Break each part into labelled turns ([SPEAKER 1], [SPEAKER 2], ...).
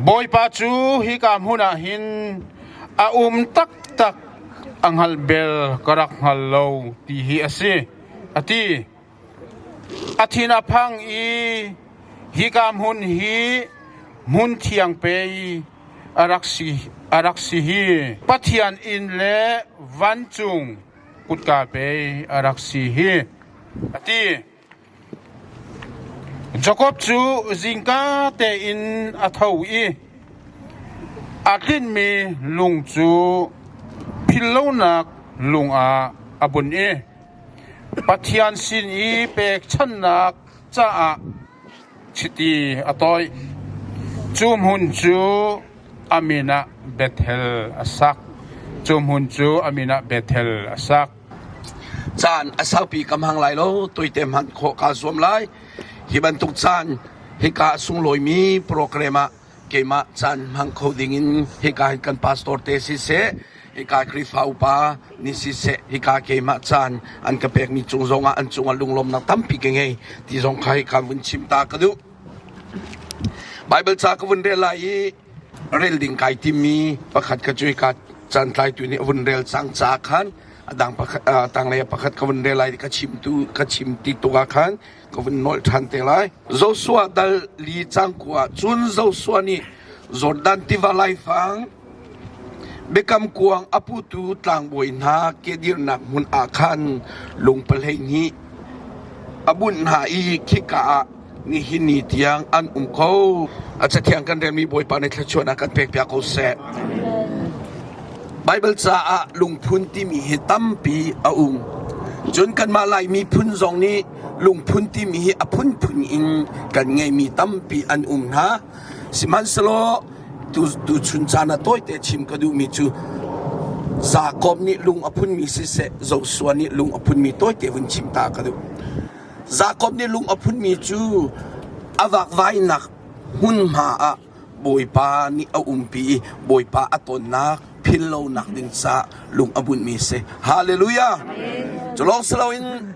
[SPEAKER 1] Bawipa cu hika hmun ah hin a um taktak a hngalh bel ka rak hngal lo ti hi a si, a ti. A thin a phang i hika hmun hi hmun thiang pei a rak si, a rak si hi. Pathian inn le vancung kutka pei a rak si hi, a ti. Jakob cu zingka tein a tho i a tlinhmi lung cu philhlonak lung ah a bunh i Pathian sin i pekchanhnak caah chiti a toih. Cu hmun cu a min ah Bethel a sak. Cu hmun cu a min ah Bethel a sak.
[SPEAKER 2] Caan a saupi ka hmang lai lo, tuite hman khawh kaa zuam lai. Hi bantuk caan hika a sunglawimi program ah keimah caan hmang kho dingin hika hin kan pastor te siseh, hika Khrihfa upa nih siseh, hika keimah caan an ka pekmi cung zongah an cungah lunglawmnak tampi ka ngei ti zong kha hika vun chim ta ka duh. Bible ca ka vun rel lai i rel ding kai timmi pakhat kha cu hika caantlaitu nih a vun rel cang caah khan a dang pakhat tanglei ah pakhat ka vun rel lai ka chimtu ka chim ti tuk ah khan ka vun nolh ṭhan te lai. Joshua dal li cang kua cun Joshua nih Jordan tiva laifang biakam kuang a putu tlangbawi hna kedirnak hmun ah khan lung 12 a bunh hna i khika ah nihin ni tiang an um ko. A cathiang kan relmi Bawipa nih thluachuahnak kan pekpiak ko seh. Baibal caah lungphun timi hi tampi a um. Cun kanmah Laimi phun zong nih lungphun timi hi a phunphun in kan ngeimi tampi an um hna. Sihmanhsehlaw tu tuchun caan ah tawite chim ka duhmi cu Jakob nih lung a phunmi siseh, Joshua nih lung a phunmi tawite vun chim ta ka duh. Jakob nih lung a phunmi cu a vakvainak hmunhma ah Bawipa nih a umpi i Bawipa a tonnak philhlonak ding caah lung a bunhmi a si. Hallelujah! Cu lawng si loin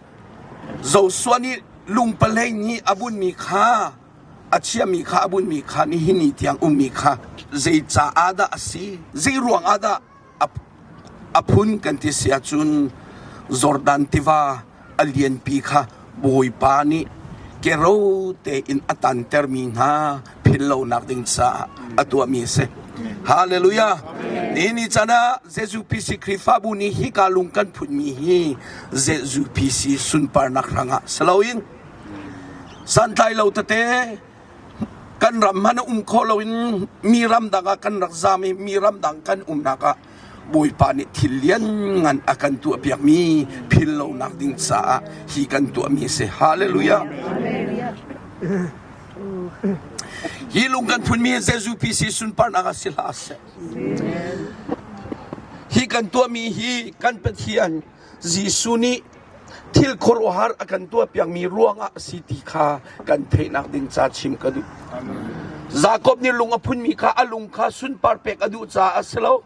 [SPEAKER 2] Joshua nih lung pahlei nih a bunhmi kha a chiami kha a bunhmi kha nihin ni tiang ummi kha zei caah dah a si? Zei ruang ah dah A phun kan ti si ahcun Jordan tiva a lianpi kha Bawipa nih kero tein a tantermi hna philhlonak ding caah a tuahmi a si. Hallelujah! Nihin ni caan ah ZUPC Khrihfabu nih hika lung kan phunmi hi ZUPC sunparnak hrangah si loin santlai lo tete Kan ram hmanh a um khawh loin mi ramdang ah kan rak zaam i mi ramdang kan umnak ah Bawipa nih thil lianngan a kan tuahpiakmi phil lonak ding caah hi kan tuahmi a si. Hallelujah. Hi lung kan phunmi hi Jesuh PC sunparnak ah si hlah seh. Hi kan tuahmi hi kan Pathian Jesuh nih thil khuaruahhar a kan tuahpiakmi ruangah a si ti kha kan theihnak ding ca chim ka duh. Jakob nih lung a phunmi kha a lung kha sunpar pek a duh caah a si lo.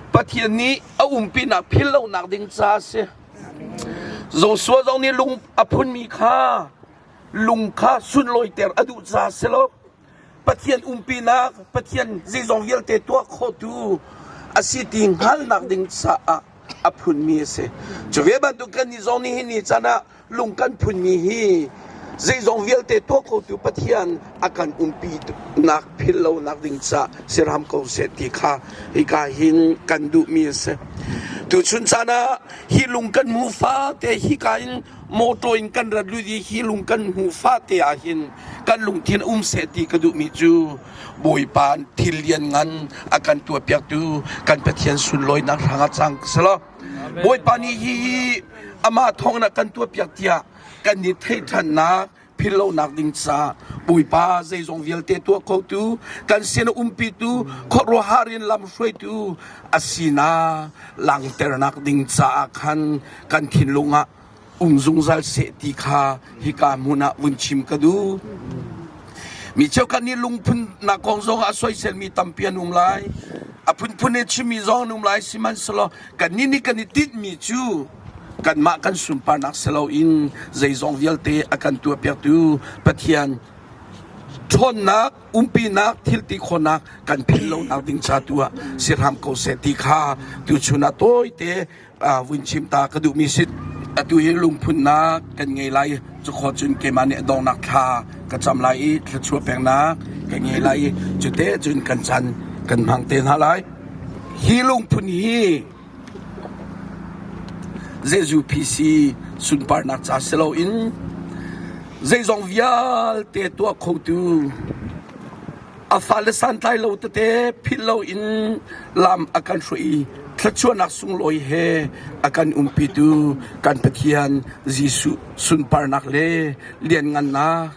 [SPEAKER 2] Pathian nih a umpinak philh lonak ding ca a si. Joshua zong nih lung a phunmi kha lung kha sunlawiter a duh caah a si lo. Pathian umpinak, Pathian zeizong vialte tuah khawhtu a si ti hngalhnak ding caah a phunmi a si. Cu ve bantuk kannih zong nih hi ni caan ah lung kan phunmi hi zeizong vialte tuah khotu Pathian a kan umpi nak philh lonak ding caah si hram ko seh ti kha hika hin kan duhmi a si. Tuchun caan ah hi lung kan hmu fate hika in motor in kan rat lut i hi lung kan hmu fate ah hin kan lungthin um seh ti ka duhmi cu Bawipa thil lianngan a kan tuahpiaktu kan Pathian sunlawinak hrangah cang selaw Bawipa nih hi hi amah thawngin a kan tuahpiak tiah kan i theih ṭhannak philhlonak ding caah Bawipa zeizong vialte tuah khotu kan sin a umpitu khuaruahhar in lam hruaitu a sinak langhternak ding caah khan kan thinlung ah um zungzal seh ti kha hika hmun ah vun chim ka duh. Mi cheukhat nih lungphunnak kong zong ah a soiselmi tampi an um lai. A phunphun in chimmi zong an um lai. Sihmanhsehlaw kannih nih kan i tinhmi cu kanmah kan sunparnak si loin zeizong vialte a kan tuahpiaktu Pathian. ṭhawnnak, umpinak, thilti khawhnak kan philh lonak ding ca tu ah si hram ko seh ti kha tuchun ah tawite vun chim ta ka duhmi si. Atu hi lungphunnak kan ngei lai. Cukhaw cun keimah nih a donghnak thla ka cam lai i thluachuah peknak ka ngei lai i cute cun kan chan kan hmang te hna lai. Hi lungphun hi Jesuh PC sunparnak ca si loin zeizong vialte tuah khotu a fale santlai lo tete philh loin lam a kan hruai i thluachuahnak sunglawi he a kan umpitu kan Pathian Jesuh sunparnak le lianngannak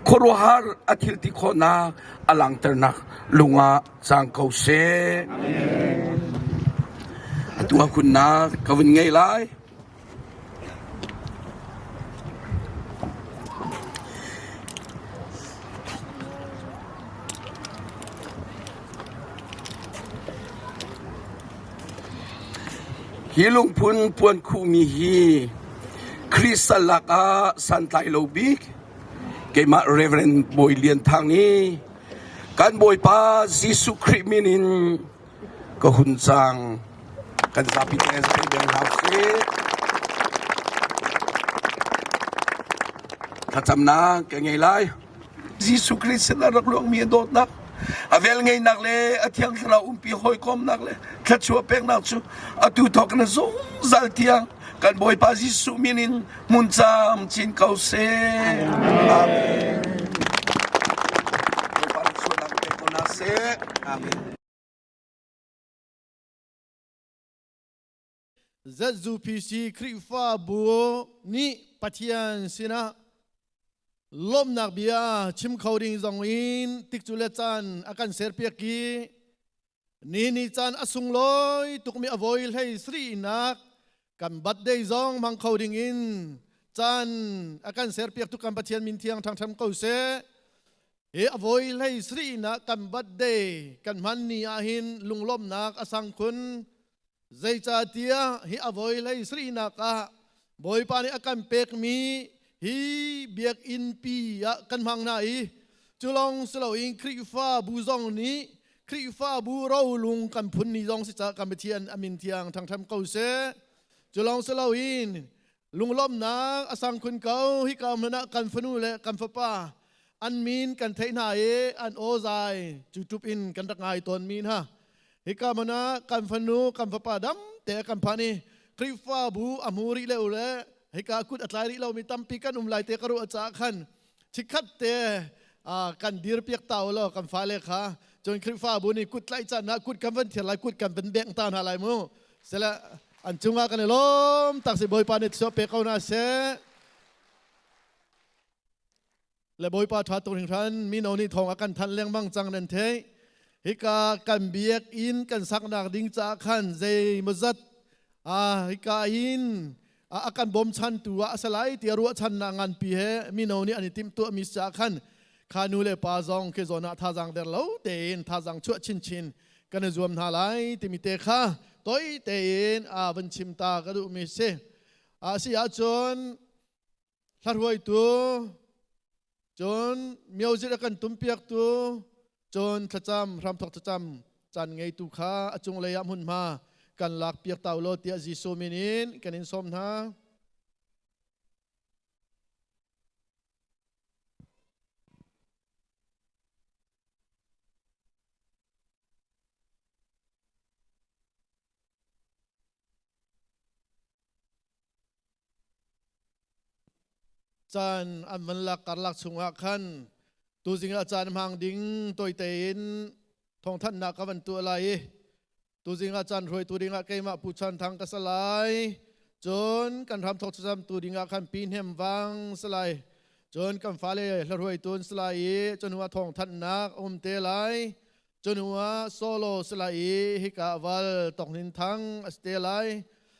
[SPEAKER 2] khuaruahhar a thil ti khawhnak a langhternak lungah cang ko seh. Atu ah hunnak ka vun ngei lai. Hi lungphun puan khuhmi hi Khrih sal lakah santlai lo bik keimah Reverend Bawi Lian Thang nih kan Bawipa Jesuh Khrih min in ka hun cang. Kan zapi te zei beng hau sih. Thlacamnak ka ngei lai. Jesuh Christ sin a rak luangmi a dawtnak, a velngeihnak le a thiang thlarau umpi hawikomnak le thluachuah peknak cu atu thawk in zungzal tiang kan Bawipa Jesuh min in hmun camcin ko seh. Amen. Bawipa thluachuahnak pek ko hna seh. Amen.
[SPEAKER 3] ZUPC Khrihfabu nih Pathian sinah lawmhnak bia chim kho ding zong in tikcu le caan a kan serpiak i ni ni caan a sunglawi tukmi a voi hlei srinak kan birthday zong hmang kho ding in caan a kan serpiak tu kan Pathian min thiang ṭhangṭham ko seh. Hi a voi hlei sarihnak kan birthday kan hman ni ahhin lunglawmhnak a sang khun. Zeicahtiah hi a voi hlei sarihnak ah Bawipa nih a kan pekmi hi biakinn pi ah kan hmang hna i cu lawng si loin Khrihfabu zong nih Khrihfabu rolung kan phun ni zong si caah kan Pathian a min thiang ṭhangṭham ko seh. Cu lawng si loin Lunglawmhnak a sang khun ko. Hika hmun ah kan fanu le kan fapa an min kan theih hna i an aw zai cu in kan rak ngai tawnmi hna. Hika hmun ah kan fanu kan fapa dam te kan phan i Khrihfabu a hmu rih le u le hika kut a tlai rih lomi tampi kan um lai te ka ruah caah khan chikkhat te kan dir piak ta u law kan fale kha cun Khrihfabu nih kut tlaih caan ah kut kan van thiar lai kut kan van bengh ta hna lai mu sele an cungah kan i lawm tak si Bawipa nih thluachuah pe ko hna seh le Bawipa ṭha tuk hringhran mino nih thawng a kan thanh lengmang cang nan theih hika kan biakinn kan saknak ding caah khan zeimawzat hika in a kan bawmchantu ah a si lai tiah ruahchannak nganpi he mino nih an i timhtuahmi caah khan kha nu le pa zong khi zawn ah thazaang der lo tein thazaang chuah chinchin kan i zuam hna lai timi te kha toi tein a van chim ta ka duhmi si. A si ahcun hla-hruaitu cun music a kan tumpiaktu cun thlacam hramthawk thlacam caan ngeitu kha a cunglei ah hmunhma kan lak piak ta ulaw tiah Jesuh min in kan in sawm hna. Caan an van lak karlak chungah khan tuzing ah caan hmang ding toite in thawngthanhnak ka van tuah lai i tuzing ah caan hruaitu dingah keimah Pu Chan Thang ka si lai. Cun kan hramthawk thlacamtu dingah khan Pi Hnem Vang si lai. Cun kan fale hla-hruaitu an si lai i cu hnu ah thawngthanhnak a um te lai. Cu hnu ah solo si lai i hika val Tawk Hnin Thang a si te lai.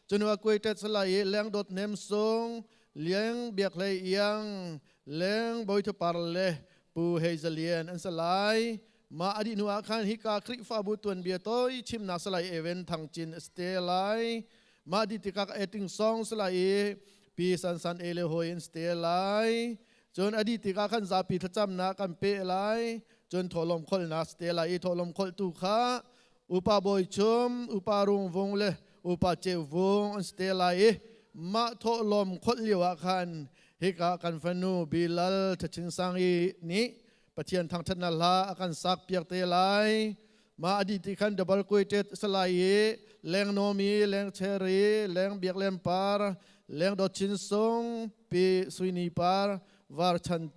[SPEAKER 3] Cu hnu ah Kuaitet si lai i Leng Dawt Hnem Sung, Liang Biak Hlei Iang, Leng Bawi Thu Par le Pu Hei Za Lian an si lai. Mah a dih hnu ah khan hika Khrihfabu tuanbia toi chimnak si lai Evan Thang Cin a si te lai. Mah dih tikah Eting Song si lai i Pi San San E le hawi an si te lai. Cun a dih tikah khan zapi thlacamnak kan pe lai. Cun thawhlawm kholhnak si te lai i thawhlawm kholhtu kha upa bawi chum, upa rung vung le upa ceu vung an si te lai i mah thawhlawm kholh lio ah khan hika kan fanu Bilal Thachin Sang i nih Pathian thangṭhatnak hla a kan sak piak te lai. Mah a dih ti khan double quoted salai i leng nomi, leng cherry, leng biak lem par, leng dawt chin sung, pi suini par, var chan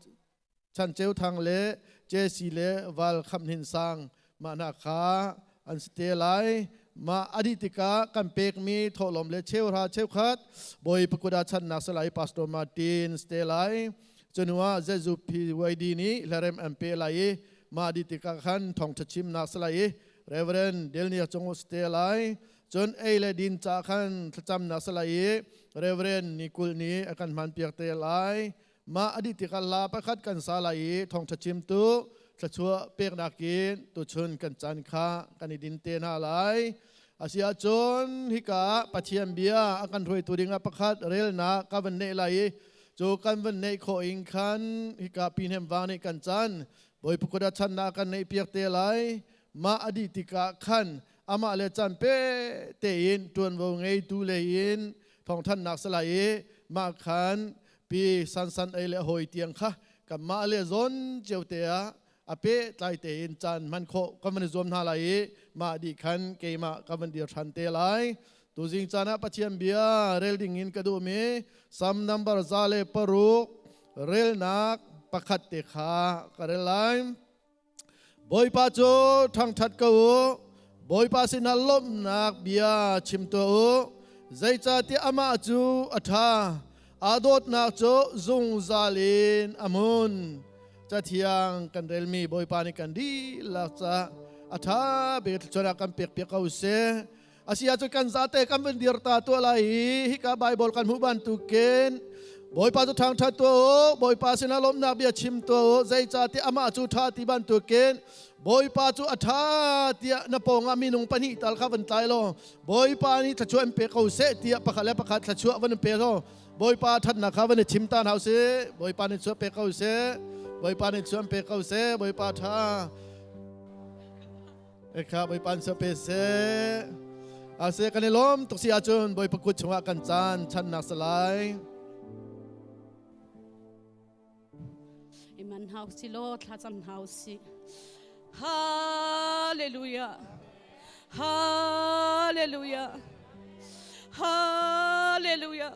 [SPEAKER 3] chan ceu thang le JC le val kham hin sang mah hna kha an si te lai. Mah a dih tikah kan pekmi thawhlawm le cheuhra cheukhat bawi pakuda channak salai Pastor Martin si te lai. Cunuah ZUPYD nih hlarem an pe lai i mah dih tikah khan thawngṭha chimnak si lai i Reverend Delnia cung si te lai. Cun ei le din ca khan thlacamnak si lai i Reverend Nikul nih a kan hmanpiak te lai. Mah a dih tikah la pakhat kan sa lai i thawngṭha chimtu thluachuah peknak in tuchun kan caan kha kan i din te hna lai. Asiahcun hika Pathian bia a kan hruaitu dingah pakhat relnak ka van neih lai i cu kan van neih khawh in khan hika pihnem vang nih kan caan Bawipa kut ah channak kan neih piak te lai. Mah a dih tikah khan amah le caan pe tein ṭuanvo ngeitu lei in thawngthannak si lai i mah khan pi sansan ei le hawi tiang kha kanmah le zawn cio te ah a pehtlai tein caan hman khawh kan van i zuam hna lai i mah dih khan keimah ka van dir ṭhan te lai. Tuzing caan ah Pathian bia rel ding in ka duhmi Sam number 106 relnak pakhat te kha ka rel lai. Bawipa cu ṭhangṭhat ko u. Bawipa sinah lawmhnak bia chim tuah u. Zeicahtiah amah cu a ṭha. Aa dawtnak cu zungzal in a hmun. Cathiang kan relmi Bawipa nih kan dihlak caah a ṭha bik thluachuah kan pek piak ko seh. Asi ahcun kan zate kan van dir ta tuah lai i hika Bible kan hmuh bantukin Bawipa cu ṭhangṭhat tuah u, Bawipa sinah lawmhnak bia chim tuah u, zeicahtiah amah cu ṭha ti bantukin Bawipa cu a ṭha tiah na pawngah minung pahnih tal kha van tlai law Bawipa nih thluachuah in pe ko seh tiah pakhat le pakhat thluachuah van in pe law Bawipa ṭhatnak kha van i chim ta hna usih. Bawipa nih chuah pe ko seh. Bawipa nih chuah pe ko seh. Bawipa ṭha. Ekha Bawipa nih chuah pe seh. Ase kan i lawm tuk si ahcun Bawipa kut chungah kan caan channak salai.
[SPEAKER 4] Iman hau si law thlacam hau si. Hallelujah. Hallelujah. Hallelujah.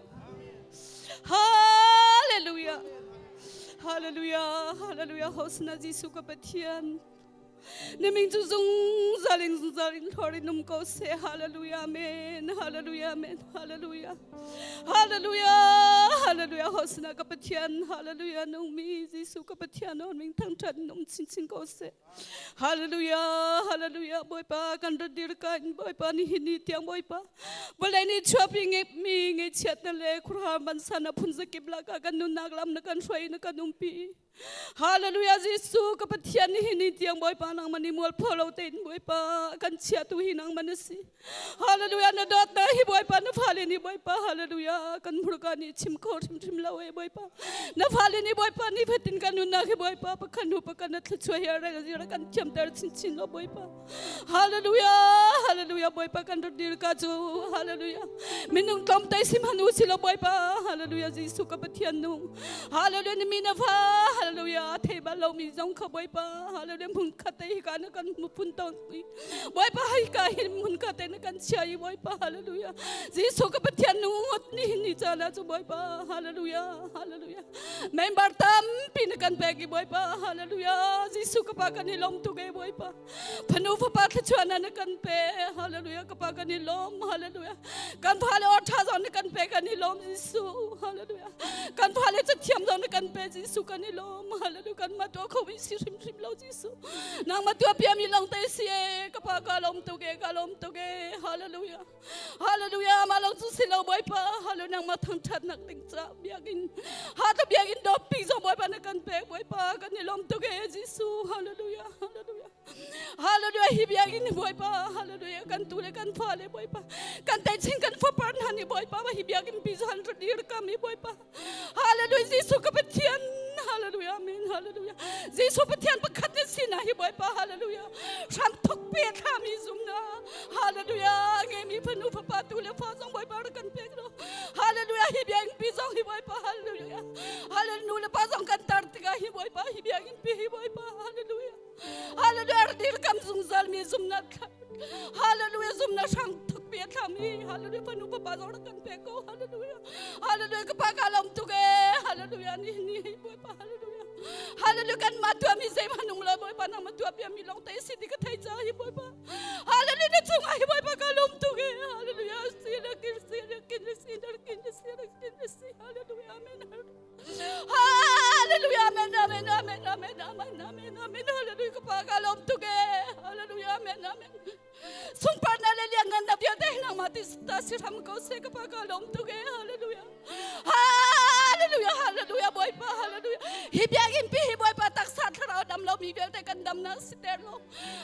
[SPEAKER 4] Hallelujah. Hallelujah. Hallelujah. Hosna Jesu ka Pathian. Na min cu zungzal in zungzal in hlor in um ko seh. Hallelujah. Amen. Hallelujah. Amen. Hallelujah. Hallelujah. Hallelujah. Hosna ka Pathian. Hallelujah. Nungmi Jesu ka Pathian on ming thangthat in um chinchin ko seh. Hallelujah, hallelujah, Bawipa kan rat dir ka in Bawipa ni hi ni tiang Bawipa. Vawlei nih chuapi nge mi nge chiat na le khurha man sana phun zakip la ka kan nunnak lam na kan hruai na kan umpi. Hallelujah Jesu ka Pathian ni hi ni tiang Bawipa nang mani mual pho lo tein Bawipa kan chia tu hi nang man si. Hallelujah na dawt na hi Bawipa na fale ni Bawipa hallelujah kan hmurka nih chim kho hrimhrim lo e Bawipa na fale ni Bawipa ni fatin kan nunnak hi Bawipa pakhan hu pakhan na thluachuah hi rel zira kan thiamter chinchin lo Bawipa hallelujah hallelujah Bawipa kan rat dir ka cu hallelujah minung tlawmte sim han u si lo Bawipa hallelujah Jesuh ka Pathian nung hallelujah ni mi na fa hallelujah thei bal lo mi zong kha Bawipa hallelujah hmun khat te hi ka na kan mu phun tawn Bawipa hei ka hin hmun ka te na kan chia i Bawipa hallelujah Jesuh ka Pathian nung ngot ni hin ni caan ah cu Bawipa hallelujah hallelujah member tampi na kan pek i Bawipa hallelujah Jesuh ka pa kan i lawm tuk e Bawipa fanu fapa thluachuah na na kan pe hallelujah ka pa kan i lawm hallelujah kan fale or tha zong na kan pe kan i lawm Jesuh hallelujah kan fale cathiam zong na kan pe Jesuh kan i lawm hallelujah kan ma tuah kho i si hrimhrim lo Jesuh nangmah tuahpiami lawng te si e ka pa ka lawm tuk e ka lawm tuk e hallelujah hallelujah mah lawng cu si lo bawipa hallelujah nangmah thangṭhatnak ding ca biakinn ha ta biakinn dawpi zong bawipa na kan pek bawipa kan i lawm tuk e Jesuh hallelujah hallelujah hallelujah hi biakinn bawipa hallelujah kan tu le kan fa le bawipa kan techin kan fapar hna nih bawipa hi biakinn pi zan dir kam i bawipa hallelujah Jesuh ka Pathian. Hallelujah amen hallelujah Jesuh Pathian pakhat na si na hi Bawipa hallelujah hram thok pe thlami zum na hallelujah ngemi fanu fapa tu le fa zong Bawipa rak kan pek lo hallelujah hi biakinn pi zong hi Bawipa hallelujah hallelujah nu le pa zong kan tar tikah hi Bawipa hi biakinn pi hi Bawipa hallelujah hallelujah dir kam zungzal mi zumnak hallelujah zumnak hrang thuk pi thlam hi hallelujah fanu fapa zong rak kan pek ko hallelujah hallelujah ka pa ka lawm tuk e hallelujah ni ni hi Bawipa hallelujah hallelujah kan ma tua mi zei manung lo Bawipa nang ma tua pia mi long te si ti ka thei cha hi Bawipa hallelujah na chung ah hi Bawipa ka lawm tuk e hallelujah si la kin si la kin si la kin si la kin si hallelujah amen Hallelujah amen amen amen amen amen amen amen hallelujah ka pa ka lawm tuk e hallelujah amen amen Sungparnak le lianngannak vialte nangmah ti ta si hram ko seh ka pa ka lawm tuk e hallelujah hallelujah hallelujah bawipa hallelujah hi biakinn pi hi bawipa taksa thlarau dam lo mi vialte kan damnak si ter lo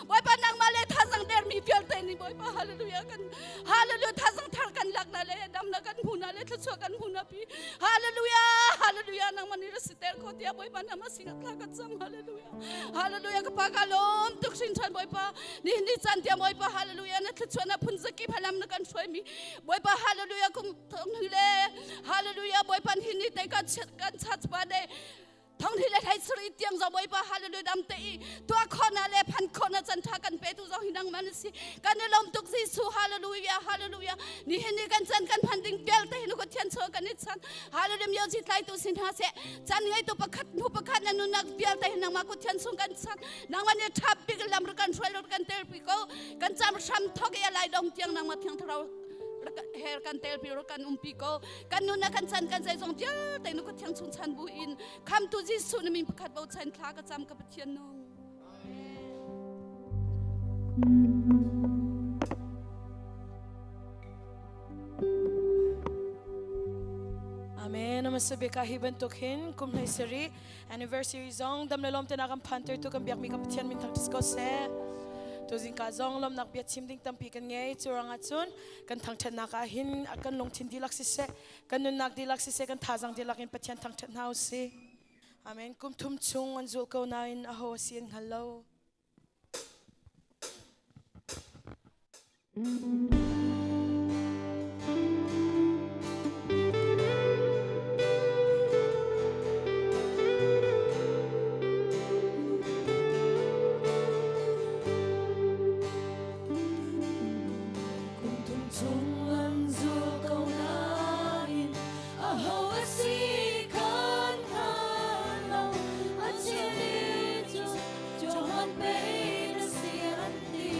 [SPEAKER 4] bawipa nangmah le thazang der mi vialte nih bawipa hallelujah kan hallelujah thazang thar kan lak na le damnak kan hmu na le thluachuah kan hmu na pi hallelujah hallelujah nangmah nih ra si ter ko tiah bawipa nangmah sinah thla kan cam hallelujah Hallelujah ka pa ka lawm tuk hringhran Bawipa nihin ni caan tiang Bawipa hallelujah na thluachuah na phun zakip halam na kan hruai mi Bawipa hallelujah kum thong le hallelujah Bawipa nihin ni te kan kan chat pa de thong hi le thai sri tiang zo Bawipa hallelujah dam te i tua khona le phan khona chan tha kan pe tu zo hi nang man si kan i lawm tuk Jesu hallelujah hallelujah nihin ni kan chan kan phan ding bel te hi nu ko thian cho kan i chan hallelujah myo ji tlai tu sin ha se Chan ngeitu pakhat hnu pakhat na nunnak vialte hi nangmah kut thian sung kan sak nangmah nih ṭha bik lam rak kan hruai rak kan telpi ko kan cam hram thok i lai dong tiang nangmah thiang thlarau her kan telpi rak kan umpi ko kan nunnak kan chan kan zeizong vialte nu kut thiang chung chan bu in khamtu Jesuh na min pakhat bochan thla ka cam ka Pathian nung
[SPEAKER 5] Amen. Amasabika hi bantuk hin kum hlei sari anniversary zong dam le lom te na kan phan ter tu kan biak mi kan Pathian min thang ko se. Tu zingka zong lomnak bia chim ding tampi kan ngei churang ahcun kan thangthatnak ah hin kan lungthin dihlak siseh kan nunnak dihlak siseh kan thazang dihlak in Pathian thangthat hna usih. Amen. Kum thum chung an zul ko nain aho a si an hngal lo.
[SPEAKER 6] Kum thum chung an zul ko nain aho a si kan hngal lo. A cheu nih cun Johan pei na si an ti.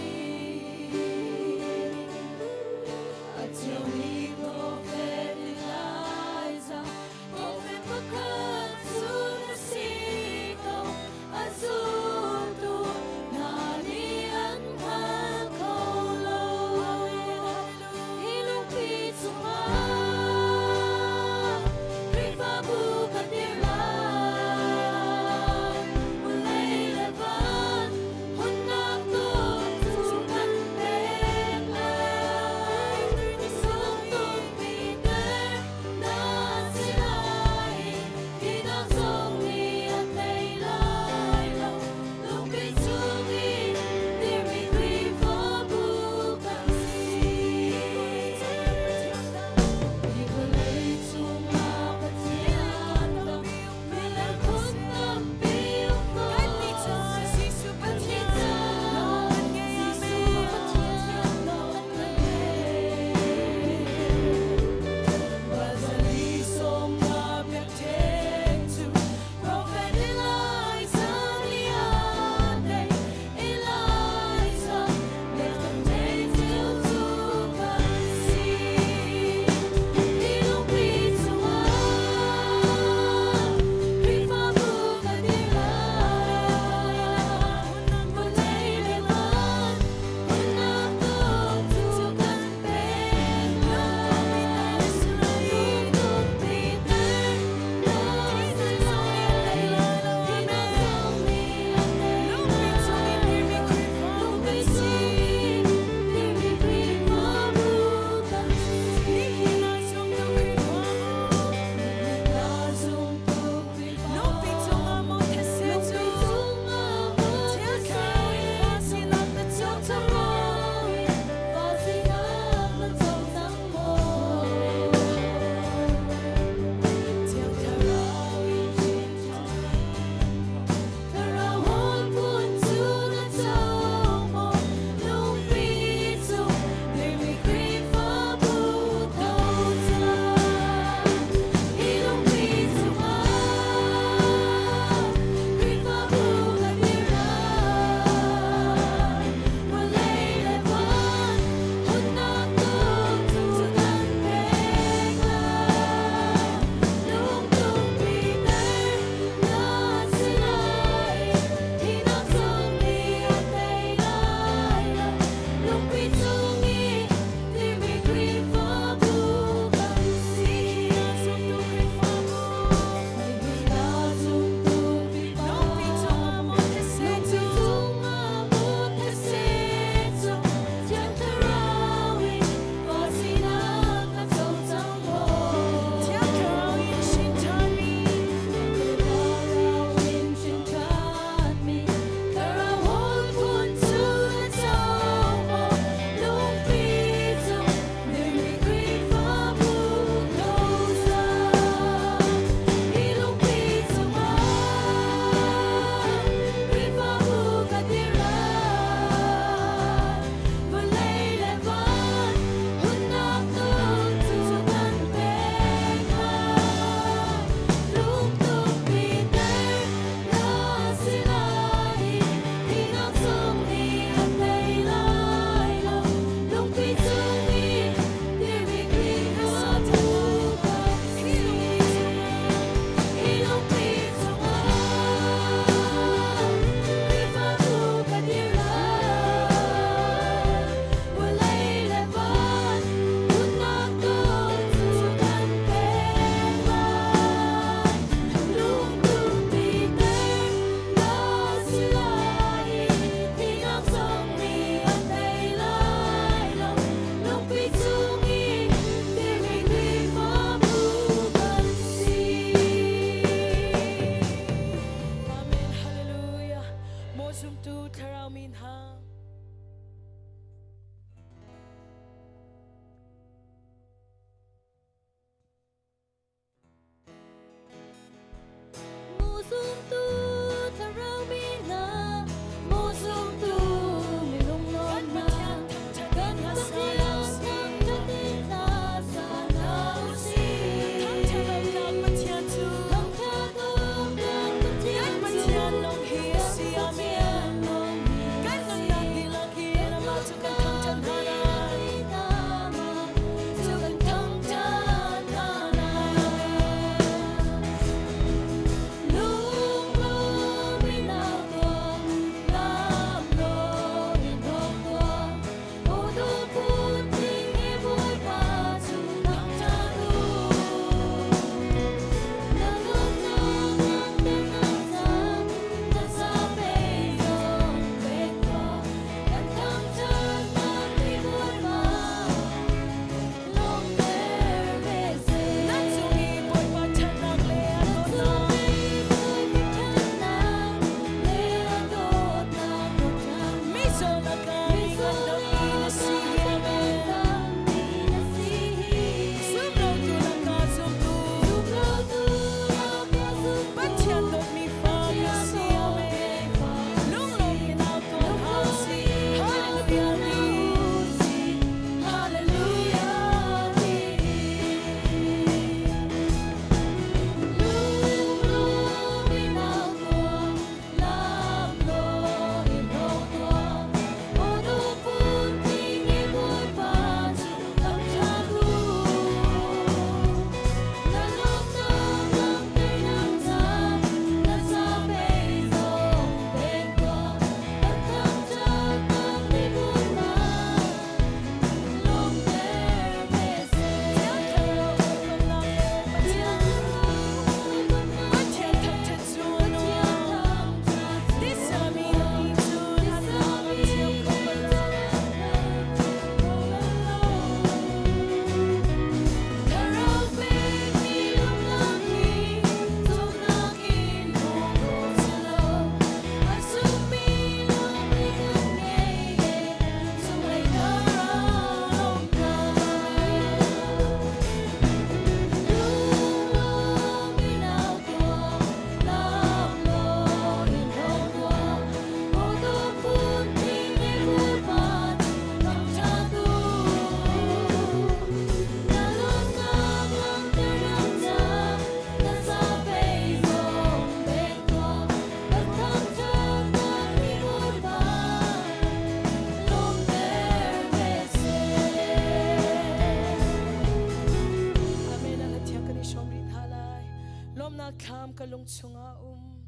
[SPEAKER 5] Lawmnak thlam ka lung chungah um.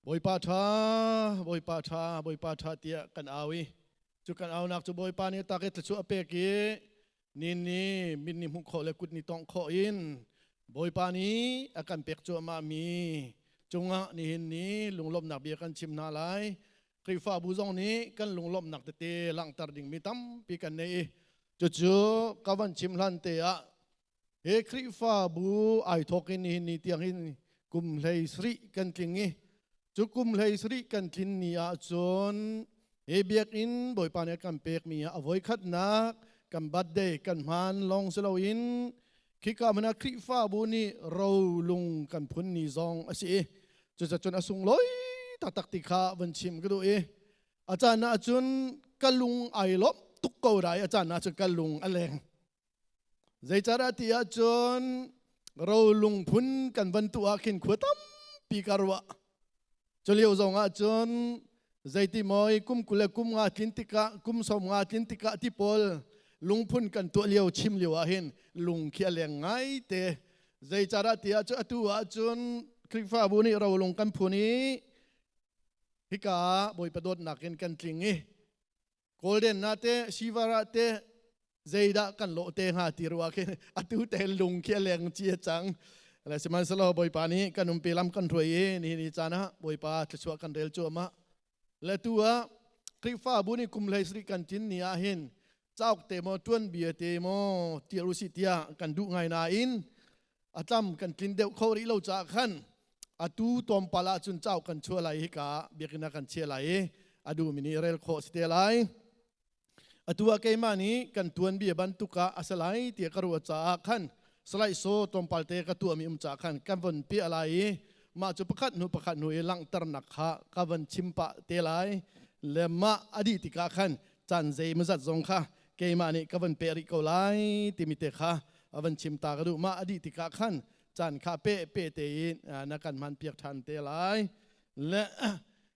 [SPEAKER 3] Bawipa ṭha, Bawipa ṭha, Bawipa ṭha tiah kan au i cu kan aunak cu Bawipa nih tak i thluachuah a pek i ni ni mit nih hmuh khawh le kut nih tawngh khawh in Bawipa nih a kan pek cuahmah mi cungah nihin ni lunglawmhnak bia kan chim hna lai. Khrihfabu zong nih kan lunglawmhnak tete langhter dingmi tampi kan nei i cucu ka van chim hlan te ah Hi Khrihfabu ai thawk in nihin ni tiang hin kum hlei sarih kan tling i cu kum hlei sarih kan tlin ni ah cun hi biakinn Bawipa nih a kan pekmi ah a voikhatnak kan birthday kan hman lawng si loin khika hmun ah Khrihfabu nih rolung kan phun ni zong a si i cucacun a sunglawi taktak ti kha van chim ka duh i a caan ah cun ka lung ai lawmh tuk ko dai a caan ah cun ka lung a leng. Zeicadah ti ahcun rolung phun kan van tuah ah khin khua tampi ka ruah. Culio zong ahcun zeiti mawi kum 20 le kum nga tlin tikah kum som nga tlin tikah ti pawl lungphun kan tuah lio chim lio ah hin lung khi a leng ngai te. Zeicadah ti ahcun atu ahcun Khrihfabu nih rolung kan phun i hika Bawipa dawtnak in kan tling i Golden na te Shivara te zeidah kan lawh te hnga ti ruah khi atu te lung khi a leng chi a cang le sihmanhsehlaw Bawipa nih kan umpi lam kan hruai i nihin ni caan ah Bawipa thluachuah kan rel cuahmah le tu ah Khrihfabu nih kum hlei sarih kan tin ni ah hin cauk te maw tuan bia te maw tial usih tiah kan duh ngai nain a tlam kan tlin deuh kho rih lo caah khan atu tlawmpal ah cun cauk kan chuah lai hika biakinn ah kan chia lai i a duhmi nih rel khawh si te lai atu ah keimah nih kan tuanbia bantuk ah a si lai tiah ka ruah caah khan salai so tlawmpal te ka tuahmi um caah khan kan von piah lai i mah cu pakhat hnu pakhat hnu i langhternak kha ka von chim pah te lai le mah a dih tikah khan caan zeimawzat zong kha keimah nih ka van peh rih ko lai timi te kha a van chim ta ka duh mah a dih tikah khan caan kha pe pe tein na kan hman piak ṭhan te lai le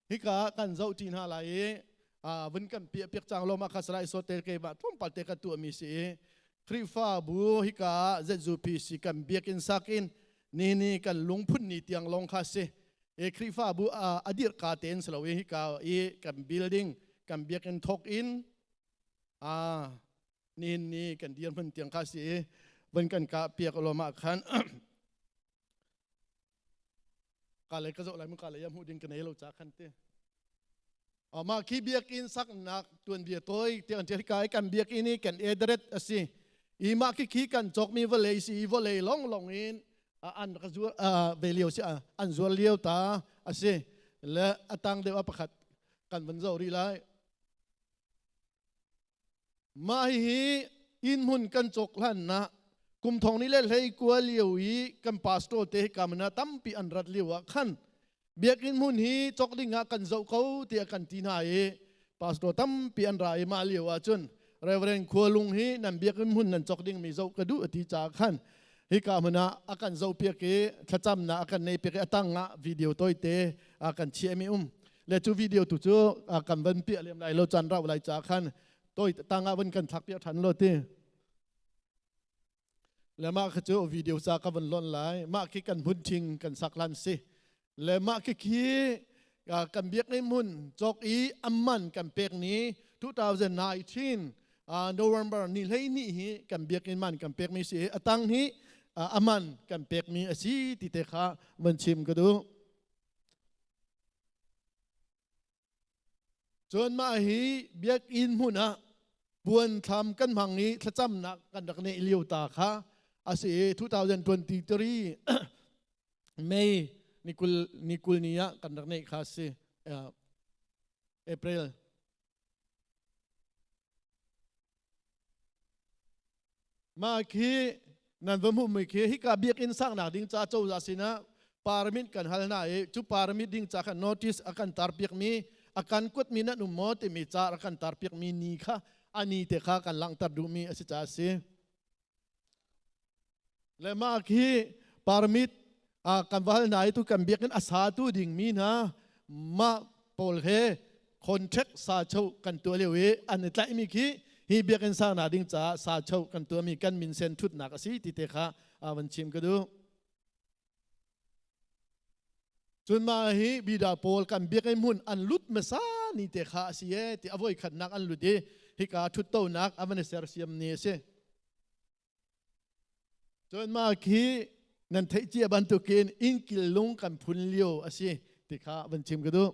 [SPEAKER 3] hika kan zoh ṭi hna lai i vun kan piah piak cang lo ma kha salai so te keimah tlawmpal te ka tuah mi si i Khrihfabu hika ZUPC kan biakinn sakin ni ni kan lungphun ni tiang long kha si e Khrihfabu a dir ka tein silo i hika i kan building kan biakinn thok in a nihin ni kan dirhmun tiang kha si i van kan kah piak lawm ah khan ka le ka zoh lai mu ka le ya hmuh ding ka nei lo cha khan te mah khi biakinn saknak tuanbia toi tiang ṭial kai kan biakinn i kan ederet a si i mah khi khi kan cawkmi vawlei si i vawlei long long in an ka zuar ve lio si an zuar lio ta a si le a tang deuh a pakhat kan van zoh rih lai Mah hihi innhmun kan cawk hlanah kum thong ni le hlei kua lio i kan pastor te hika mana tampi an rat lio ah khan biakinn hmun hi cawk ding ah kan zoh ko tiah kan ti hna i pastor tampi an ra i mah lio ah cun Reverend Khualung hi nan biakinn hmun nan cawk ding mi zoh ka duh a ti caah khan hika hmun ah a kan zoh piak i thlacamnak a kan nei piak i a tang ah video tawite a kan chiah mi um le cu video tu cu kan van piah lem lai lo caan rau lai ca khan toi tangah van kan thlak piak than lo ti le mah kha cu video ca ka van lon lai mah khi kan hmun thing kan sak lan si le mah khi khi kan biak ni mun cok i amman kan pek ni 2019 November ni hlei ni hi kan biakinn man kan pek mi si atang hi aman kan pek mi a si ti te kha van chim ka duh Cun mah hi biakinn hmun ah puanthlam kan hmang i thlacamnak kan rak neih lio ta kha a si i 2023 May ni kul ni kul ni ah kan rak neih kha a si April Mah khi nan va hmuhmi khi hika biakinn saknak ding ca cozah sinah permit kan hal hna i cu permit ding ca khan notice a kan tarpiakmi a kan kuatmi nan um maw timi ca a kan tarpiakmi ni kha a ni te kha kan langhter duhmi a si caah a si. Le mah khi permit kan va hal hna i tu kan biakinn a satu dingmi hna mah pawl he contract sa cho kan tuah lio i an i tlaihmi khi hi biakinn sa na ding caah sa cho kan tuahmi kan minsen thutnak a si ti te kha van chim ka duh. Cun mah hi bida pawl kan biakinn hmun an lut hmasa ni te kha a si e ti a voi khatnak an lut i hika ṭhuttonak a van i sersiam ni a si. Cun mah khi nan theih cia bantukin innkil lung kan phun lio a si ti kha van chim ka duh.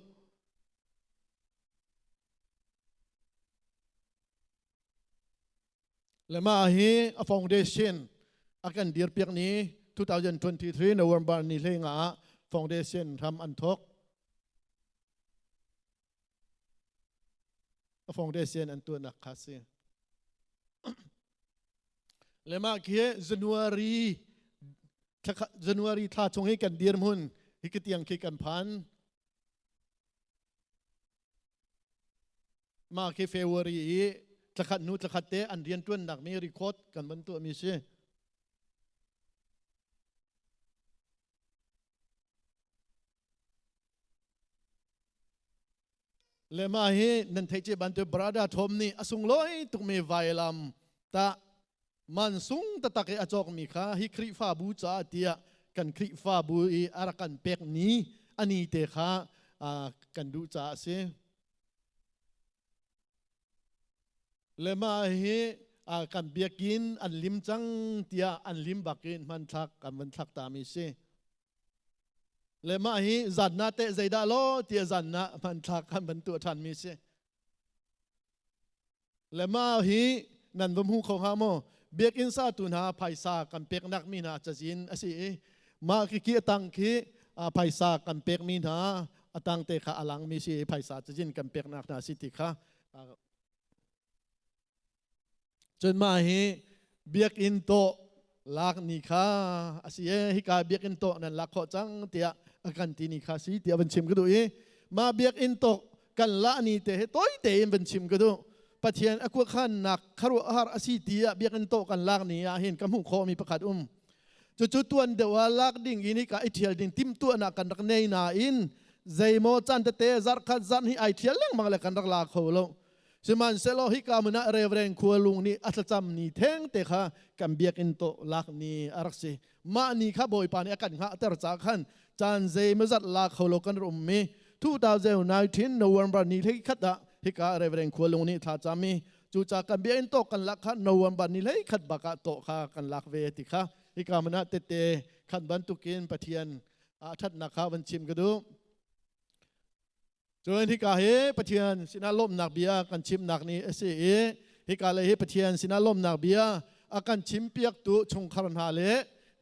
[SPEAKER 3] Le mah hi a foundation a kan dirpiak ni 2023 November ni hlei nga ah foundation ram an thawk. A foundation an tuahnak kha si. Le mah khi January January thla chung hi kan dirhmun hi ka tiang khi kan phan. Mah khi February i thlakhat hnu thlakhat te an rianṭuannak mi record kan van tuahmi si. Le mah hi nan theih ce bantuk Brother Tom nih a sunglawi tukmi vailam tah man sung taktak i a cawkmi kha hi Khrihfabu caah tiah kan Khrihfabu i a rak kan pek ni ani te kha kan duh caah a si. Le mah hi kan biakinn an lim cang tiah an lim bakin hmanthlak kan van thlak ta mi si. Le mah hi zanna teh zeidah law tiah zanna hmanthlak kan van tuah ṭhan mi si. Le mah hi nan va hmu kho hnga maw? Biakinn satu hna phaisa kan peknak mi hna cazin a si i mah khi khi a tang khi phaisa kan pekmi hna a tang te kha a langmi si i phaisa cazin kan peknak hna si ti kha. Cun mah hi biakinn tawh lak ni kha a si e hika biakinn tawh nan lak khawh cang tiah a kan ti ni kha si tiah van chim ka duh i mah biakinn tawh kan lah ni te he tawi tein van chim ka duh. Pathian a kuakhannak kharuahhar a si tiah biakinn tawh kan lak ni ah hin ka hmuh khawhmi pakhat um. Cucu tuan deuh ah lak ding in hika i ṭhial ding timhtuahnak kan rak nei nain zeimaw caan tete zarhkhat zarh hi ai ṭhial lengmang le kan rak la kho lo. Sihmanhsehlaw hika hmun ah Reverend Khualung nih a thlacam ni theng te kha kan biakinn tawh lak ni a rak si. Mah ni kha Bawipa nih a kan hngahter caah khan caan zeimawzat la kho lo kan rak um i 2019 November ni hlei khat ah hika Reverend Khualung nih thla cam i cucaah kan biakinn tawh kan lak kha November ni hlei khat bak ah tawh kha kan lak ve ti kha hika hmun ah tette khan bantukin Pathian a ṭhatnak kha van chim ka duh. Cun hika hi Pathian sinah lawmhnak bia kan chimnak ni a si i hika lei hi Pathian sinah lawmhnak bia a kan chimpiaktu chungkhar hna le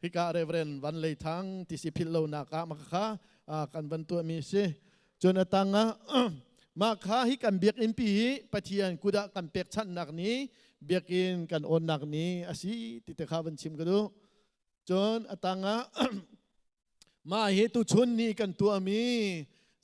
[SPEAKER 3] hika Reverend Van Lei Thang ti si philh lonak ah mah kha kan van tuahmi a si. Cun a tang ah mah kha hi kan biakinn pi hi Pathian kut ah kan pekchanhnak ni biakinn kan awnnak ni a si ti te kha van chim ka duh. Cun a tang ah Mah hi tuchun ni kan tuahmi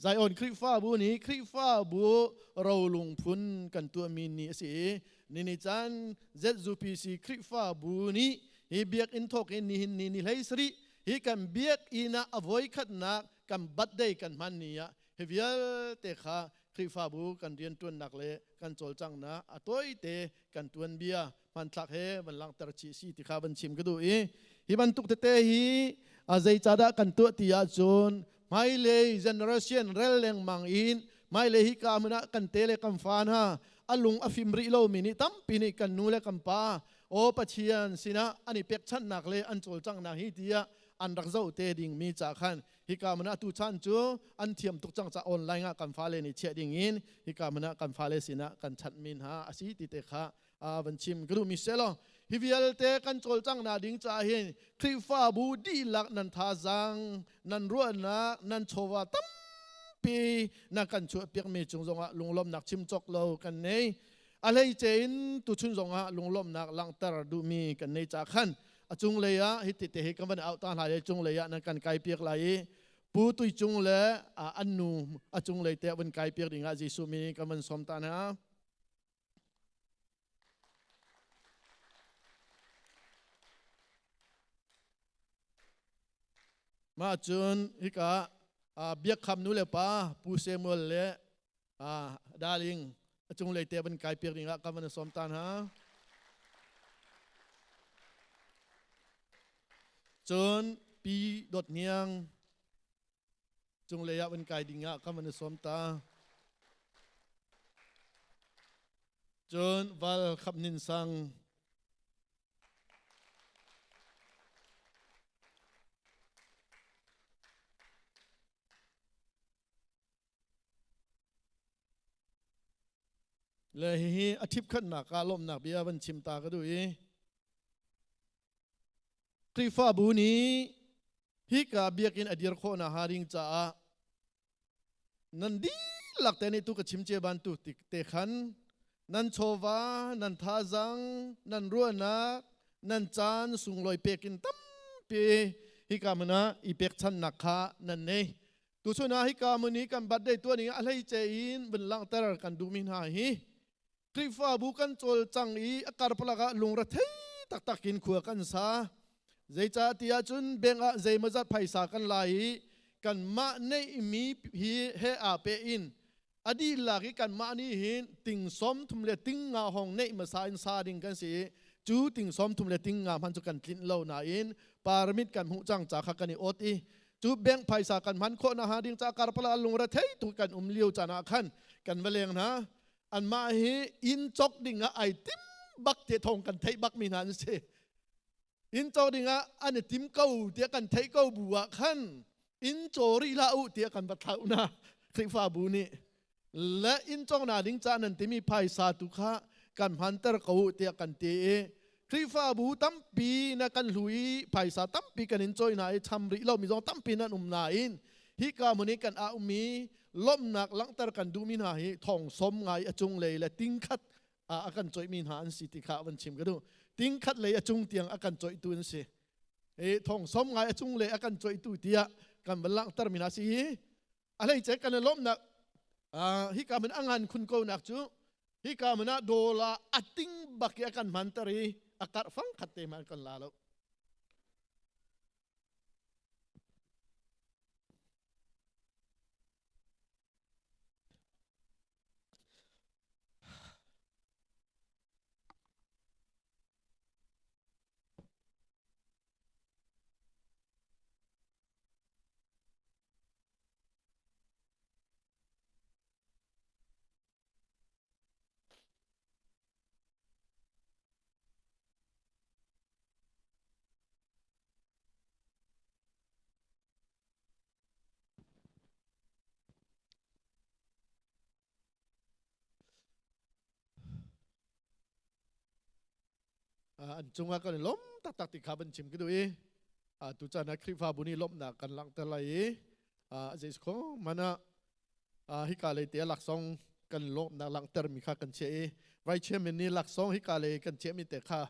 [SPEAKER 3] Zion Khrihfabu nih Khrihfabu rolung phun kan tuahmi ni a si i nini caan ZUPC Khrihfabu nih hi biakinn thawk in nihin ni ni hlei sarih hi kan biakinn ah a voikhatnak kan birthday kan hman ni ah hi vialte kha Khrihfabu kan rianṭuannak le kan cawlcanghnak a tawite kan tuanbia hmanthlak he van langhter chih si ti kha van chim ka duh i hi bantuk tete hi zeicahdah kan tuah ti ahcun hmailei generation rel lengmang in hmailei hi ka hmun ah kan te le kan fa hna a lung a fim rih lomi nih tampi nih kan nu le kan pa aw Pathian sinah an i pekchanhnak le an cawlcanghnak hi tiah an rak zoh te dingmi ca khan hika hmun ah tu chan cu an thiam tuk cang ca online ah kan fale nih chiah ding in hika hmun ah kan fale sinah kan chanhmi hna a si ti te kha van chim ka duhmi selaw hi vialte kan cawlcanghnak ding caah hin Khrihfabu dihlak nan thazaang nan ruahnak nan chawva tampi na kan chuahpiakmi cung zongah lunglawmhnak chim cawk lo kan nei. A hleice in tuchun zongah lunglawmhnak langhter duhmi kan nei ca khan a cunglei ah hi tete hi kan van auh ta hna i cunglei ah nan kan kai piak lai i Pu Tui Cung le an nu a cunglei te van kai piak dingah Jesuh mi kan van sawm ta hna. Mah cun hika biakkham nu le pa Pu Samuel le darling a cunglei te van kai piak dingah ka van sawm ta hna. Cun Pi Dawt Hniang. Cunglei ah van kai ding ah kan van i sawm ta. Cun Val Khap Nin Sang Le hihi a ṭhipkhatnak ah lawmhnak bia van chim ta ka duh i Khrihfabu nih hika biakinn a dir khawh nakhnga ding caah nan dihlak te nih tu ka chim cia bantuk te khan nan chawva, nan thazang, nan ruahnak, nan caan sunglawi pek in tampi hika hmun ah i pekchannak kha nan nei. Tuchun ah hika hmun i kan birthday tuah ning a hleice in vun langhter kan duhmi hna hi Khrihfabu kan cawlcang i a karpalak ah lungrethei taktak in khua kan sa. Zeicah ti ahcun bank ah zeimawzat phaisa kan la i kanmah neihmi hi he aa pe in a dihlak i kanmah nih hin ting sawm thum le ting nga hong neih hmasa in sa ding kan si i cu ting sawm thum le ting nga hman cu kan tlinh lo nain permit kan hmuh cang ca kha kan i awt i cu bank phaisa kan hman khawh nakhnga ding ca karpala lungrethei tu kan um lio caan ah khan kan va leng hna. Anmah hi inn cawk ding ah ai tim bak te thong kan theih bak mi hna an si. Inn cawk ding ah an i tim ko tiah kan theih ko bu ah khan inn caw rih hlah u tiah kan va thlauh na Khrihfabu nih le inn cawk na ding ca nan timi phaisa tu kha kan hmanter ko u tiah kan ti i Khrihfabu tampi na kan hlu i phaisa tampi kan in cawi hna i cham rih lo mi zong tampi nan um nain hika hmun i kan a ummi lawmhnak langhter kan duhmi hna hi thong som ngai a cung lei le tingkhat a kan coihmi hna an si ti kha van chim ka duh. Tingkhat lei a cung tiang a kan coihtu an si. I thong som ngai a cung lei a kan coihtu tiah kan van langhter mi hna si hi a hleice kan i lawmhnak hika hmun a ngan khun ko nak cu hika hmun ah dawla a ting bak i a kan hmanter i a karh fang khat te hmanh kan la lo. An cungah kan i lawm taktak ti kha van chim ka duh i tuchan ah Khrihfabu nih lawmhnak kan langhter lai i zeisiko hmanh ah hika lei te laksawng kan lawmhnak langhtermi kha kan chiah i vice chairman nih laksawng hika lei kan chiahmi te kha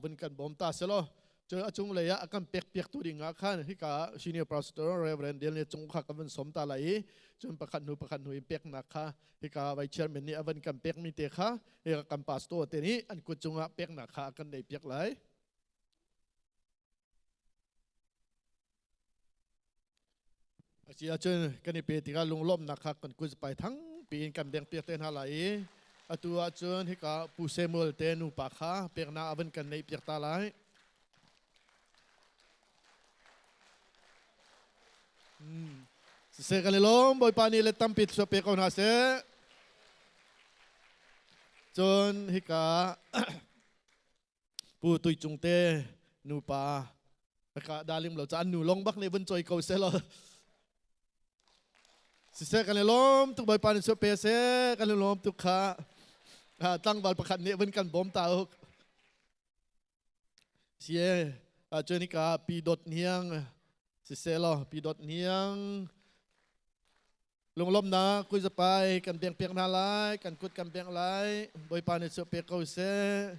[SPEAKER 3] vun kan bawm ta selaw cun a cung lei ah a kan pek piak tu ding ah khan hika senior pastor Reverend Daniel Cung kha kan van som ta lai i cun pakhat hnu pakhat hnu in peknak kha hika vice chairman nih a van kan pekmi te kha hika kan pastor te nih an kut cungah peknak kha a kan nei piak lai. Asi ahcun kan i pe tikah lunglawmhnak kha kan kut pai thang piin kan beng piak te hna lai i atu ahcun hika Pu Samuel te nupa kha peknak a van kan neih piak ta lai. Siseh kan i lawm Bawipa nih le tampi thluachuah pe ko hna seh. Cun hika Pu Tui Cung te nupa ka dalim lo ca an nu long bak nih vun choi ko seh law siseh kan i lawm tuk Bawipa nih pe seh kan i lawm tuk kha tlangval pakhat nih vun kan bawm ta uk sie cun hika pi dot hniang siseh law pi dot hniang Lunglawmhnak kuizapai kan beng piak hna lai, kan kut kan bengh lai. Bawipa nih cu pek ko seh.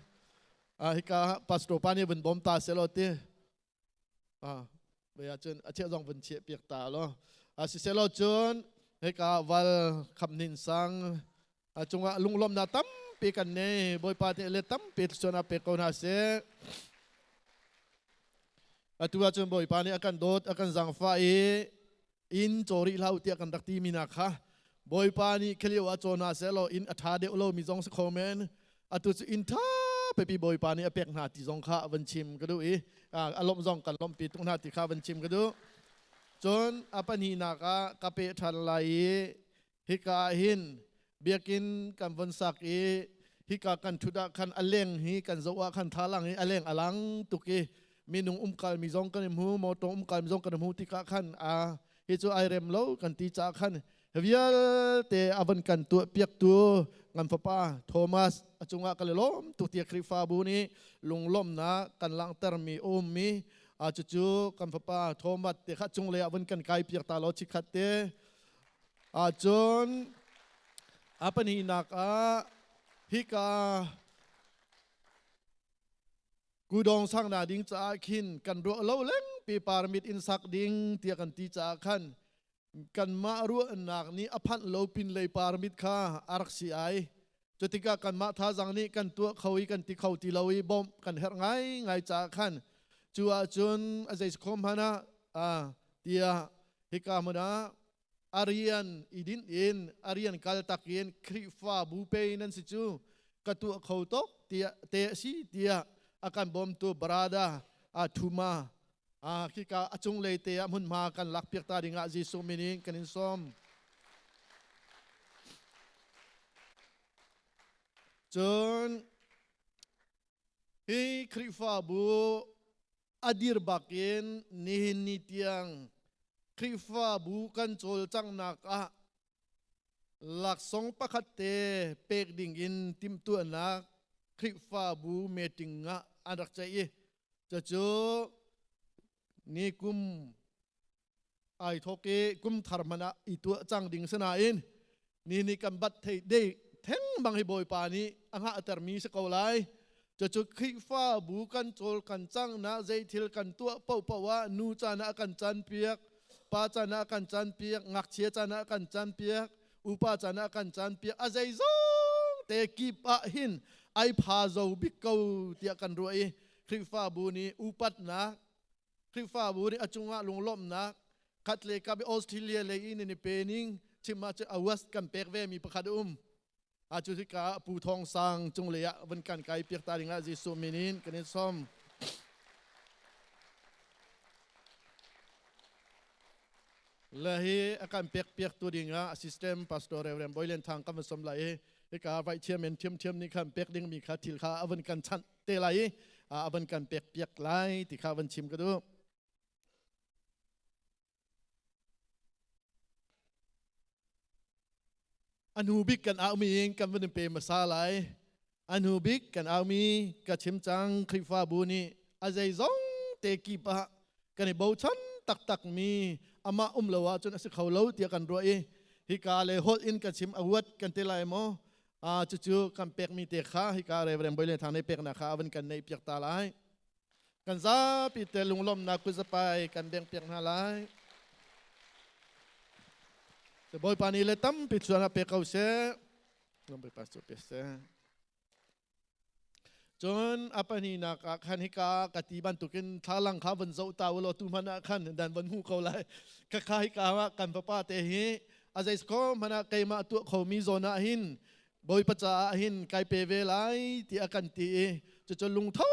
[SPEAKER 3] Ah, hika pastor pa nih vun bawm ta seh law ti. Ah, bai ahcun a chiah zong vun chiah piak ta law. Ah, siseh law cun hika val kham nin sang a cungah lunglawmhnak tampi kan nei. Bawipa nih le tampi thluachuahnak pek ko hna seh. Atu ahcun Bawipa nih a kan dawt, a kan zaangfah i inn caw rih hlah u tiah kan rak timi hna kha Bawipa nih khalio ah caw hna seh law inn a ṭha deuh lomi zong si kho men. Atu cu inn ṭha pipi Bawipa nih a pek hna ti zong kha van chim ka duh i a lawmh zong kan lawmhpi tuk hna ti kha van chim ka duh. Cun a pahnihnak ah ka peh ṭhan lai i hika ah hin biakinn kan von sak i hika kan ṭhut ah khan a leng hi kan zoh ah khan thlalang hi a leng a lang tuk i minung umkal mi zong kan i hmu motor umkal mi zong kan i hmu tikah khan a hi cu ai rem lo kan ti caah khan vialte a van kan tuah piaktu ngan fapa Thomas a cungah kan i lawm tuk tiah Khrihfabu nih lunglawmhnak kan langhtermi ummi a cucu kan fapa Thomas te kha cunglei ah vun kan kai piak ta lo chikhat te. Ahcun a pahnihnak ah hika kudawng sangna ding caah khin kan ruah lo lengpi permit in sak ding tiah kan ti caah khan kanmah ruahnak nih a phanh lo pin lei permit kha a rak si ai. Cutikah kanmah thazang nih kan tuah kho i kan ti kho ti lo i bawmh kan herh ngaingai caah khan cu ahcun a zei khom hmanh ah tiah hika hmun ah a rian i dinh in a rian kal tak in Khrihfabu pe nan si cu ka tuah kho tuk tiah te a si tiah a kan bawmtu Barada a Thuma a khika a cunglei te ah hmunhma kan lak piak ta dingah Jesuh min in kan in sawm. Cun hi Khrihfabu a dir bakin nihin ni tiang Khrihfabu kan cawlcanghnak ah laksawng pakhat te pek ding in timhtuahnak Khrihfabu meeting ah an rak ceih i cucu ni kum ai thawk i kum thar hmanh ah i tuah cang ding sinain ni nih kan bat thei de theng bang hi Bawipa nih a hngahtermi si ko lai. Cucu Khrihfabu kan cawl kan cang na zei thil kan tuah paohpaoh ah nu caan ah kan can piak, pa caan ah kan can piak, ngakchia caan ah kan can piak, upa caan ah kan can piak, a zeizong te kip ah hin ai pha zo bik ko tiah kan ruah i Khrihfabu nih upatnak Khrihfabu nih a cungah lunglawmhnak khat le kap i Australia lei in in i pe ning chim ah cun awas kan pek ve mi pakhat a um. A cu hika Pu Thawng Sang cunglei ah vun kan kai piak ta dingah Jesuh min in kan in sawm. Le hi a kan pek piak tu dingah assistant pastor Reverend Boylen Thang kan van som lai i hika vai thiam in thiam thiam nih khan pek ding mi kha thil kha a vun kan chanh te lai i a van kan pek piak lai ti kha van chim ka duh. A hnu bik kan aumi in kan van in pe hmasa lai. A hnu bik kan aumi ka chim cang Khrihfabu nih a zeizong te kip ah kan i bochan taktak mi amah um lo ahcun a si kho lo tiah kan ruah i hika le holh in ka chim a huat kan ti lai maw? Cucu kan pekmi te kha hika Reverend Boile Thang nih peknak kha a van kan neih piak ta lai. Kan zapi te lunglawmhnak kutzapai kan bengh piak hna lai. Bawipa nih le tampi chuan ah pe ko seh. Bawipa cu pe seh. Cun a pahnihnak ah khan hika ka ti bantukin thlalang kha von zoh ta ulaw tu hmanh ah khan dan von hmu ko lai. Khakha hika ah kan fapa te hi a zeisko hmanh ah keimah tuah khomi zawn ah hin Bawipa caah hin kai pe ve lai ti a kan ti i cucu lungtho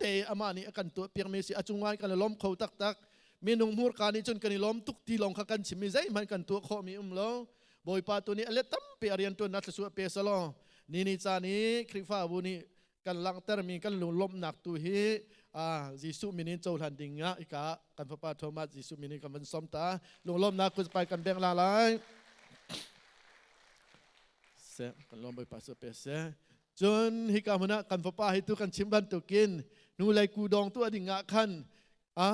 [SPEAKER 3] te amah nih a kan tuah piakmi si a cungah kan i lawm kho taktak. Minung hmurka nih cun kan i lawm tuk ti lawng kha kan chim i zeihmanh kan tuah khawhmi um lo. Bawipa tu nih a let tampi a rianṭuannak thluachuah pe selaw ni ni caan i Khrihfabu nih kan langhtermi kan lunglawmhnak tu hi Jesuh min in cohlan ding ah ika kan fapa Thomas Jesuh min in kan van som ta lunglawmhnak kutpai kan bengh la lai se kan lawm Bawipa su pe se cun hika hmun ah kan fapa hi tu kan chim bantukin nu lei kudong tu ading ah khan a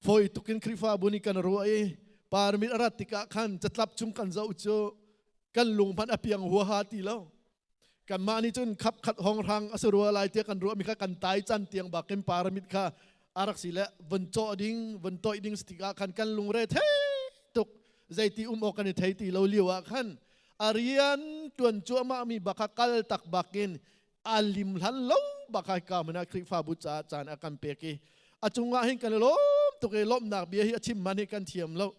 [SPEAKER 3] Fawi tukin Khrihfabu nih kan ruah i parmit a rat tikah khan catlap chung kan zoh cu kan lung hmanh a piang huaha ti lo. Kanmah nih cun khap khat hong hrang a si rua lai tiah kan ruahmi kha kan tai can tiang bakin parmit kha a rak si le vun cawh ding, vun toih ding si tikah khan kan lungre thei tuk. Zeiti um awk kan i thei ti lo lio ah khan a rian tuan cuahmah mi bak kha kal tak bakin a lim hlan lo bak hai ka mana Khrihfabu caah caan a kan pek i a cungah hin kan i lawm tuk i lawmhnak bia hi a chim man hi kan thiam lo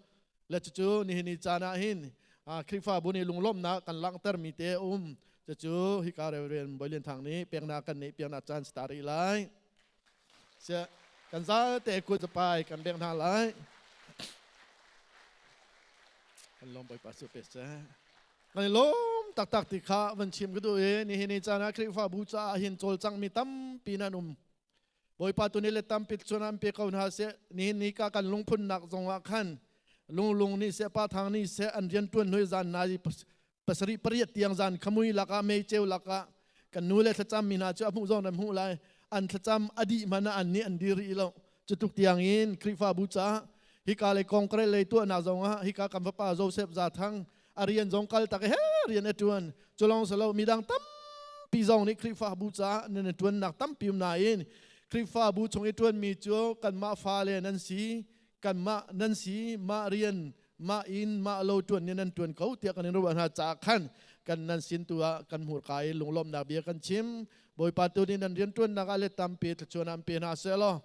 [SPEAKER 3] le cucu nihin ni caan ah hin Khrihfabu nih lunglawmhnak kan langhter mi te um cucu hika Reverend Boilian Thang nih peknak kan neih piaknak caan si ta rih lai. Sia kan zalte kut zapai kan bengh hna lai. Kan lawm Bawipa su pe seh. Kan i lawm taktak ti kha van chim ka duh i nihin ni caan ah Khrihfabu caah hin cawlcangmi tampi nan um. Bawipa tu nih le tampi cun an pe ko hna seh. Nihin ni ka kan lungphunnak zong ah khan lunglung nih seh pa thang nih seh an rian tuan hnui zan na pasarih pariat tiang zan khamui lakah meiceu lakah kan nu le thlacam mi hna cu a hmuh zong nan hmuh lai an thlacam a dih hmanh ah an nih an dir rih lo cutuk tiang in Khrihfabu caah hika le kongkre lei tuahnak zong ah hika kan fapa Joseph Zathang a rian zong kal tak he rian a tuan culong salo midang tampi zong nih Khrihfabu caah nan tuannak tampi um nain Khrihfabu chung i tuanmi cu kanmah fale nan si kanmah nan si mah rian mah in mah lo tuan nih nan tuan ko tiah kan in ruah hna caah khan kan nan sin tu ah kan hmurka i lunglawmhnak bia kan chim Bawipa tu nih nan rian tuannak ah le tampi thluachuah an pe hna seh law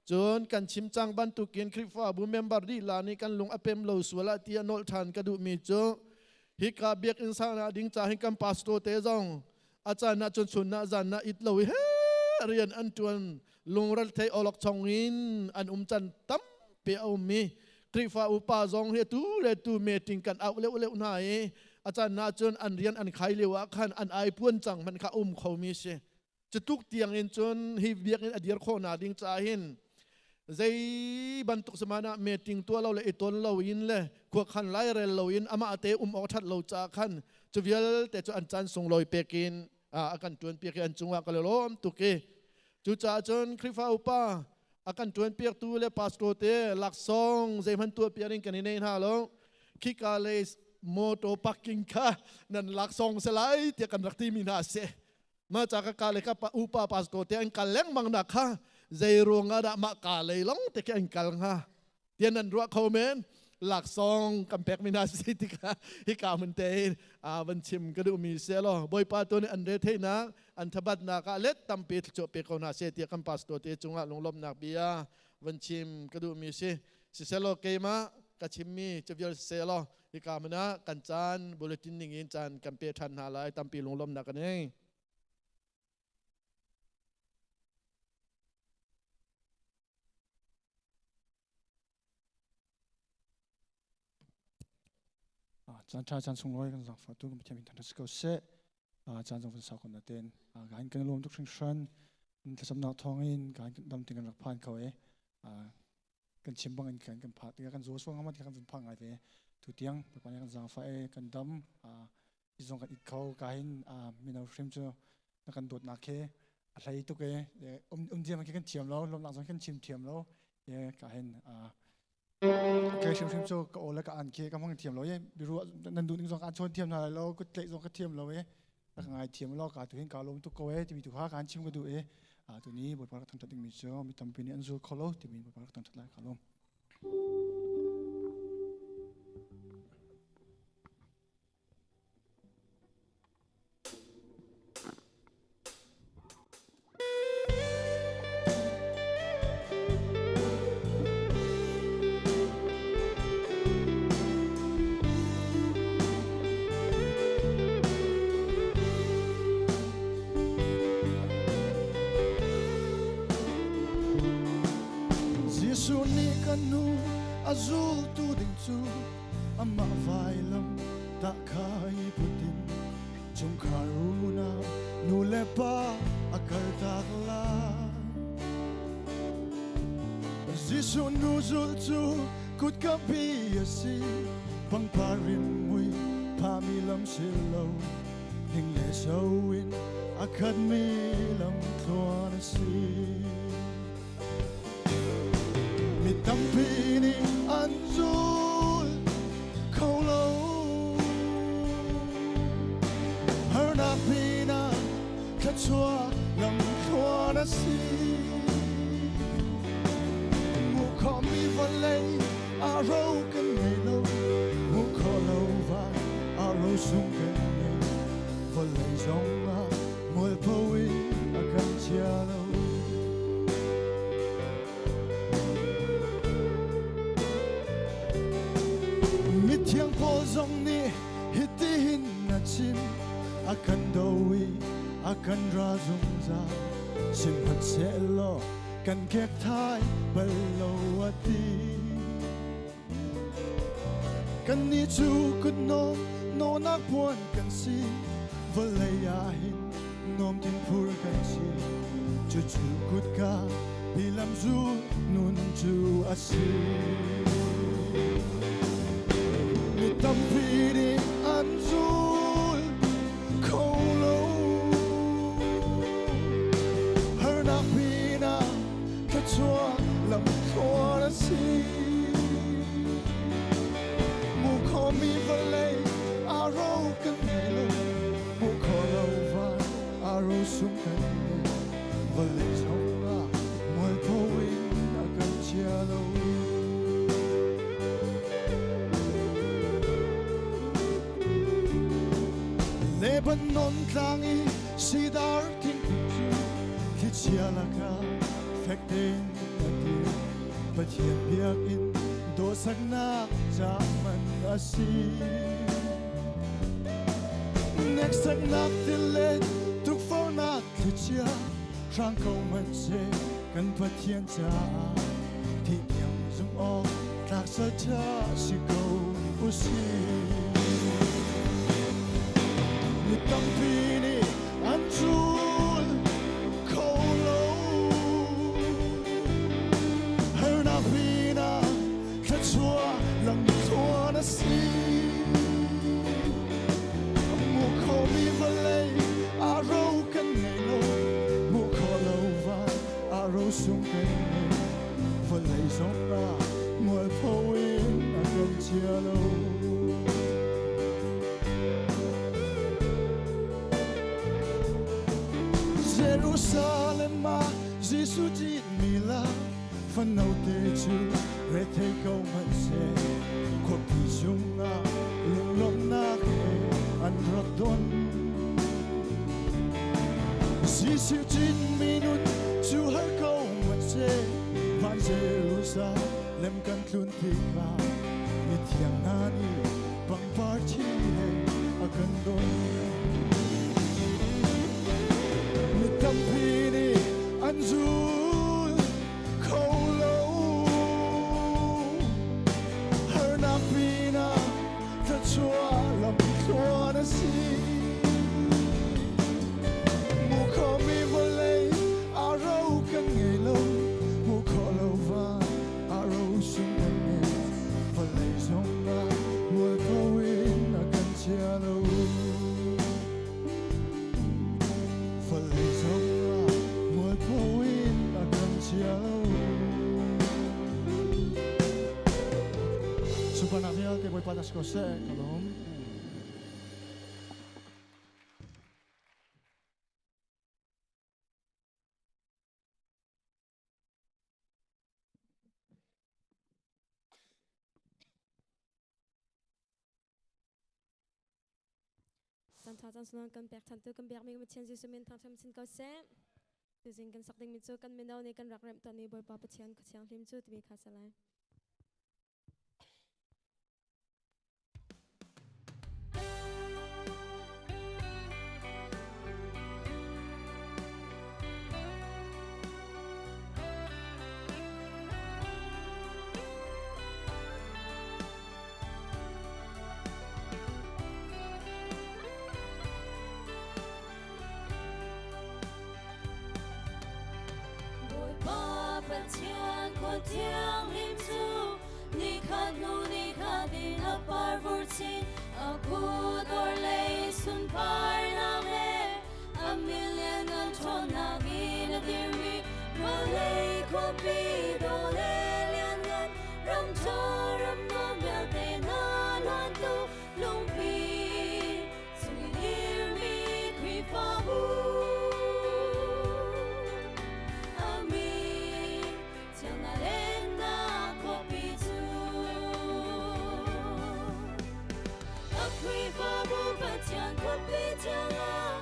[SPEAKER 3] cun kan chim cang bantukin Khrihfabu member lila nih kan lung a pem lo sual ah tiah nolh ṭhan ka duhmi cu hika biakinn saknak ding ca hin kan pastor te zong a caan ah cun chun ah zan ah it lo i he rian an ṭuan lungral thei olok chong in an um can tampi a um i Khrihfa upa zong hi tu le tu meeting kan auh leuh leuh hna i a caan ah cun an rian an khai lio ah khan an ai puan cang hmanh kha um khomi si cutuk tiang in cun hi biakinn a dir khawh na ding caah hin zei bantuk samana meeting tuah lo le i ton lo in le khuakhan lairel lo in amah te um awk that lo caah khan cu vialte cu an caan sunglawi pek in a kan tuan piak i an cungah ka lawm tuk i cucaah cun Khrihfa upa a kan tuan piaktu le pastor te laksawng zeihmanh tuah piak in kan i nei hna lo khika le motor parking kha nan laksawng se lai tiah kan rak ti mi hna si ma cha ka ka le ka pa upa pastor te an kal lengmang na kha zei ruang ah dah mah ka lei long te khi an kal hnga tian nan ruah kho men laksawng kan pek mi hna si tikah hika hmun te in van chim ka duh mi se lo Bawipa tu nih an re theihnak an thabatnak ah let tampi thluachuah pe ko hna se tiah kan pastor te cungah lunglawmhnak bia van chim ka duh mi si siselaw keimah ka chimmi cavial siselaw hika hmun ah kan caan bulletin ning in caan kan pe ṭhan hna lai tampi lunglawmhnak kan ngei.
[SPEAKER 7] Caan ṭha caan sunglawi kan zaangfah tu kan Pathian min thangṭhat si ko seh. Caan zong van sau ko natin kan kan lawm tuk hringhran. Thlacamnak thawngin kan dam tin kan rak phan kho e. Kan chim bang in kan kan pha tikah kan zaw suang amat kan vun phak ngai ve. Tu tiang Bawipa nih kan zaangfah e kan dam zong kan it kho ka hin mino hrim cu na kan dawtnak he a hlei tuk e um diam khi kan thiam lo lawmnak zong kan chim thiam lo ye ka hin ke hrimhrim cu ka aw le ka an khi ka hmang thiam lo ye biru nan duh ning zong an chawn thiam hna lai lo kut tlaih zong ka thiam lo e ka ngai thiam lo ka tu hin ka lawm tuk ko e timi tu kha kan chim ka duh e tu ni Bawipa ka thangṭhat dingmi cu mi tampi nih an zul kho lo timi Bawipa ka thangṭhat lai ka lawm.
[SPEAKER 8] Jesuh nih kan nu a zultu ding cu amah vailam dah kha i put in chungkhar unau nu le pa a kaltak lai. Jesuh nu zulh cu kutka bi a si, pangpar rimhmui phami lam si lo, hing le so in a khatmi lam thluan a si. Mi tampi nih an zul kho lo. Harnak pinah thluachuah lamthluan a si. Hmuh khawhmi vawlei ah ro kan ngei lo. Hmuh khawh lo van ah ro sung kan ngei. Vawlei zong ah mualpho in a kan chia lo. Mithiang Paul zong nih hitihin a chim, a kan do i a kan ra zungzal. Sihmanhsehlaw kan kekthai bal lo a ti. Kannih cu kutnawm nawnak puan kan si. Vawlei ah hin nuam tin phur kan si. Cucu kutka pilam zu nun cu a si. Mi tampi nih an zul kho lo. Harnak pinah thluachuah lamthluan a si. Mu khomi vawlei aa ro kan ngei lo. Mu kho lo van aa ro sung kan ngei. Vawlei zongah mualpho in a kan chia lo. Lebanon tlang i sidar thingkung cu thlichia lakah fek tein a dir. Pathian biakinn dawhsaknak ca man a si. Hneksaknak tilet tukforhnak thlichia hrang ko hmanh seh kan Pathian caah thih tiang zumh awk tlak salṭha si ko usih. Mi tampi nih an zul kho lo. Harnak pinah thluachuah lamthluan a si. Hmuh khomi vawlei aa ro kan ngei lo. Hmuh khawh lo van aa ro sung kan ngei. Vawlei zongah mualpho in a kan chia lo. Jerusalem ah Jesuh citmi la fanote cu rethei ko hmanh seh khuapi chungah lunglawmhnak he an rak don. Jesuh citmi nun cu har ko hmanh seh van Jerusalem kan tlun tikah mithiang hna nih pangpar thi he a kan don. Mi tampi nih an zul kho lo. Harnak pinah thluachuah lamthluan a si. Hmuh khomi vawlei aa ro kan ngei lo. Hmuh khawh lo van aa ro sung kan ngei. Vawlei zongah mualpho in a kan chia lo. Vawlei zongah mualpho in a kan chia lo. Sunparnak vialte Bawipa ta si ko seh. Ka lawm.
[SPEAKER 9] Caan ṭha caan sunglawi kan pek ṭhan tu kan biakmi kan Pathian Jesuh min thangṭhat sin ko seh. Tuzing kan sak dingmi cu kan mino nih kan rak remh tawnmi Bawipa Pathian khua thianghlim cu timi kha si lai.
[SPEAKER 6] Bawipa Pathian khua thianghlim cu nikhat hnu nikhat in a parvur chin a kut orhlei sunparnak le a million an ṭhawnnak in a dirmi vawlei khuapi dawh le lianngan ram ṭha ram nuam vialte hna hlantu lungpi cung i dirmi Khrihfabu. Amin. Thiangna lennak khuapi cu a Khrihfabu Pathian khuapi thiangah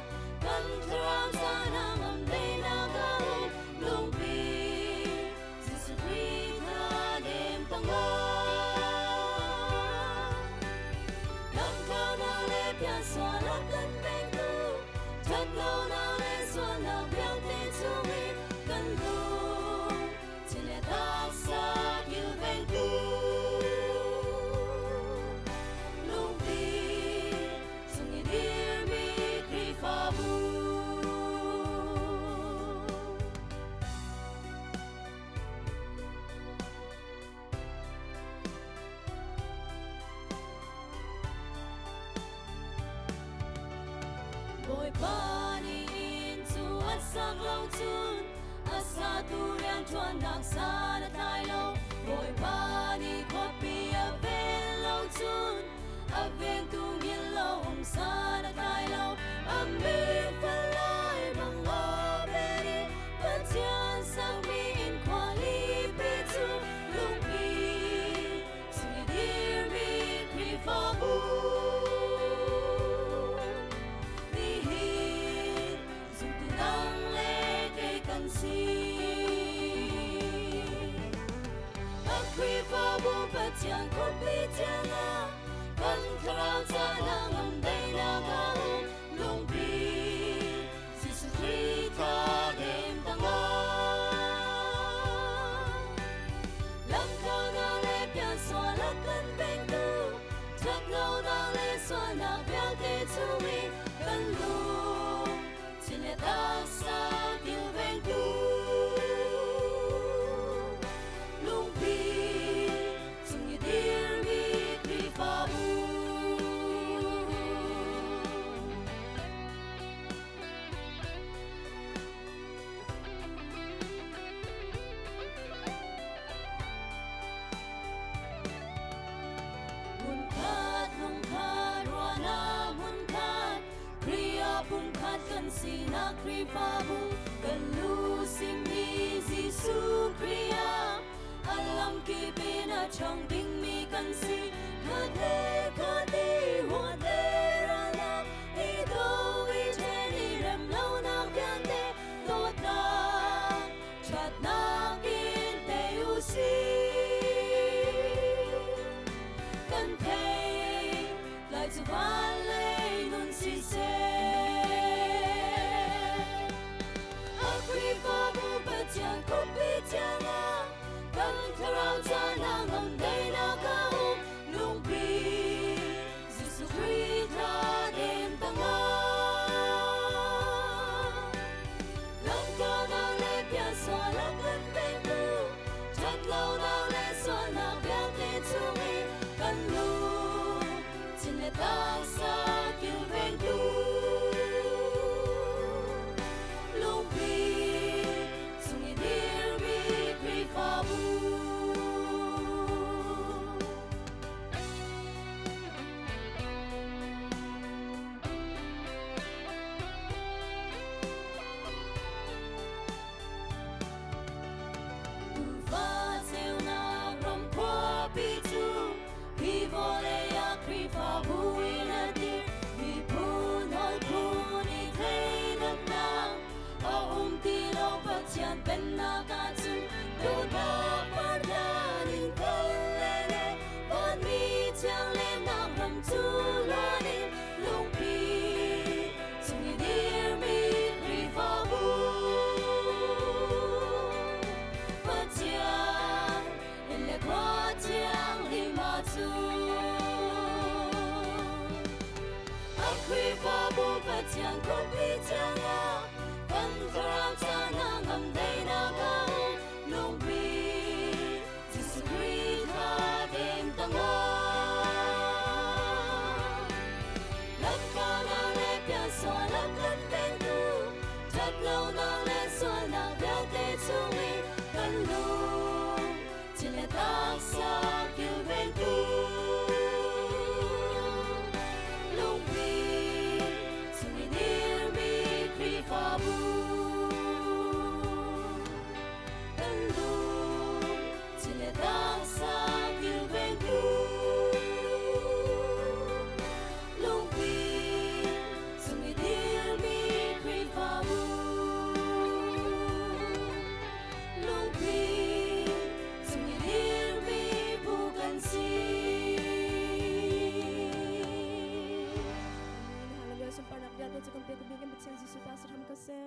[SPEAKER 6] kan thlarau zana ngam daihnak a um lungpi Jesuh Khrih thladem tangah lamthaunak le piansual a kan vengtu ṭhatlonak le sualnak vialte chungin kan lung thin le taksa kilvengtu. cun a satu rianṭuannak san a tlai lo. Bawipa nih khuapi a ven lo cun a vengtu ngil lo um san a tlai lo. A mi fel lai bang a ven i Pathian sakmi inn khualipi cu lungpi sui dirmi Khrihfabu. Nihin zumtu dang le kei kan si. A Khrihfabu Pathian khuapi tiangah kan thlarau caah ngam daihnak a um lungpi Jesuh Khrih thladem tangah. Lamkalnak le piansual a kan pengtu, ṭhatlonak le sualnak vialte chungin kan lung thin le taksa kilvengtu. Lungpi cung i dirmi Khrihfabu. Hmunkhat lungkhat ruahnak hmunkhat Khrih ah pumkhat kan sinak Khrihfabu kan lu simi Jesuh Khrih ah a lamkip in a ṭhang dingmi kan si khat le khat i huat le ralnak i do i ṭhen i rem lonak vialte dawtnak ṭhatnak in tei u sih. Kan thei lai cu van lei nun siseh. A Khrihfabu Pathian khuapi tiangah kan thlarau caah ngam daihnak a um lungpi Jesuh Khrih thladem tangah. Lamkalnak le piansual a kan pengtu, ṭhatlonak le sualnak vialte chungin kan lung thin le taksa kilvengtu. Lungpi chung i dirmi Khrihfabu. Tuufa ceunak ram khuapi cu hi vawlei ah Khrihfabu in a dir. Miphun holh phun i thleidannak a um ti lo Pathian pennak ahcun dawtnak parhlan in kal le le vanmi thiang lennak ram cu luan in lungpi chung i dirmi Khrihfabu Pathian inn le khua thianghlim ah cun A Khrihfabu Pathian khuapi tiangah kan thlarau caah ngam daihnak a um lungpi Jesuh Khrih thladem tangah. Lamkalnak le piansual a kan pengtu ṭhatlonak le sualnak vialte chungin kan lung thin le taksa kilvengtu. Lungpi chung i dirmi Khrihfabu. Kan lung thin le taksa kilvengtu. Lungpi chung i dirmi Khrihfabu. Lungpi chung i dirmi bu kan si.
[SPEAKER 9] Hallelujah sunparnak vialte cu kan pek bik in Pathian Jesuh ta si hram ko seh.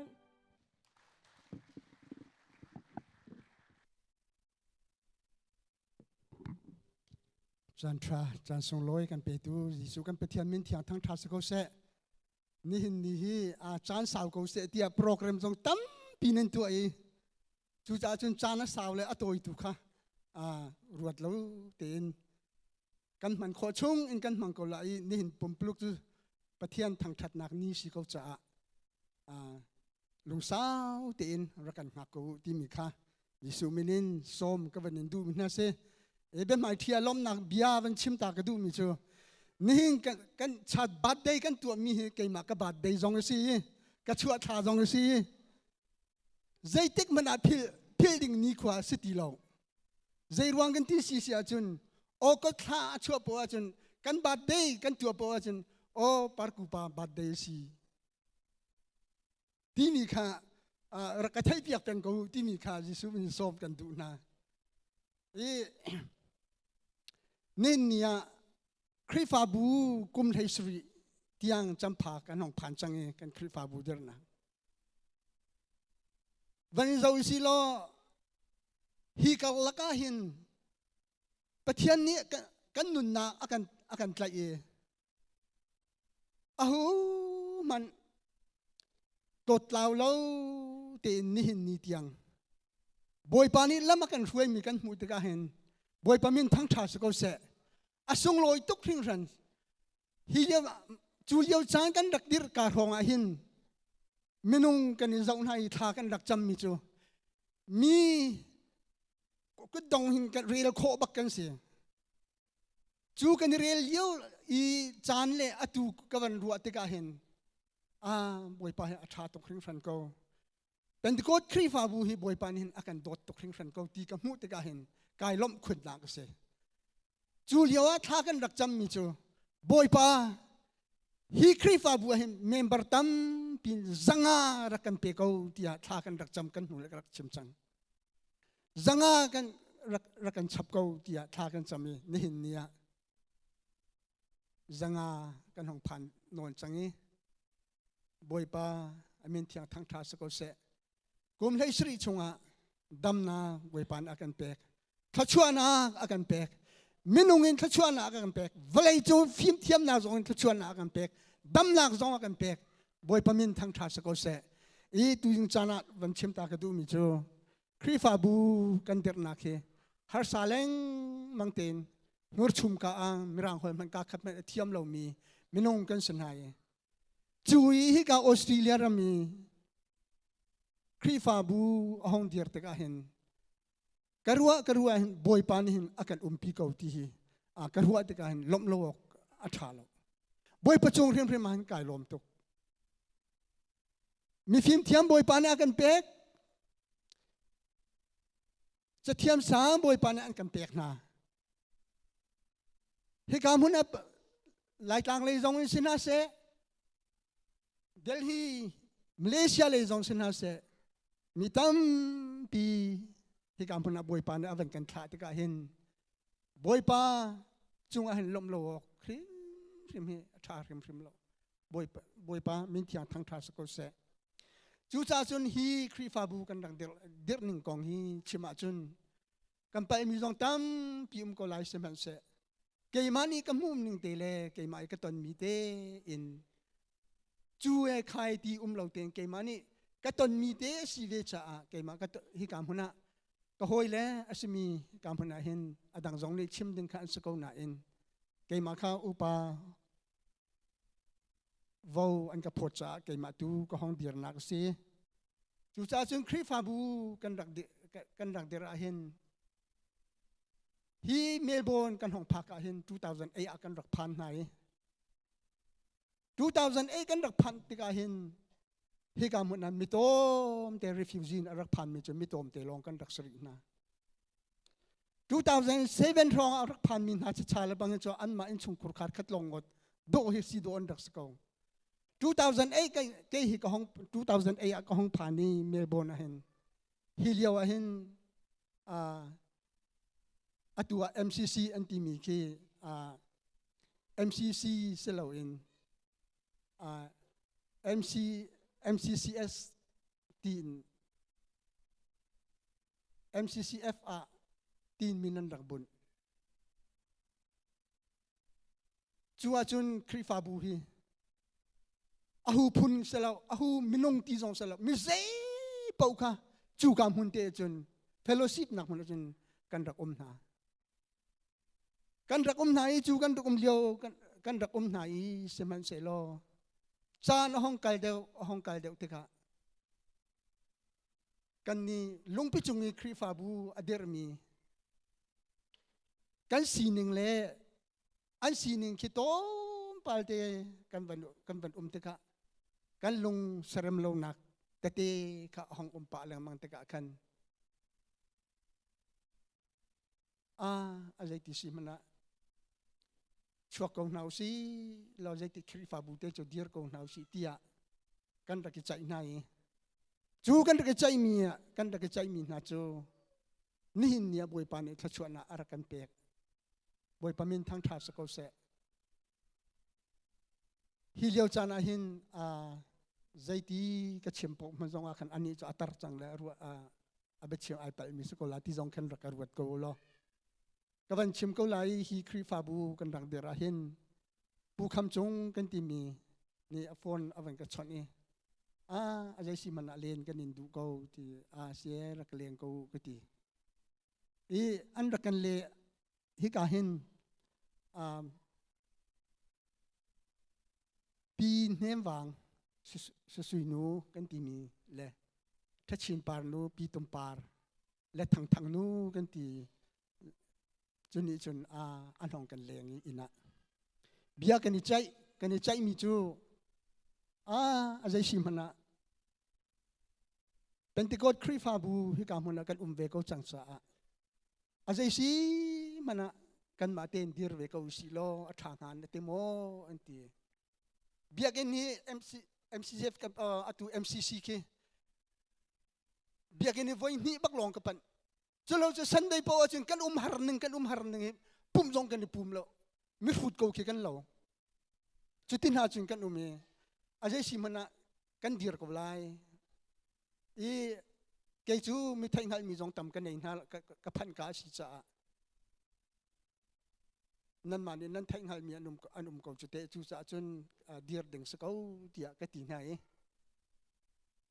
[SPEAKER 10] Caan ṭha, caan sunglawi kan petu Jesuh kan Pathian min thiang thang ṭha si ko seh. Nihin ni hi a caan sau ko seh tiah program zong tampi nan tuah i cucaah cun caan a sau le a tawi tu kha ruat lo tein kan hman khawh chung in kan hmang ko la i nihin pumpuluk cu Pathian thangṭhatnak ni si ko caah. Lungsau tein rak kan hngak ko timi kha Jesuh min in sawm ka van in duh mi hna si. E biahmai ṭhia lawmnak bia van chim ta ka duh mi cu nihin kan kan chat birthday kan tuah mi hi keimah ka birthday zong a si i ka chuah thla zong a si i zeitik hmanh ah phil phil ding ni khua si ti lo. Zei ruang kan ti si si ahcun August thla a chuah poah ahcun kan birthday kan tuah poah ahcun aw parku pa birthday a si timi kha rak ka theihpiak peng ko timi kha Jesuh in sawm kan duh hna. I nin ni ah Khrihfabu kum hlei sarih tiang campha kan hong phan cang i kan Khrihfabu dirnak. Van zo si law hi karlak ah hin Pathian nih kan nunnak a kan a kan tlaih i Aho hmanh dawtlau lo tein nihin ni tiang Bawipa nih lam a kan hruaimi kan hmuh tikah hin Bawipa min thangṭha si ko seh. A sunglawi tuk hringhran. Hi lio cu lio caan kan rak dirh ka hrawng ah hin minung kan i zoh hna i thla kan rak cammi cu mi kutdong hin kan rel khawh bak kan si. Cu kan i rel lio i caan le atu ka van ruah tikah hin ah Bawipa hi a ṭha tuk hringhran ko. Pentecost Khrihfabu hi Bawipa nih hin a kan dawt tuk hringhran ko ti ka hmuh tikah hin kai lawmh khunnak a si. Cu lio ah thla kan rak cammi cu Bawipa hi Khrihfabu ah hin member tampi zanga rak kan pe ko tiah thla kan rak cam kan hnu le ka rak chim cang. Zanga kan rak, rak kan chap ko tiah thla kan cam i nihin ni ah zanga kan hong phan nawn cang i Bawipa a min thiang thangṭha si ko seh. Kum hlei sarih chungah damnak Bawipa nih a kan pek. Thluachuahnak a kan pek. Minung in thluachuahnak a kan pek. Vawlei cu fimthiamnak zong in thluachuahnak a kan pek. Damnak zong a kan pek. Bawipa min thangṭha si ko seh. I tuzing caan ah van chim ta ka duhmi cu Khrihfabu kan dirhnak hi harsa lengmang tein hnurchum ka ah mirang holh hmanh ka khat hmanh a thiam lomi minung kan si hna i cu i hika Australia ram i Khrihfabu a hong dir tikah hin ka ruah ka ruah hin Bawipa nih hin a kan umpi ko ti hi ka ruah tikah hin lawmh lo awk a ṭha lo. Bawipa cung hrimhrim ah hin kai lawm tuk. Mifim thiam Bawipa nih a kan pek. Cathiam sang Bawipa nih an kan pek hna. Hika hmun ah Laitlang lei zong in si hna seh, Delhi, Malaysia lei zong si hna seh, mi tampi hika hmun ah Bawipa nih a van kan thlah tikah hin Bawipa cungah hin lawmh lo awk hrimhrim hi a ṭha hrimhrim lo. Bawipa, Bawipa min thiang thangṭha si ko seh. Cucaah cun hi Khrihfabu kan rak dirh ning kong hi chim ahcun kan palhmi zong tampi um ko lai sihmanhseh keimah nih ka hmuh ning te le keimah i ka tonmi te in cu e khai ti um lo tein keimah nih ka tonmi te a si ve caah keimah ka hika hmun ah ka hawi le a simi ka hmun ah hin a dang zong nih chim ding kha an si ko nain keimah kha upa vo an ka phawt caah keimah tu ka hong dirnak a si. Cucaah cun Khrihfabu kan rak kan rak dir ah hin hi Melbourne kan hong phak ah hin 2008 ah kan rak phan hna i 2008 kan rak phanh tikah hin hika hmun ah mitawm te refugee a rak phanmi cu mitawm te lawng kan rak si rih hna. 2007 hrawng ah rak phanmi hna chicha le bang cu anmah innchungkhur khar khat lawng ngot dawh hi si dawh an rak si ko. 2008 ke hi ka hong 2008 ah ka hong phan i Melbourne ah hin hi lio ah hin atu ah MCC an timi khi MCC si loin MC MCCS tiin MCCF ah tiin min an rak bunh. Cu ahcun Khrihfabu hi ahu phun selo ahu minung ti zong selo mi zei paoh kha cu ka hmun te cun fellowship nak hmun ahcun kan rak um hna. Kan rak um hna i cu kan rak um lio kan, kan rak um hna i sihmanhsehlaw caan a hong kal deuh a hong kal deuh tikah. Kan nih lungpi cung i Khrihfabu a dirhmi kan sining le an sining khi tlawmpal te kan van kan van um tikah kan lung serem lonak tete kha a hong um pah lengmang tikah khan a a zeiti si hmanh ah chuak ko hna usih law zeiti Khrihfabu te cu dir ko hna usih tiah kan rak i ceih hna i cu kan rak i ceihmi ah kan rak i ceihmi hna cu nihin ni ah Bawipa nih thluachuahnak a rak kan pek. Bawipa min thangṭha si ko seh. Hi lio caan ah hin zeiti ka chim paoh hmanh zong ah khan anih cu a tar cang le a ruah a biachim ai palhmi si ko la ti zong khan rak ka ruat ko law. Ka van chim ko lai hi Khrihfabu kan rak dir ah hin Pu Kham Cung kan timi nih a phone a van ka chawnh i a a zei si man ah len kan in duh ko ti a sie rak leng ko ka ti. I an rak kan le hika hin um, pi hnem vang susui nu kan timi le thachin par nu pi tum par le thang thang nu kan ti cu nih cun a an hong kan leng i inn ah bia kan i ceih kan i ceihmi cu a a zei si hmanh ah Pentecost Khrihfabu hika hmun ah kan um ve ko cang caah a zei si hmanh ah kanmah tein dir ve ko usih law a ṭha hnga na ti maw an ti. Biakinn hi MC, MCCF atu MCC khi biakinn hi voi hnih bak lawng ka panh. Culo cu Sunday paoh ahcun kan um har ning kan um har ning hi pumh zong kan i pum lo. Mihrut ko khi kan lo. Cuti hna cun kan um i a zei si hmanh ah kan dir ko lai. I kei cu mi theihhngalhmi zong tam ka nei hna ka phanh ka a si caah nanmah nih nan theihhngalhmi an um an um ko cu teh cu caah cun dir ding si ko tiah ka ti hna i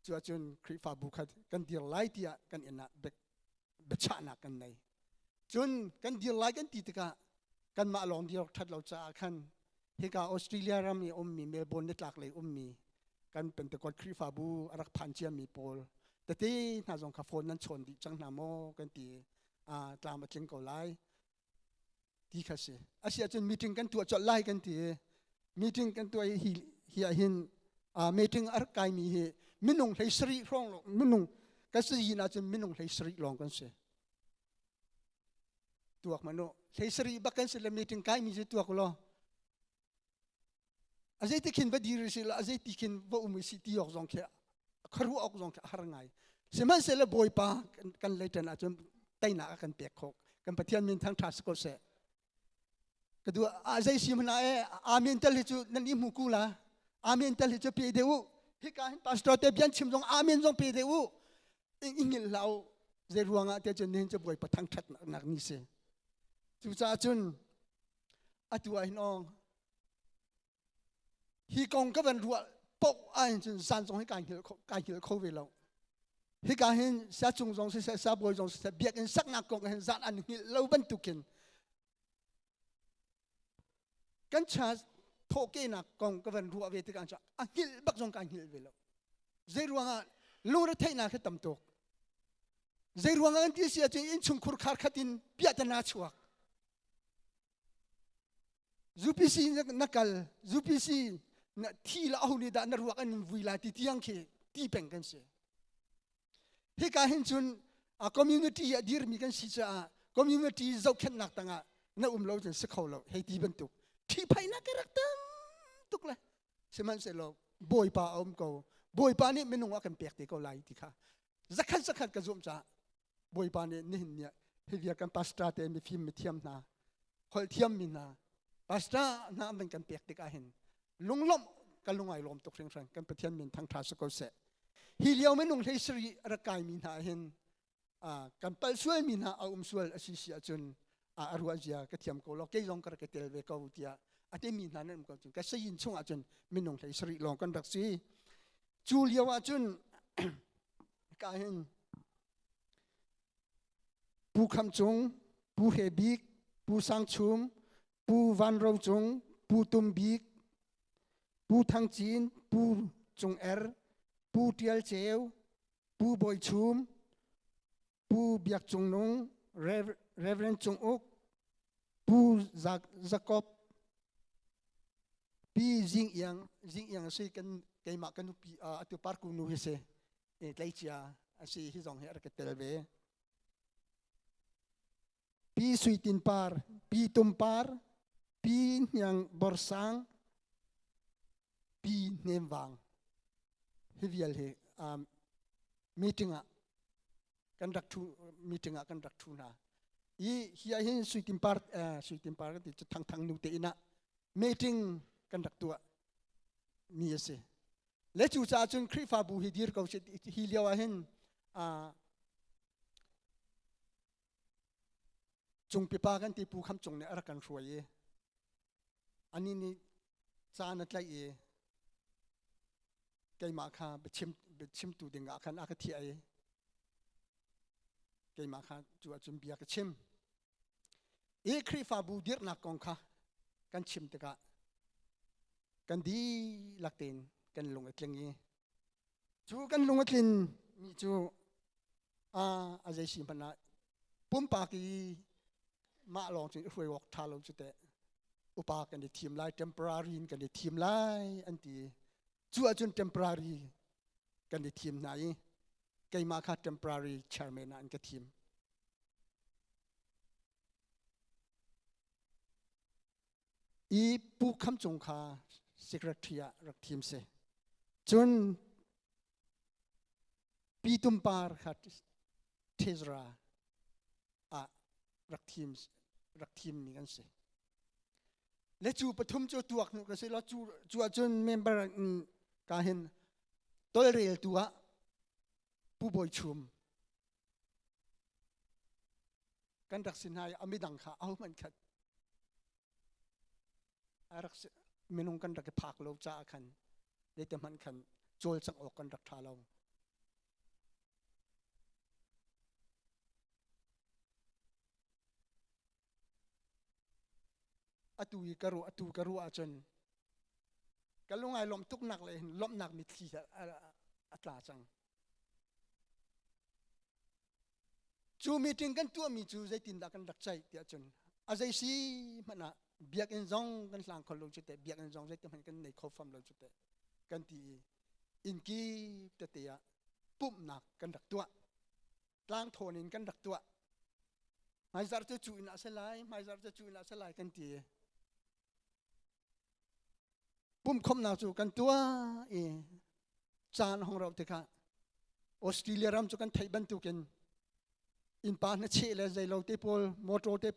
[SPEAKER 10] cu ahcun Khrihfabu kha kan dir lai tiah kan inn ah biachahnak kan nei. Cun kan dir lai kan ti tikah kanmah lawng dir awk ṭhat lo caah khan hika Australia ram i ummi Melbourne nitlak lei ummi kan Pentecost Khrihfabu a rak phan ciami pawl tete hna zong kha phone nan chawn dih cang hna maw kan ti tlam a tling ko lai ti kha si. A si ahcun meeting kan tuah colh lai kan ti i meeting kan tuah i hi, hi ah hin meeting a rak kaimi hi minung hlei sarih hrawng minung kan si yin ahcun minung hlei sarih lawng kan si. Tuak manu hlei sarih bak kan si le meeting kaimi cu tuak law a zeiti khin va dir si la a zeiti khin va um si ti awk zong khi khuaruah awk zong khi a har ngai sihmanhsehlaw bawipa kan leiṭan ahcun teinak a kan pek khawh kan pathian min thang ṭha si ko seh ka du a zei si hmana e amen tel hi cu nan i hmu ku la amen tel hi cu pe de u hika hin pastor te bian chim zong amen zong pe de u ingil hlau zei ruangah te cun nihin cu bawipa thangṭhat nak ni si cucaah cun atu ah hin awng hi kong ka van ruah poh ahhin cun zan zong hi kai hngilh kho kai hngilh kho ve lo hika hin sia cung zong siseh sia bawi zong siseh biakinn saknak kong hin zan an hngilh lo bantukin kan cha thawhkehnak kong ka van ruah ve tikah a hngilh bak zong kai hngilh ve lo zei ruangah lungretheihnak hi tam tuk zei ruangah kan ti si ahcun innchungkhur khar khat in piahtana chuak UPC na kal UPC na thi la aho nih dah na ruak an in vui lai ti tiang khi ti peng kan si hika hin cun a community a dirmi kan si caah community zohkhenhnak tangah na um lo cun si kho lo hei ti bantuk ṭhihphaihnak ka rak tam tuk le sihmanhsehlaw bawipa a um ko bawipa nih minung a kan pek te ko lai ti kha zakhat zakhat ka zumh caah Bawipa nih nihin ni ah hi vial kan pastor te mifim mithiam hna holh thiam mi hna pastor hna an kan pek tikah hin lunglawmh ka lungai lawm tuk hringhran kan Pathian min thangtha si ko seh hi lio minung hlei sari rak kai mi hna hin kan pal sual mi hna a um sual a si si ahcun a ruah zia ka thiam ko lo kei zong ka rak i tel ve ko tiah a timi hna nan um ko cun ka sayin chung ahcun minung hlei sari lawng kan rak si cu lio ahcun ka hin Pu Kham Cung, Pu Hre Bik, Pu Sang Chum, Pu Van Ro Cung, Pu Tum Bik, Pu Thang Cin, Pu Cung Er, Pu Tial Ceu, Pu Bawi Chum, Pu Biak Cung Nung, Reverend Cung Uk, Pu Jacob, Pi Zing Iang, Zing Iang si kan keimah kan nupi atu parku nu hi si tleicia a si hi zong hi a rak tel ve. Pi Sui Tin Par, Pi Tum Par, Pi Hniang Bor Sang, Pi Hnem Vang. Hi vial hi um, meeting ah kan rak thu meeting ah kan rak thu hna. I hi ah hin Sui Tin Par uh, Sui Tin Par kan ti cu Thang Thang nu te inn ah meeting kan rak tuah mi a si. Le cu caah cun Khrihfabu hi dir ko hi lio ah hin uh, Cungpipa kan ti Pu Kham Cung nih a rak kan hruai i anih nih caan a tlaih i keimah kha biachim biachimtu ding ah khan a ka thiah i keimah kha cu ahcun bia ka chim. I Khrihfabu dirhnak kong kha kan chim tikah kan dihlak tein kan lung a tling i cu kan lung a tlin mi cu a zei si hmanh ah pumpak i mah lawng cun i hruai awk ṭha lo cu teh upa kan i thim lai temporary in kan i thim lai an ti cu ahcun temporary kan i thim hna i keimah kha temporary chairman ah an ka thim i Pu Kham Cung kha secretary ah rak thim si cun Pi Tum Par kha treasurer ah rak thim rak thimmi kan si. Le cu pathum cu tuak hnu ka si lo cu cu ahcun member ka hin tolreltu ah Pu Bawi Chum kan rak si hna i a midang kha ahohmanh khat a rak minung kan rak i phak lo caah khan zeite hmanh khan cawlcangh awk kan rak ṭha lo. Atu i ka ruah atu ka ruah ahcun ka lung ai lawmh tuknak le hin lawmhnak mitthli a tla cang. Cu meeting kan tuahmi cu zeitindah kan rak ceih tiah cun a zei si hmanh ah biakinn zong kan hlang kho lo cu teh biakinn zong zeitin hmanh kan nei kho fam lo cu teh kan ti i inn kip tete ah pumhnak kan rak tuah tlang thawn in kan rak tuah hmaizarh cu cu inn ah si lai hmaizarh cu cu inn ah si lai kan ti pumkhawmhnak cu kan tuah i caan hong rauh tikah Australia ram cu kan theih bantukin innpa na cheh le zeilo te pawl motor te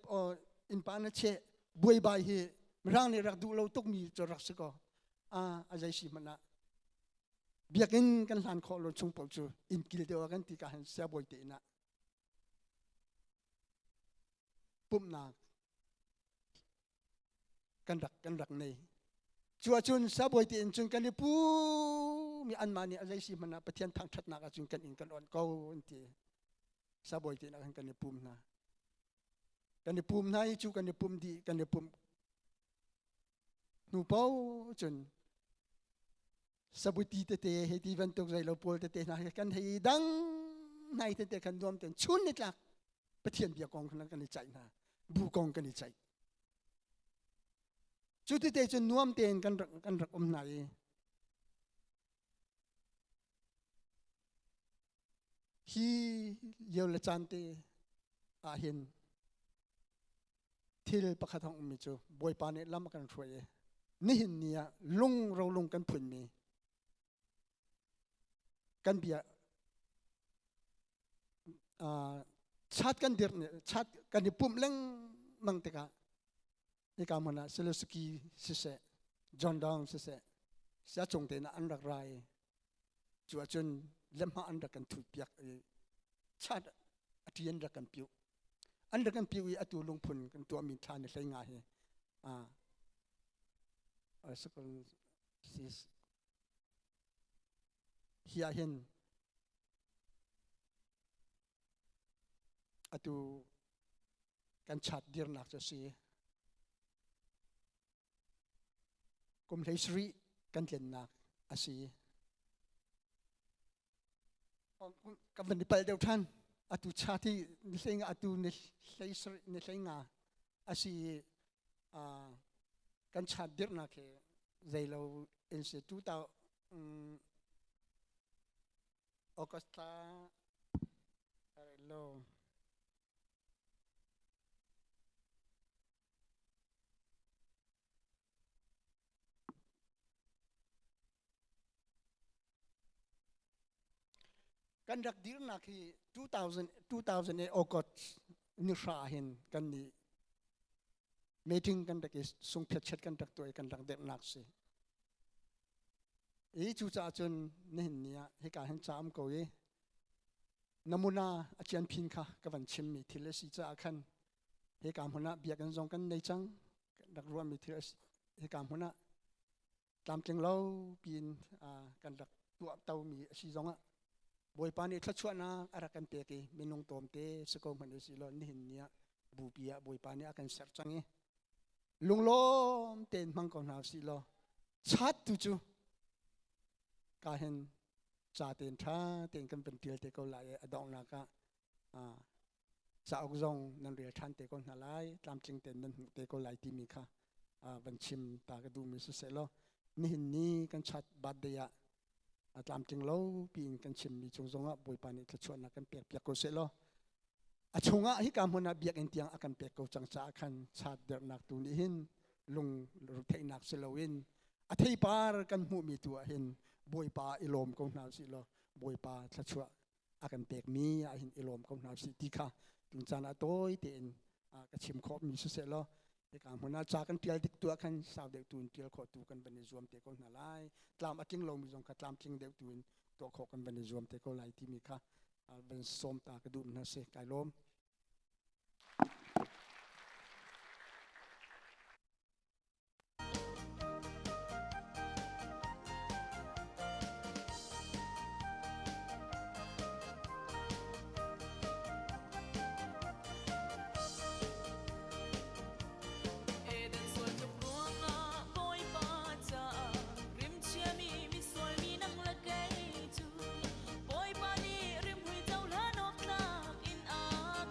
[SPEAKER 10] innpa na cheh buaibai hi mirang nih rak duh lo tukmi cu rak si ko a a zei si hmanh ah biakinn kan hlan khawh lo chung paoh cu inn kil deuh ah kan ti ka han siabawi te inn ah pumhnak kan rak kan rak nei cu ahcun sabawi te in cun kan i pu mi anmah nih a zei si hmanh ah Pathian thangṭhatnak ahcun kan inn kan on ko an ti sabawi te ah kan i pum hna kan i pum hna i cu kan i pum dih kan i pum hnu paoh cun sabuti tete hei ti bantuk zeilo pawl tete hna kan hei dang nai tete kan nuam ten chun ni tlak Pathian bia kong khan kan i caih hna bu kong kan i caih cu tete cun nuam tein kan rak kan rak um hna i hi lio le caan te ah hin thil pakhat hong ummi cu Bawipa nih lam a kan hruai i nihin ni ah lung rolung kan phunmi kan bia chat kan dirh nih chat kan i pumh lengmang tikah hika hmun ah Seleuski siseh John Dong siseh sia cung tein an rak ra i cu ahcun lemhma an rak kan thut piak i chat a ṭi an rak kan piuh an rak kan piuh i atu lungphun kan tuahmi thla ni hlei nga hi hi ah hin atu kan chat dirnak cu a si. Kum 17 kan tlennak a si. Kan van i pal deuh ṭhan. Atu cha ti ni hlei nga atu ni hlei sarih ni hlei nga asi kan chat dirhnak hi zeilo in si tu tau August thla lo Kan rak dirnak hi 2000 2008 August ni hra hin kan nih meeting kan rak i sungphiat kan rak tuah i kan rak dirhnak si. I cucaah cun nihin ni ah hika hin caam ko i namuna a cian phin kha ka van chimmi thil a si caah khan hika hmun ah biakinn zong kan nei cang rak ruahmi thil a si hika hmun ah tlamtling lo piin kan rak tuah tomi a si zongah Bawipa nih thluachuahnak a rak kan pek i minung tlawmte si ko hmanh usih law nihin ni ah bupi ah Bawipa nih a kan ser cang i lunglawm tein hmang ko hna usih law chat tu cu ka hin ca tein ṭha tein kan van ṭial te ko lai i a donghnak ah cauk zong nan rel ṭhan te ko hna lai tlamtling tein nan hmuh te ko lai timi kha van chim ta ka duhmi siseh law nihin ni kan chat birthday ah tlamtling lo piin kan chimmi cung zongah Bawipa nih thluachuahnak kan pek piak ko seh law a chungah hika hmun ah biakinn tiang a kan pek ko cang caah khan chat dernak tu nih hin lung theihnak si loin a theipar kan hmuhmi tu ah hin Bawipa i lawm ko hna usih law Bawipa thluachuah a kan pekmi ah hin i lawm ko hna usih ti kha tun caan ah tawi tein ka chim khawhmi siseh law hika hmun ah ca kan tial dik tu ah khan sau deuh tu in tial khawh tu kan van i zuam te ko hna lai tlam a tling lomi zong kha tlam tling deuh tu in tuah khawh kan van i zuam te ko lai timi kha van sawm ta ka duh hna si kai lawm.
[SPEAKER 6] Eden sual tluk ruangah Bawipa caah rimchiami misual mi nang le kei cu Bawipa nih rimhmui cohlan awk tlak in a kan.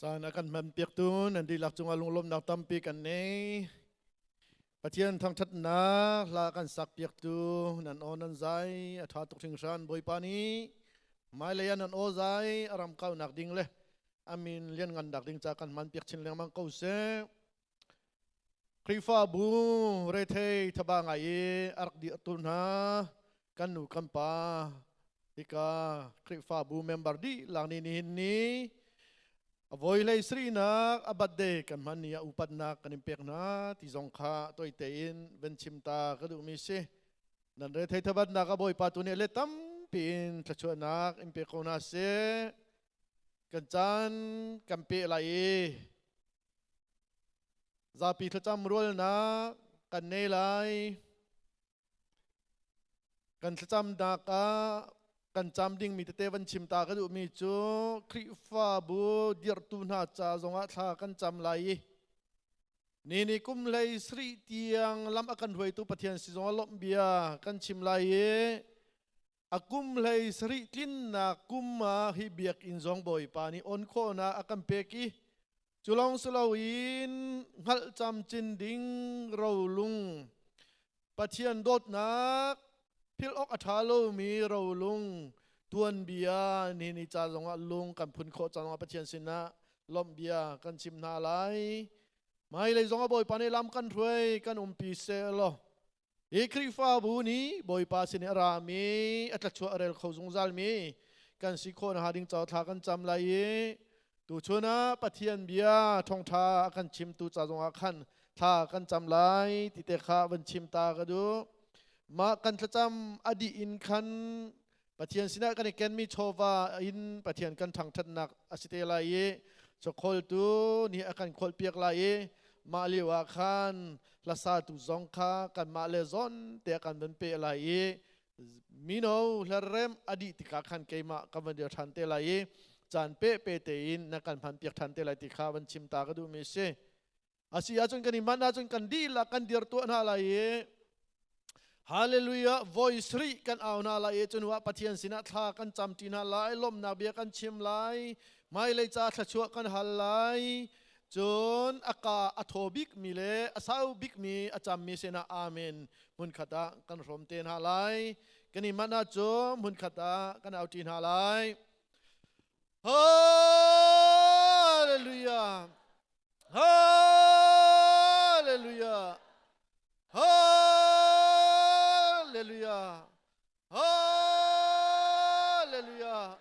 [SPEAKER 3] Caan a kan hmanpiaktu nan dihlak cungah lunglawmhnak tampi kan nei. Pathian thangṭhatnak hla kan sakpiaktu nan aw nan zai a ṭha tuk hringhran. Bawipa nih hmailei ah nan aw zai a ram kaunak ding le a min lianngan nak ding ca kan hmanpiak chin lengmang ko seh. Khrihfabu rethei thaba ngai i a rak dirhtu hna kan nu kan pa hika Khrihfabu member dihlak nih nihin ni a vawilei srinak a birthday kan hman ni ah upatnak kan in pek hna ti zong kha toi tein van chim ta ka duhmi si. Nan rethei thabatnak a Bawipa tu nih le tampi in thluachuahnak in pe ko hna seh. Kan caan kan pe lai i Zapi thlacam rualnak kan nei lai. Kan thlacamnak ah kan cam dingmi tete van chim ta ka duhmi cu Khrihfabu dirhtu hna ca zongah thla kan cam lai i ni ni kum hlei sarih tiang lam a kan hruaitu Pathian si zongah lawmh bia kan chim lai i a kum hlei sarih tlinnak kum ah hi biakinn zong Bawipa nih on khawhnak a kan pek i cu lawng si loin hngalh camcin ding rolung Pathian dawtnak philh awk a ṭha lomi rolung tuanbia ni ni ca zongah lung kan phun khawh ca zongah Pathian sinah lawmh bia kan chim hna lai. Hmailei zongah Bawipa nih lam kan hruai kan umpi seh law Hi Khrihfabu nih Bawipa sin i a rami, a tlachuah a rel kho zungzalmi kan si khawh nakhnga ding caah thla kan cam lai i tuchun ah Pathian bia thawngṭha a kan chimtu ca zongah khan thla kan cam lai ti te kha van chim ta ka duh. Mah kan thlacam a dih in khan Pathian sinah kan i kenmi chawva in Pathian kan thangṭhatnak a si te lai i chawkhawltu nih a kan khawlpiak lai i mah lio ah khan hlasatu zong kha kanmah le zawn te a kan van peh lai i mino hlarem a dih tikah khan keimah ka van dir ṭhan te lai i caan pe pe tein na kan hmanpiak ṭhan te lai ti kha van chim ta ka duhmi a si. Asi ahcun kan i manh ahcun kan dihlak kan dir tuah hna lai i Hallelujah voice ri kan au hna lai i cun ah Pathian sinah thla kan cam ṭi hna lai lawmhnak bia kan chim lai hmailei ca thluachuah kan hal lai cun a ka a thaw bikmi le a sau bikmi a cammi sinah amen hmunkhat ah kan hrawm te hna lai kan i manh ahcun hmunkhat ah kan au ṭi hna lai Hallelujah Hallelujah. Hallelujah. Hallelujah.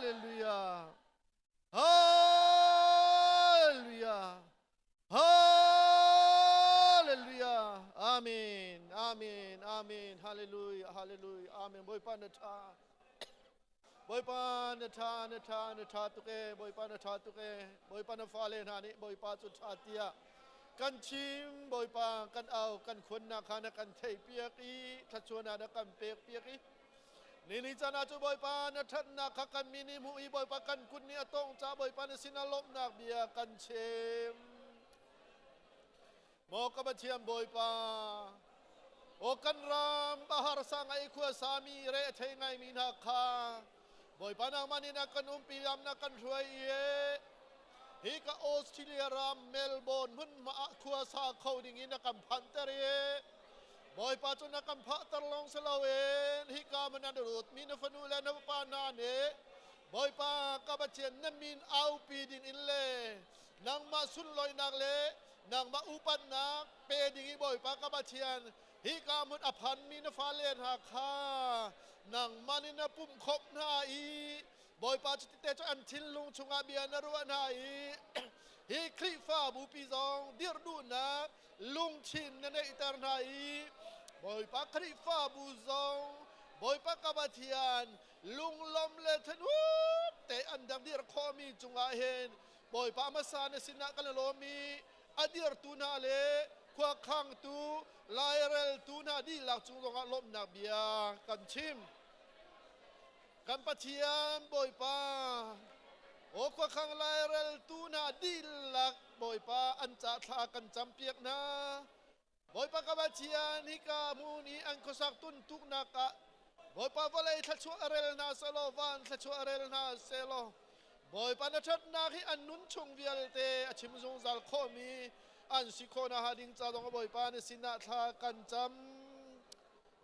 [SPEAKER 3] Hallelujah. Hallelujah. Hallelujah. Amen. Amen. Amen. Hallelujah. Hallelujah. Amen. Bawipa na tha. Bawipa na ṭha, na ṭha, na ṭha tuk ee, Bawipa na ṭha tuk ee, Bawipa na fale hna nih Bawipa cu ṭha tiah kan chim, Bawipa kan au, kan khuannak kha na kan theihpiak i thluachuahnak na kan pekpiak i nini caan ah cu Bawipa na ṭhatnak kha kan mi nih hmuh i Bawipa kan kut nih a tawngh caah Bawipa na sinah lawmhnak bia kan chim. Maw ka Pathian Bawipa, aw kan ram a harsa ngai khuasami re a thei ngaimi hna kha Bawipa nangmah nih na kan umpi lam na kan hruai i hi ka Australia ram Melbourne hmunhma ah khuasa kho ding in na kan phanter i Bawipa cu na kan phahter lawng si loin hika hmun an rutmi na fanu le na fapa hna nih Bawipa ka Pathian na min aupi ding in le nangmah sunlawinak le nangmah upatnak pe ding i Bawipa ka Pathian hika hmun a phanmi na fale hna kha nangmah nih na pumh khawmh hna i Bawipa cu tite cu an thinlung chungah bia na ruah hna i hi Khrihfabu pi zong dirh duhnak lungthin na neihter hna i Bawipa Khrihfabu zong Bawipa ka Pathian lunglawm le thanuam te an dang dir khawhmi cungah hin Bawipa hmasa na sinah kan lawm i a dirtu hna le khuakhangtu laireltu hna dihlak cung zongah lawmhnak bia kan chim. Kan Pathian Bawipa, aw khuakhang laireltu hna dihlak Bawipa an ca thla kan campiak hna. Bawipa ka Pathian hika hmun i an khuasak tuntuknak ah Bawipa vawlei thluachuah a rel hna selaw van thluachuah a rel hna selaw. Bawipa na ṭhatnak hi an nun chung vialte a chim zungzal khawhmi an si khawh nakhnga ding ca zong Bawipa na sinah thla kan cam.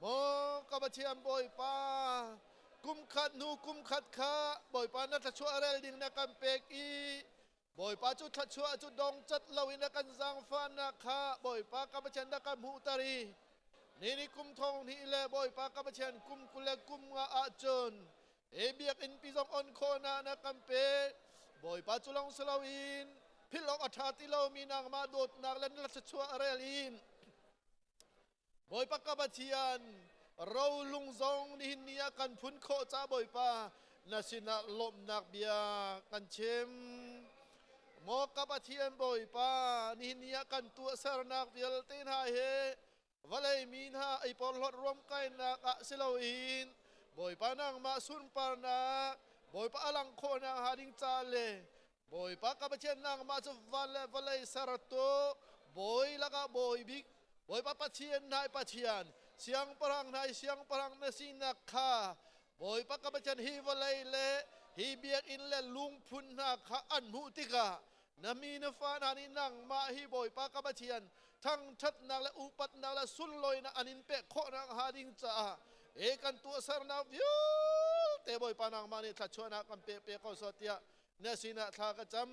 [SPEAKER 3] Maw ka Pathian Bawipa, kum khat hnu kum khat kha Bawipa na thluachuah rel ding na kan pek i Bawipa cu thluachuah cu dong cat loin na kan zaangfahnak kha Bawipa ka Pathian na kan hmuhter i ni ni kum thong hnih le Bawipa ka Pathian kum 20 le kum nga ahcun Hi biakinn pi zong on khawhnak na kan pek. Bawipa cu lawng si loin philh awk a ṭha ti lomi nangmah dawtnak le na thluachuah rel in Bawipa ka Pathian rolung zong nihin ni ah kan phun khawh ca Bawipa na sinah lawmhnak bia kan chim. Maw ka Pathian Bawipa nihin ni ah kan tuahsernak vialte hna he Vawlei mi hna ei porhlawt ruamkainak ah si loin Bawipa nangmah sunparnak, Bawipa a lang khawhnak hnga ding ca le Bawipa ka Pathian nangmah cu van le vawlei sertu Bawi lakah bawi bik, Bawipa Pathian hna i Pathian, siangpahrang hna i siangpahrang na sinak kha Bawipa ka Pathian hi vawlei le hi biakinn le lungphun hna kha an hmuh tikah Na mi na fa hna nih nangmah hi Bawipa ka Pathian thangṭhatnak le upatnak le sunlawinak an in pek khawh nakhnga ding caah he kan tuahsernak vialte Bawipa nangmah nih thluachuahnak kan pek pe ko sawh tiah na sinah thla ka cam.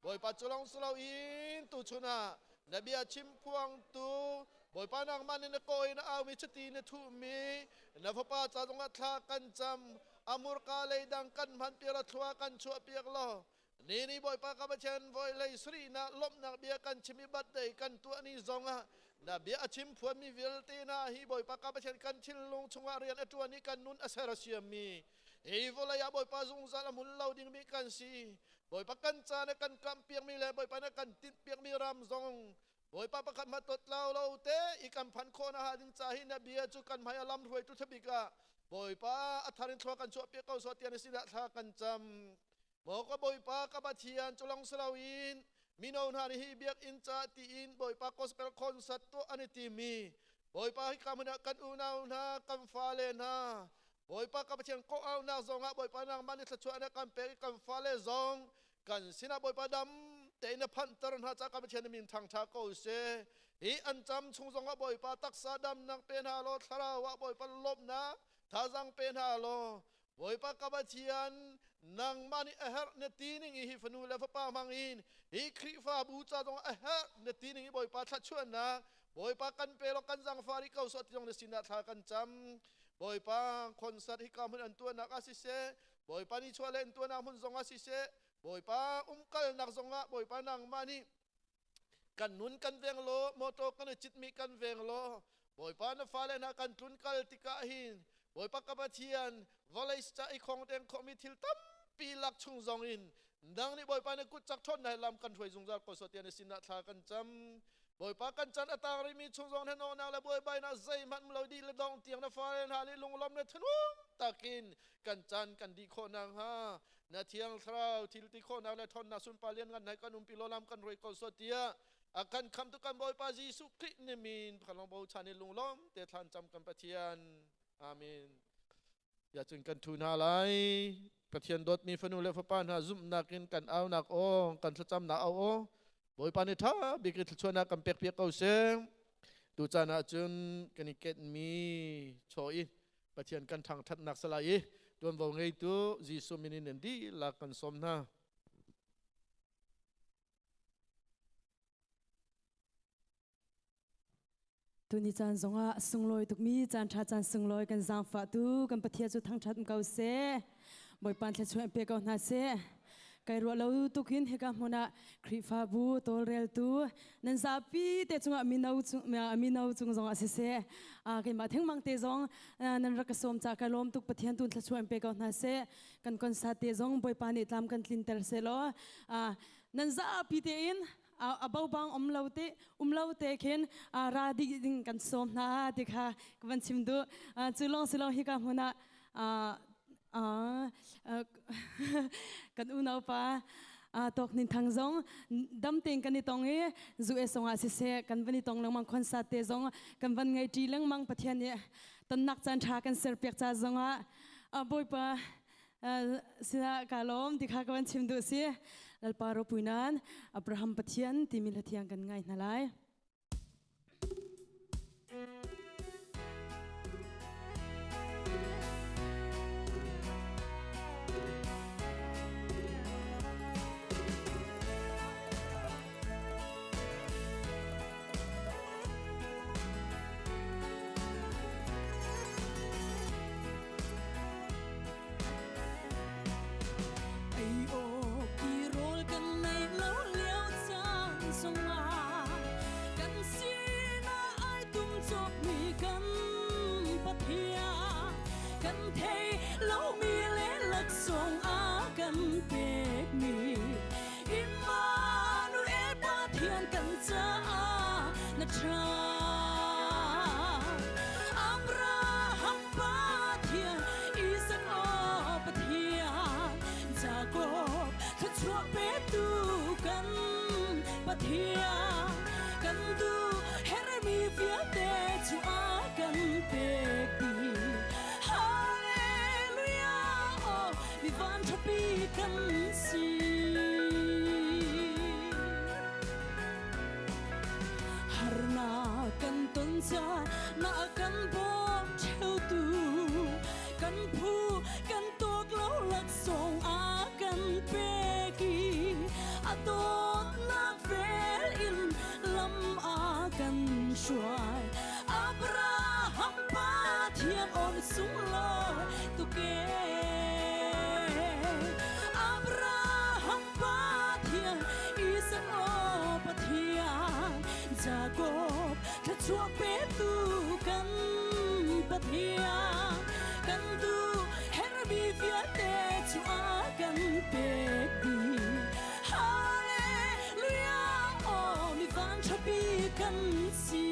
[SPEAKER 3] Bawipa cu lawng si loin tuchun ah na bia chim phuangtu Bawipa nangmah nih na kawi na aumi chiti na thuhmi na fapa ca zongah thla kan cam. A murka leidang kan hman piak la thlua kan chuah piak law Ni ni Bawipa ka Pathian vawilei sarihnak lawmhnak bia kan chim i birthday kan tuah ni zongah na bia a chim phuanmi vialte hna hi Bawipa ka Pathian kan thinlung chungah rian a ṭuan i kan nun a ser a siammi hi vawlei ah Bawipa zungzal a hmun lo dingmi kan si. Bawipa kan ca na kan kamh piakmi le Bawipa na kan tinh piakmi ram zong Bawipa pakhat hmanh tot lo lo te i kan phanh khawh nakhnga ding ca hi na bia cu kan hmai a lam hruaitu ṭha ah Bawipa a thar in thlua kan chuah piak ko sawh tiah na sinah thla kan cam. Maw ka Bawipa ka Pathian cu lawng si loin mino hna nih hi biakinn ca tiin Bawipa gospel concert tuah an i timi Bawipa hika hmun ah kan unau hna kan fale hna Bawipa ka Pathian kawh-aunak zongah Bawipa nangmah nih thluachuah na kan pek i kan fale zong kan sinah Bawipa dam tein na phanhter hna ca ka Pathian na min thangṭha ko seh. Hi an cam chung zongah Bawipa taksa damnak pe hna law thlarau ah Bawipa lawmhnak thazaang pe hna law Bawipa ka Pathian, nangmah nih a herh na ti ning i hi fanu le fapa hmang in hi Khrihfabu ca zong a herh na ti ning i Bawipa thluachuahnak Bawipa kan pe law kan zangfah rih ko sawh ti zong na sinah thla kan cam. Bawipa concert hika hmun an tuahnak ah siseh, Bawipa nih chuah le an tuahnak hmun zong ah siseh, Bawipa umkalnak zong ah Bawipa nangmah nih kan nun kan veng law motor kan i citmi kan veng law Bawipa na fale hna kan tlun kal tikah hin Bawipa ka Pathian vawlei ca i khong deng khomi thil tampi lak chung zong in nang nih Bawipa na kut cak ṭhawn na lam kan hruai zungzal ko so tiah na sinah thla kan cam Bawipa kan chan a tang rihmi chung zong hnahnawhnak le buaibainak zeihmanh lo dih le dong tiang na fale hna nih lunglawm le thinlung takin kan chan kan dih khawh nakhnga na thiang thlarau thil ti khawhnak le ṭhawnnak sunpar lianngan he kan umpi law lam kan hruai ko sawh tiah a kan khamtu kan Bawipa Jesuh Khrih ni min phalong bochan i lunglawm te thlan cam kan Pathian. Amen. Ya cun kan thu hna lai. Pathian dawtmi fanu le fapa hna zumhnak in kan aunak aw, kan thlacamnak au aw. Bawipa nih ṭha bik in thluachuahnak kan pek piak ko seh. Tucaan ah cun kan i kenmi chaw i Pathian kan thangṭhatnak salai i ṭuanvo ngeitu Jesuh min in nan dihlak kan sawm hna.
[SPEAKER 4] Tuni caan zongah sunglawi tukmi caan ṭha caan sunglawi kan zaangfahtu kan Pathian cu thangṭhat um ko seh. Bawipa thluachuah pe ko hna seh. Kai ruah lo tuk hin hika hmun ah Khrihfabu tawlreltu nan zapi te cungah mino cung mino cung zongah siseh keimah thengmang te zong nan rak ka sawm ca ka lawm tuk Pathian tun thluachuah in pe ko hna seh. Kan concert te zong Bawipa nih tlam kan tlinter seh law nan zapi tein a bobang um lo te um lo te khin ra dih ding kan sawm hna ti kha ka van chim duh. Cu lawng si lo hika hmun ah kan unaupa tawk nin thang zong dam tein kan i tong i zu e song ah siseh kan van i tong lengmang concert te zong kan van ngei ṭi lengmang Pathian nih tonnak caan ṭha kan ser piak ca zongah Bawipa. Sinah ka lawm ti kha ka van chim duh si. Lalpa ropui nan Abraham Pathian timi hla thiang kan ngai hna lai. Ei awk ti rawl kan nei lo lio caan zongah kan sinah ai tum cawkmi kan Pathian kan thei lomi le laksawng a kan pekmi Immanuel Pathian kan caah na ṭha. Abraham Pathian, Isaac aw Pathian, Jacob thluachuah petu kan Pathian, kan duh hermi vialte cu a kan pek dih. Hallelujah, oh, mi van ṭhapi kan si. Harnak kan ton caan na kan bawm ṭheutu kan phu kan tuak lo laksawng a kan pek i a dawtnak vel in lam a kan hruai Abraham Pathian on sunglawi tuke Abraham Pathian Isaac aw Pathian Jacob thluachuah petu kan Pathian kan duh hermi vialte cu a kan pek dih Hallelujah aw mi van ṭhapi kan si.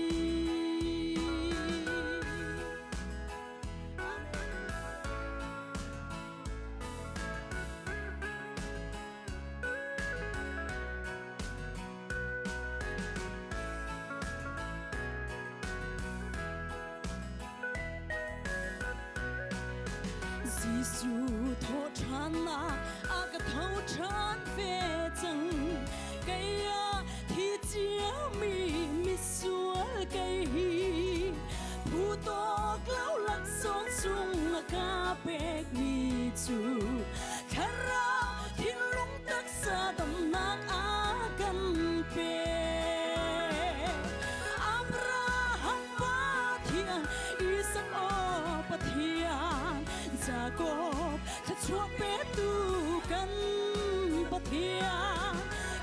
[SPEAKER 4] Jesuh thawhṭhannak a ka tho ṭhan ve cang. Kei ah thi ciami misual kei hi phu tawk lo laksawng chung a ka pekmi cu thlarau thinlung taksa damnak a kan pek. Abraham Pathian, Isaac aw Pathian, Jacob thluachuah petu kan Pathian,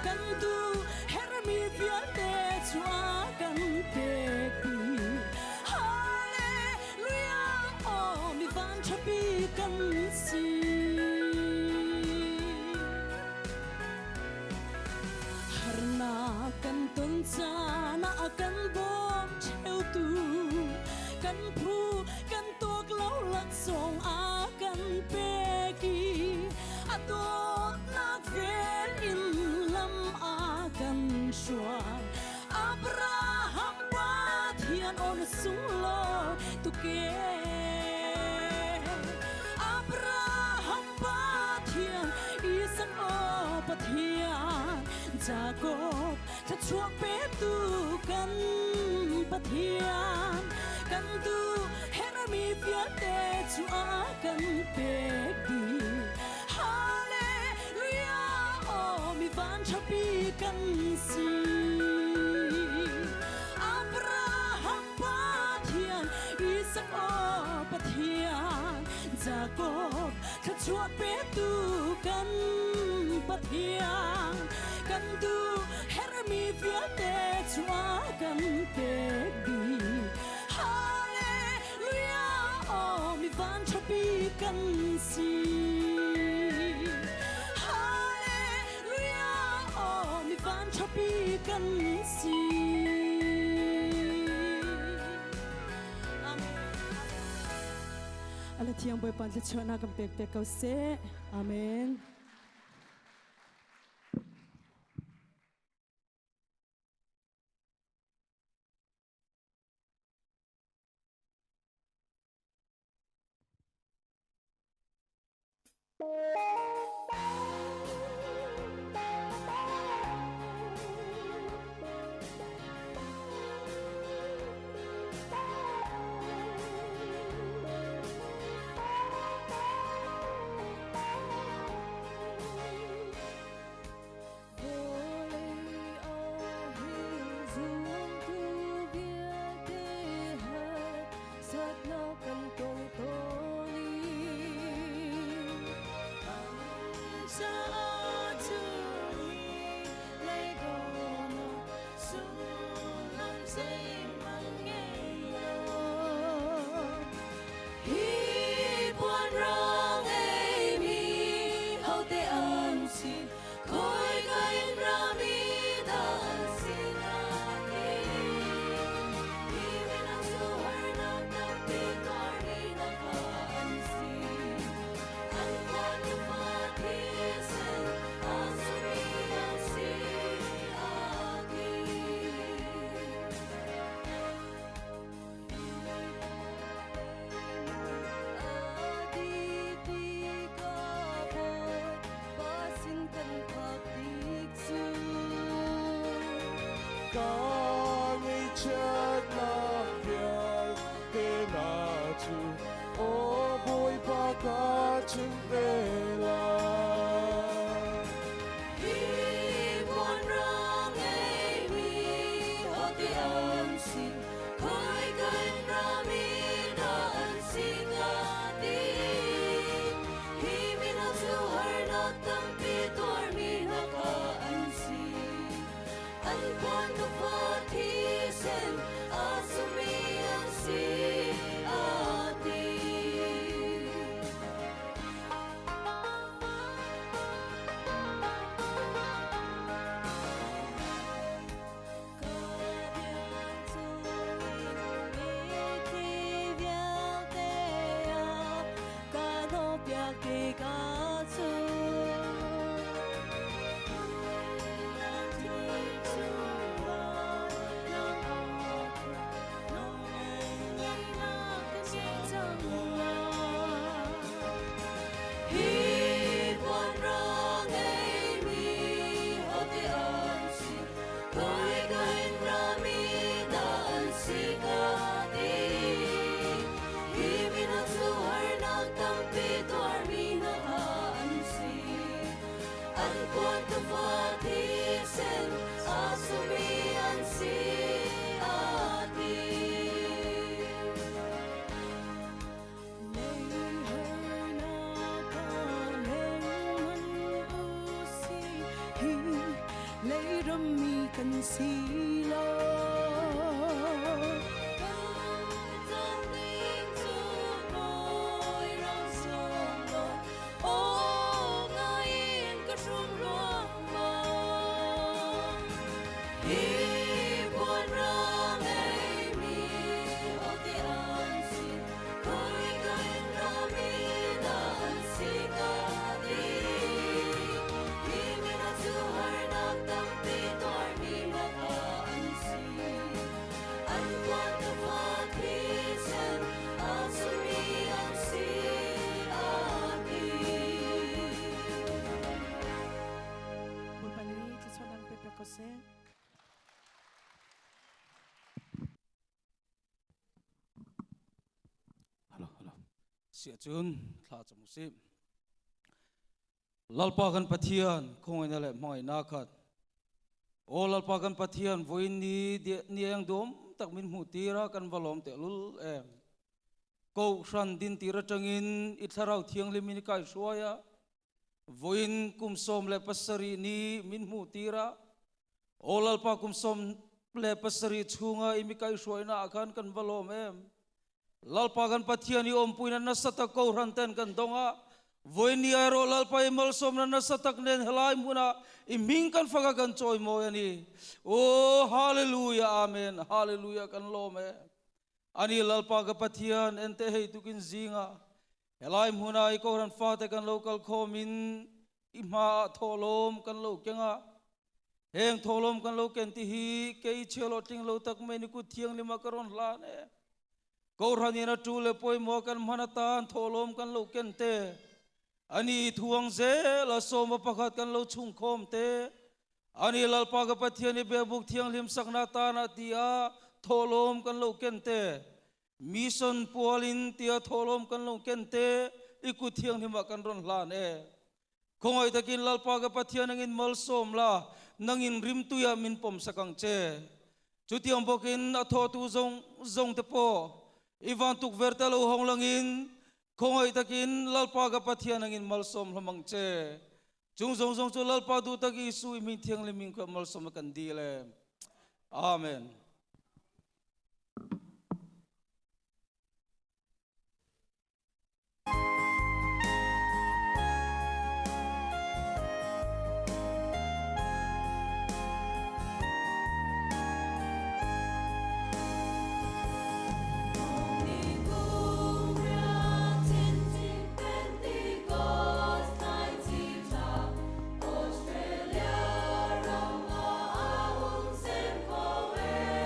[SPEAKER 4] kan duh hermi vialte cu a kan pek dih. Hallelujah, aw mi van ṭhapi kan si. Harnak kan ton caan ah a kan bawm ṭheutu kan phu kan tuak lo laksawng a kan pek i a dawtnak vel in lam a kan hruai Abraham Pathian on sunglawi tuke Abraham Pathian Isaac aw Pathian Jacob thluachuah petu kan Pathian kan duh hermi vialte cu a kan pek dih Hallelujah aw mi van ṭhapi kan si Abraham Pathian Isaac aw Pathian Jacob thluachuah petu kan Pathian kan duh hermi vialte cu a kan pek dih Hallelujah aw mi van ṭhapi kan si Hallelujah aw mi van ṭhapi kan si Amen. Ala thiang Bawipa thluachuahnak kan pek pek ko seh. Amen.
[SPEAKER 6] Hi puan rang eimi hote an si khoi ka in rami dah an si na ti hi minung cu harnak tampi tuarmi na kha an si an puan tufa thisen a sumi an si a ti.
[SPEAKER 8] Ka ngaihchiatnak vialte hna cu aw Bawipa ka chim ve lai.
[SPEAKER 6] Hi puan rang eimi hote an si khoi kan rami dah an si ka ti hi minung cu harnak tampi tuarmi hna kha an si an puan tufa thisen a sumi an si a ti. Hi puan rang eimi hote an si khoi ka in rami dah an si ka ti hi minung cu harnak tampi tuarmi hna kha an si an puan tufa thisen a sumi an si a ti.
[SPEAKER 4] Leirammi kan si lo
[SPEAKER 6] Kan ding cu mawi ram sung aw ngai in ka hrum ruangmang. Hi puan rang eimi hote an si khoi ka in rami dah an si ka ti hi minung cu harnak tampi tuarmi hna kha an si an puan tufa thisen a sumi an si a ti.
[SPEAKER 5] Bawipa nih thluachuahnak pe pek ko seh.
[SPEAKER 11] Halo, halo. Sia cun thla cam usih. Lalpa kan Pathian khawngaihnak le hmangaihnak khat. Aw Lalpa kan Pathian voin ni nieng dum tak min hmuh tira kan va lawm te lul em. Ko hran din tira tangin i thlarau thianghlim in kai hruaya voin kum 17 ni min hmuh tira Aw Lalpa kum 17 chunga i mi kai hruaina ah khan kan va lawm em. Lalpa kan Pathian i awmpuina nasa tak ko hran ten kan donga voi ni ai ro Lalpa i malsawmna nasa tak nen helai hmuna i ming kan faka kan chawi mawi ani. O hallelujah amen hallelujah kan lawm e. Ani Lalpa ka Pathian ente hei tukin zinga helai hmuna i kohhran fate kan lo kal khawm in i hma ah thawhlawm kan lo kenga heng thawhlawm kan lo ken ti hi kei chialo tling lo tak mai ni kut thianghlim a ka rawn hlan e kohhran in a tu le pawimawh kan hman atan thawhlawm kan lo ken te. Ani thuang zel a sawma pakhat kan lo chung khawm te. Ani Lalpa ka Pathian i biakbuk thianghlim sakna tana tia tholom kan lo ken te. Mission pualin tia tholom kan lo ken te iku thianghlim ah kan ron hlan e. Khongai takin Lalpa ka Pathian angin malsawm la nangin rimtuya min pom sakang che. Chutiang bawkin a thotu zong zong te po ivan tuk verte lo hong langin khongai takin Lalpa ka Pathian angin malsawm hlamang che. Chung zong zong cu Lalpa du tak Isu i min thianglim min ko malsawm kan dil e. Amen.
[SPEAKER 6] Australia ram ah a hung sem ko e.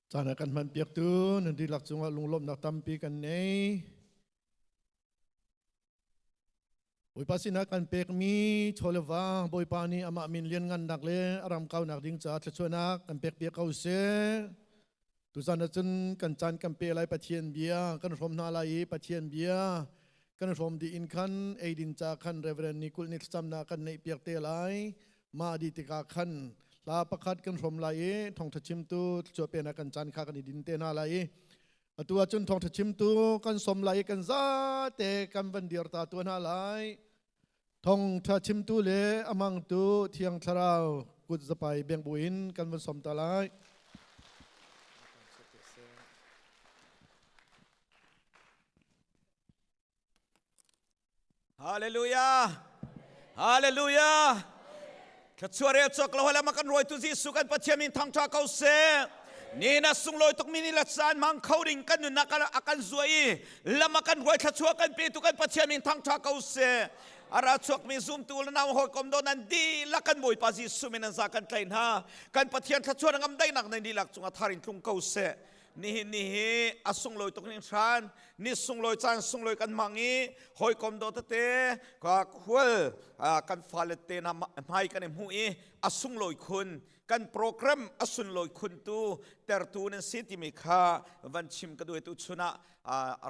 [SPEAKER 3] Caan a kan hman piaktu nan dihlak cungah lunglawmhnak tampi kan nei. Bawipa sinah kan pekmi chaw le va Bawipa nih amah min lianngannak le a ram kaunak ding caah thluachuahnak kan pek piak ko seh. Tuzan ahcun kan caan kan pe lai Pathian bia kan hrawm hna lai i Pathian bia kan hrawm dih in khan eidin ca khan Reverend ni kulh ni thlacamnak kan neih piak te lai. Mah dih tikah khan hla pakhat kan hrawm lai i thawngṭha chimtu thluachuah penak kan caan kha kan i din te hna lai i atu ahcun thawngṭha chimtu kan som lai i kan zate kan van dir ta tuah hna lai. Thawngṭha chimtu le a hmangtu Thiang Thlarau kut zapai beng buin kan van som ta lai.
[SPEAKER 12] Hallelujah. Hallelujah. Thluachuah rel cawk lo hala kan rawitu Jesuh kan Pathian min thangtha ko seh. Ni na sunglawi tuk mi ni la caan mang kho ding kan nunnak a kan zuai i lam a kan ruai thluachuah kan petu kan Pathian min thangtha ko seh. Ara chuak mi zumtu le nau hawikom do nan dihlak kan Bawipa Jesuh min an za kan tlai hna. Kan Pathian thluachuah ngam daihnak nan dihlak cungah tharin tlung ko seh. Nihin ni hi a sunglawi tuk ning hran ni sunglawi caan sunglawi kan hmang i hawikom dawh tete ka khual kan fale te hna hmai kan i hmuh i a sunglawi khun kan program a sunlawi khun tu tertu nan si timi kha van chim ka duai tu chun ah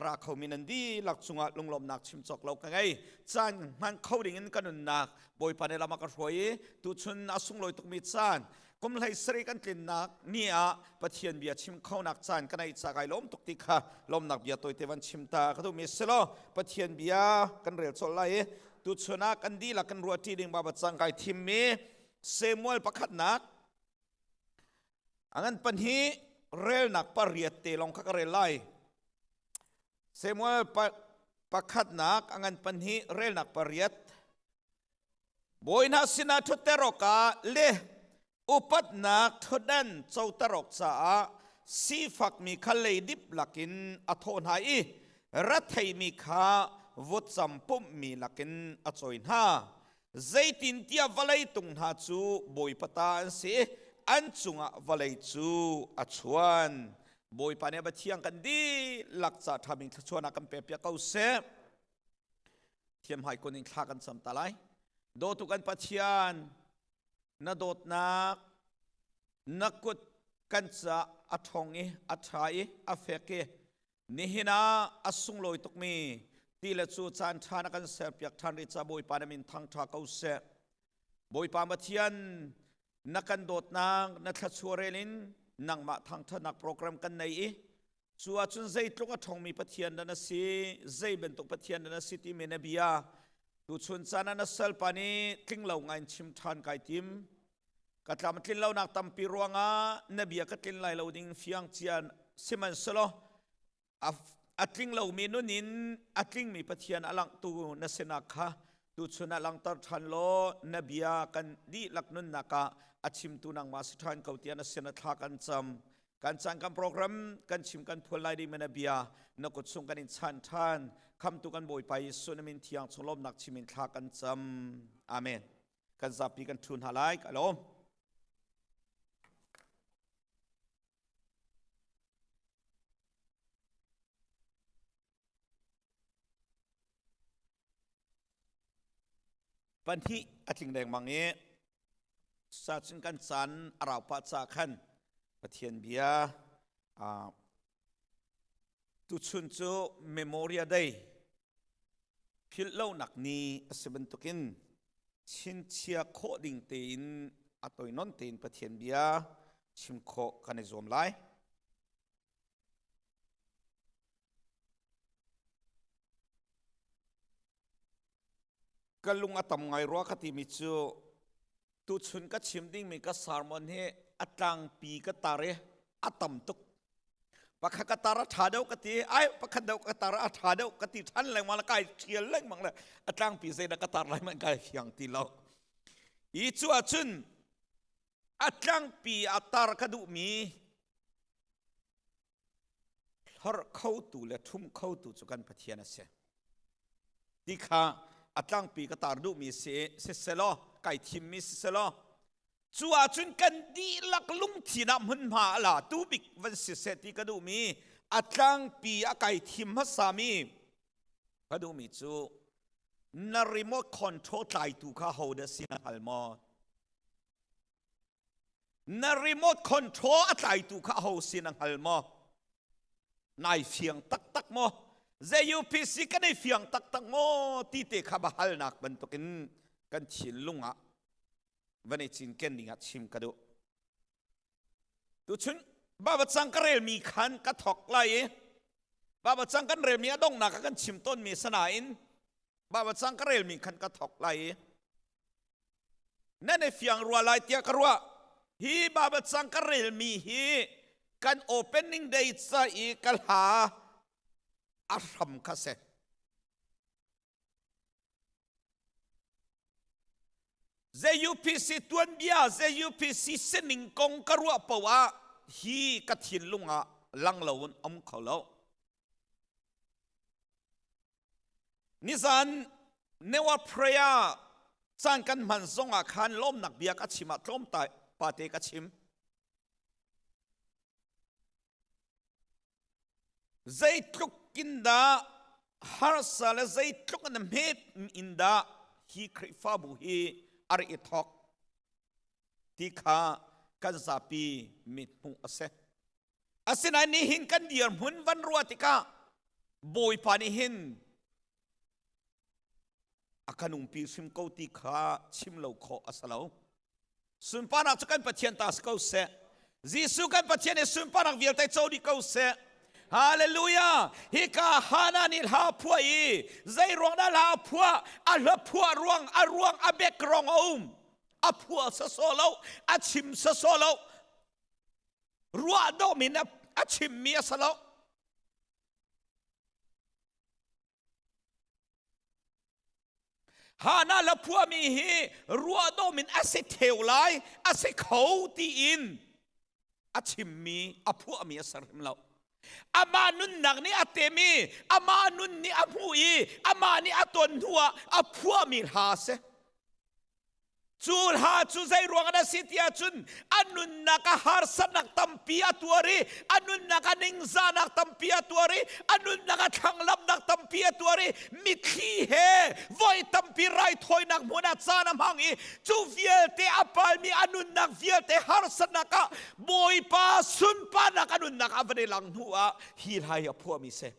[SPEAKER 12] ra kho mi nan dihlak cungah lunglawmnak chim cawk lo ka ngei caan hman kho ding in ka nunnak Bawipa nih lam a ka hruai i tuchun a sunglawi tukmi caan kum hlei sarih kan tlinnak ni ah Pathian bia chim khonak caan ka neih ca kai lawm tuk ti kha lawmnak bia tawite van chim ta ka duhmi silo Pathian bia kan rel colh lai i tuchun ah kan dihlak kan ruahṭi ding baba cang kai thimmi Samuel pakhatnak a ngan pahnih relnak pariat te lawng kha ka rel lai Samuel pakhatnak a ngan pahnih relnak pariat Bawi hna sinah ṭhutter awkah le upatnak ṭhutdan coter awk caah sifakmi kha leidip lakin a thawh hna i retheimi kha vutcam pumhmi lakin a cawi hna. Zeitintiah vawlei tung hna cu Bawipa ta an si i an cungah vawlei cu a chuan. Bawipa nih a Pathian kan dihlak ca ṭha bik thluachuahnak kan pekpiak ko seh. Thiamhai kun in thla kan cam ta lai. Dawtu kan Pathian, na dawtnak, na kut kan ca a ṭhawng i a ṭha i a fek i nihin ah a sunglawi tukmi ti le cu caan ṭha na kan serpiak ṭhan rih ca Bawipa na min thangṭha ko seh. Bawipa Pathian, na kan dawtnak, na thluachuah rel in nangmah thangṭhatnak program kan nei i Cu ahcun zeitluk a ṭhawngmi Pathian dah na si, zei bantuk Pathian dah na si timi na bia tuchun caan ah na salpa nih tlinglo ngai in chim ṭhan kai tim. Ka tlam a tlin lonak tampi ruangah na bia ka tlin lai lo ding fiang cia sihmanhsehlaw a tling lomi nun in a tlingmi Pathian a langhtu na sinak kha tuchun ah langhter ṭhan law na bia kan dihlak nunnak ah a chimtu nangmah si ṭhan ko tiah na sin a thla kan cam. Kan caan kan program kan chim kan phuan lai ding na bia na kut chung kan in chan ṭhan khamtu kan Bawipa Jesuh na min thiang chung lawmnak chim in thla kan cam. Amen. Kan zapi kan ṭhu hna lai. Ka lawm. Pahnih a tling lengmang i sacun kan caan a rau pah ca khan Pathian bia tuchun cu Memorial Day philh lonak ni a si bantukin chinchia khawh ding tein a toinon tein Pathian bia chim khawh kan i zuam lai. Ka lung a tam ngai rua ka timi cu tuchun ka chim dingmi ka sermon hi a tlangpi ka tar i a tam tuk. Pakhat ka tar a ṭha deuh ka ti, ai pakhat deuh ka tar a ṭha deuh ka ti ṭhan lengmang le kai ṭhial lengmang le a tlangpi zeidah ka tar lai hmanh kai fiang ti lo. Hi cu ahcun a tlangpi a tar ka duhmi hlorh khotu le ṭhum khotu cu kan Pathian a si. Ti kha a tlangpi ka tar duhmi si siselaw, kai thimmi siselaw, Cu ahcun kan dihlak lungthin ah hmunhma a la tu bik van si seh ti ka duhmi a tlangpi a kai thim hmasami ka duhmi cu na remote control tlaitu kha ho dah si na hngal maw? Na remote control a tlaitu kha ho si na hngal maw? Nai fiang taktak maw? ZUPC kan i fiang taktak maw ti te kha bahalnak bantukin kan thinlung ah van i cinken ding ah chim ka duh. Tuchun Baba cang ka relmi khan ka thok lai i Baba cang kan relmi a donghnak ah kan chim tawnmi sanain Baba cang ka relmi khan ka thok lai i nan i fiang rua lai tiah ka ruah. Hi Baba cang ka relmi hi kan opening day ca i ka hla a hram kha si. ZUPC tuanbia, ZUPC sining kong ka ruah paoh ah hi ka thinlung ah lang lo in um kho lo. Nizan Newa prayer caan kan hman zong ah khan lawmnak bia ka chim ah tlawm pa te ka chim. Zeitluk in dah harsa le zeitluk in hmet in dah hi Khrihfabu hi a rak i thawk ti kha kan zapi mithmuh a si. Asinain nihin kan dirhmun van ruah tikah Bawipa nih hin a kan umpi hrim ko ti kha chim lo khawh a si lo. Sunparnak cu kan Pathian ta si ko seh. Jesuh kan Pathian nih sunparnak vialte co dih ko seh. Hallelujah! Hika Hana nih hla phuah i zei ruang dah hla phuah? A hla phuah ruang, a ruang, a background a um. A phuah sawsawh lo, a chim sawsawh lo. Ruah dawm in a chimmi a si lo. Hana la phuahmi hi ruahdawm in a si theu lai, a si kho tiin a chimmi, a phuahmi a ser hrim lo. Amah nunnak nih a tem i, amah nun nih a hmuh i, amah nih a ton hnuah a phuahmi hla a si. Cu hla cu zei ruang a si ti ahcun a nunnak a harsatnak tampi a tuar i a nunnak a ningzahnak tampi a tuar i a nunnak a thlanglamnak tampi a tuar i mitthli he voi tampi raithawinak hmun ah caan a hmang i cu vialte a palmi a nunnak vialte harsatnak ah Bawipa sunparnak a nunnak a van i lang hnu ah hi hla hi a phuahmi si.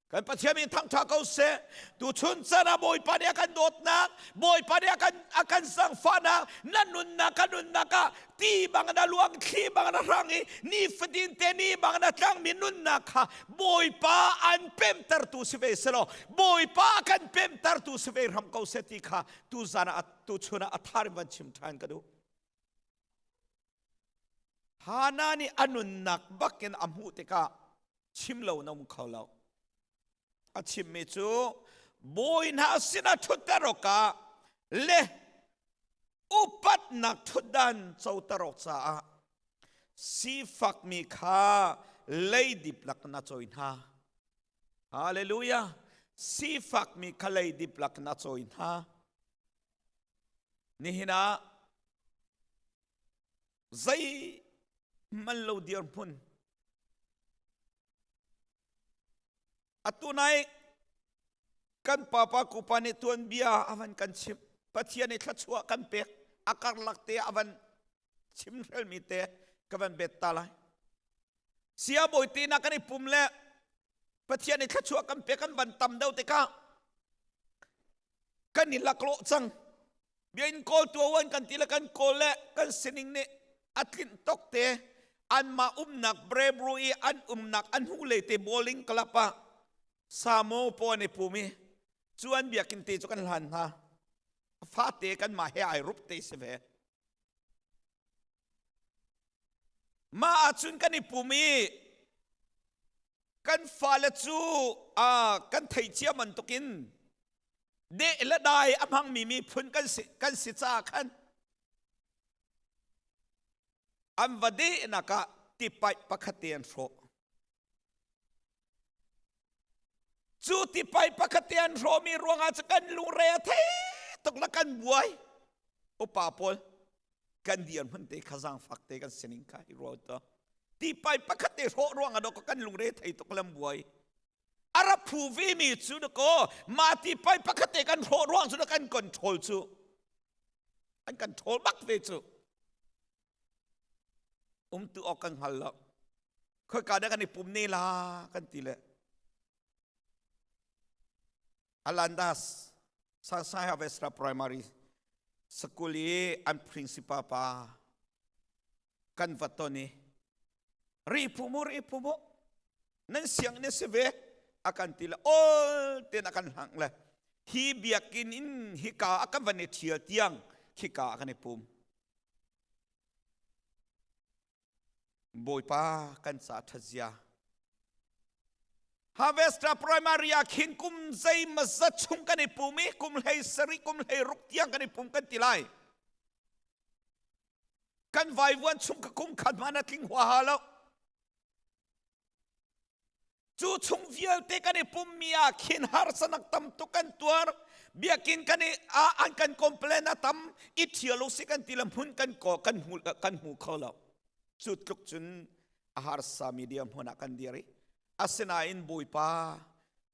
[SPEAKER 12] Kan Pathian min thangṭha ko seh. Tuchun caan ah Bawipa nih a kan dawtnak, Bawipa nih a kan a kan zangfahnak, na nunnak ka nunnak ah ti bang na luang, thli bang na hrang i nifatin te ni bang na tlangmi nunnak kha Bawipa an pemtertu si ve selaw, Bawipa kan pemtertu si ve hram ko seh ti kha tuzan ah tuchun ah a thar in van chim ṭhan ka duh. Hana nih a nunnak bakin a hmuh tikah chim lo na um kho lo. A chimmi cu bawi hna sinah ṭhutter awkah le upatnak ṭhutdan coter awk caah sifakmi kha leidip lak na cawi hna. Hallelujah! Sifakmi kha leidip lak na cawi hna. Nihin ah zei man lo dirhmun atu nai kan papa kupa nih tuanbia avan kan chim Pathian nih thluachuah kan pek a karlak te avan chim hrelmi te ka van bet ta lai sia bawi te na kan i pum le Pathian nih thluachuah kan pek kan van tam deuh tikah kan i laklawh cang bia in kawl tuawan kan ti le kan kawl le kan sining nih a tlinh tok te anmah umnak Brebru i an umnak an hnulei te bowling club ah Samo paw an i pum i cu an biakinn te cu kan hlan hna fate kanmah he ai rup te si ve mah ahcun kan i pum i kan fale cu kan thei cia bantukin deh le dai a hmangmi miphun kan si kan si caah khan an va dehnak ah tipaih pakhat te an hrawh cu tipaih pakhat te an hrawhmi ruangah cu kan lungre a thei tuk la kan buai upa pawl. Kan dirhmun te kha zaangfak te kan sining kha i ruat to. Tipai pakhat te hrawh ruang ah dawh kan lungre thei tuk lam buai. A ra phu ve mi cu dakaw mah tipai pakhat te kan hrawh ruang cu kan control cu. An kan ṭhawl bak ve cu. Um tu awk kan hngal lo. Khoika dah kan i pum ne la kan ti le. Alandas Sansai Harvestra Primary School i an principal pa kan va ton i ri phu mu ri phu mu nan siang ne si ve a kan ti le ol ten a kan hlang le hi biakinn in hika a kan van i ṭhial tiang khika a kan i pum Bawipa kan ca ṭhatzia Harvester Primary ah khin kum zeimazat chung kan i pum i kum hlei sarih kum hlei ruk tiang kan i pum kan ti lai. Kan vaivuan chung ka kum khat hmanh a tling huaha lo. Cu chung vialte kan i pummi ah khin harsanak tam tuk kan tuar. Biakinn kan i an kan complain a tam i ṭhial u si kan ti le hmun kan ko kan hmu kan hmu kho lo. Cu tluk cun a harsa media hmun ah kan dir i asinain Bawipa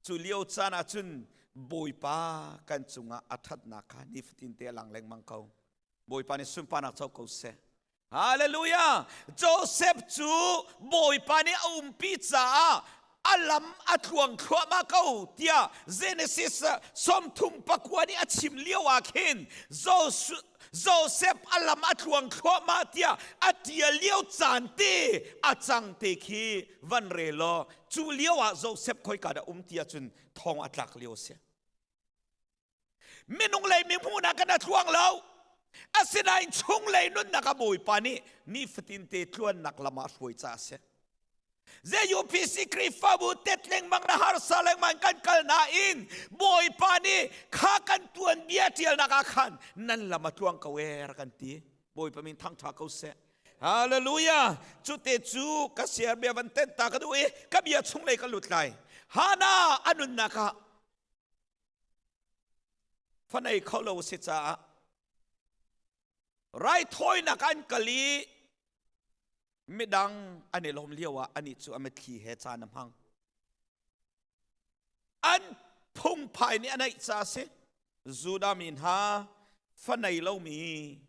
[SPEAKER 12] cu lio caan ah cun Bawipa kan cungah a ṭhatnak kha nifatin te a lang lengmang ko. Bawipa nih sunparnak co ko seh. Hallelujah! Joseph cu Bawipa nih a umpi caah a lam a tluang thluahmah ko tiah Genesis 39 nih a chim lio ah khin Joseph a lam a tluang thluahmah tiah a ṭial lio caan te a cang te khi van rel law cu lio ah Joseph khoika dah um ti ahcun thong a tlak lio a si. Minung lei mi hmuhnak kan a tluang lo. Asinain chunglei nunnak a Bawipa nih nifatin te tluannak lam ah hruai ca a si. ZUPC Khrihfabu tet lengmang na harsa lengmang kan kal nain Bawipa nih kha kan tuanbia ṭialnak ah khan nan lam a tluang ko e rak kan ti. Bawipa min thangṭha ko seh. Hallelujah! Cute cu ka siar bia van tenh ta ka duh i ka bia chunglei ka lut lai. Hana a nunnak ah Fanei kho lo si caah raithawinak an kal i midang an i lawm lio ah anih cu a mitthli he caan a hmang. An phungphai nih a neih ca a si. Judah mi hna fanei lomi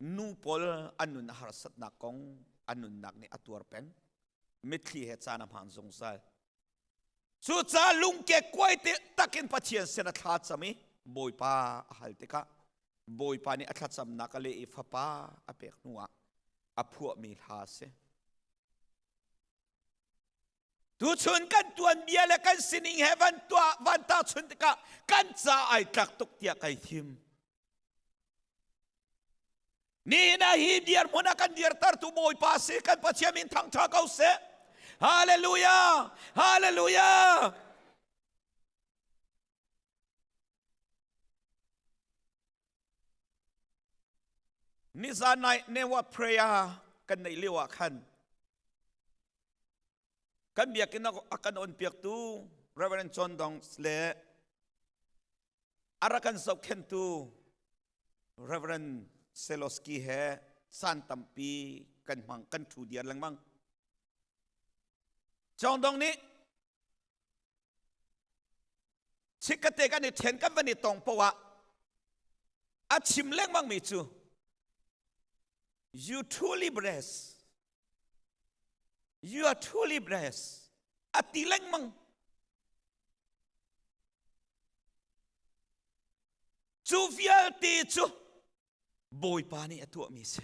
[SPEAKER 12] nu pawl an nun a harsatnak kong an nunnak nih a tuar peng. Mitthli he caan a hmang zungzal. Cucaah lungkekkuai te takin Pathian sin a thla cam i Bawipa a hal tikah Bawipa nih a thlacamnak a leh i fapa a pek hnuah a phuahmi hla a si. Tuchun kan tuanbia le kan sining he van tuah van tahchun tikah kan ca ai tlak tuk tiah kai thim. Nihin ah hi dirhmun ah kan dirtertu Bawipa si kan Pathian min thangṭha ko seh. Hallelujah! Hallelujah! Nizan nai Newa prayer kan neih lio ah khan kan biakinn a kan on piaktu Reverend John Dong le a rak kan zohkhenhtu Reverend Seloski he caan tampi kan hmang kan ṭhu diar lengmang. Cawngdong nih chikkate kan i ṭhen kan van i tong poah a chim lengmang mi cu you truly blessed you are truly blessed a ti lengmang Cu vialte cu Bawipa nih a tuahmi a si.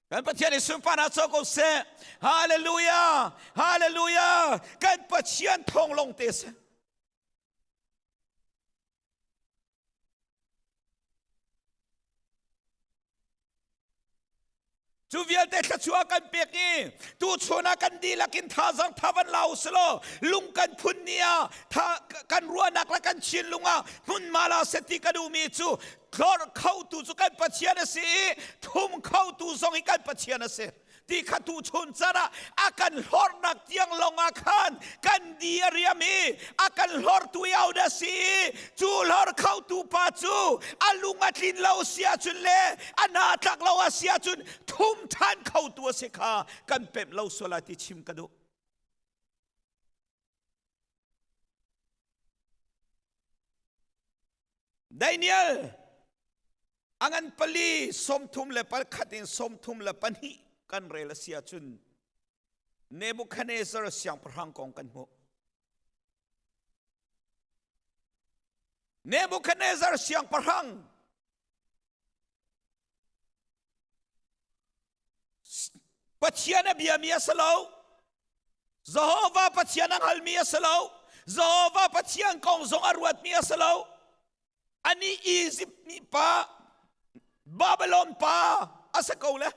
[SPEAKER 12] Kan Pathian nih sunparnak co ko seh. Hallelujah! Hallelujah! Kan Pathian thawng lawng te a si. Cu vialte thluachuah kan pek i tuchun ah kan dihlak in thazaang tha van la usulaw lung kan phun ni ah tha kan ruahnak le kan thinlung ah hmunhma la seh ti ka duhmi cu tlorh khotu cu kan Pathian a si i thum khotu zong hi kan Pathian a si. ti kha tu chun chan ah a kan hlornak tiang lawng ah khan kan di a riam i a kan hlortu i au na si i cu hlor khotu pa cu a lung a tlin lo si ahcun le a hna tlak lo a si ahcun thum ṭhan khotu a si kha kan pemh lo sual lai ti chim ka duh. Daniel a ngan pali 34 in 32 kan rel a si ahcun Nebuchadnezzar siangpahrang kong kan hmuh. Nebuchadnezzar siangpahrang Pathian a biami a si lo. Jehovah Pathian a hngalmi a si lo. Jehovah Pathian kong zong a ruatmi a si lo. Ani Egypt mi pa, Babylon pa a si ko le.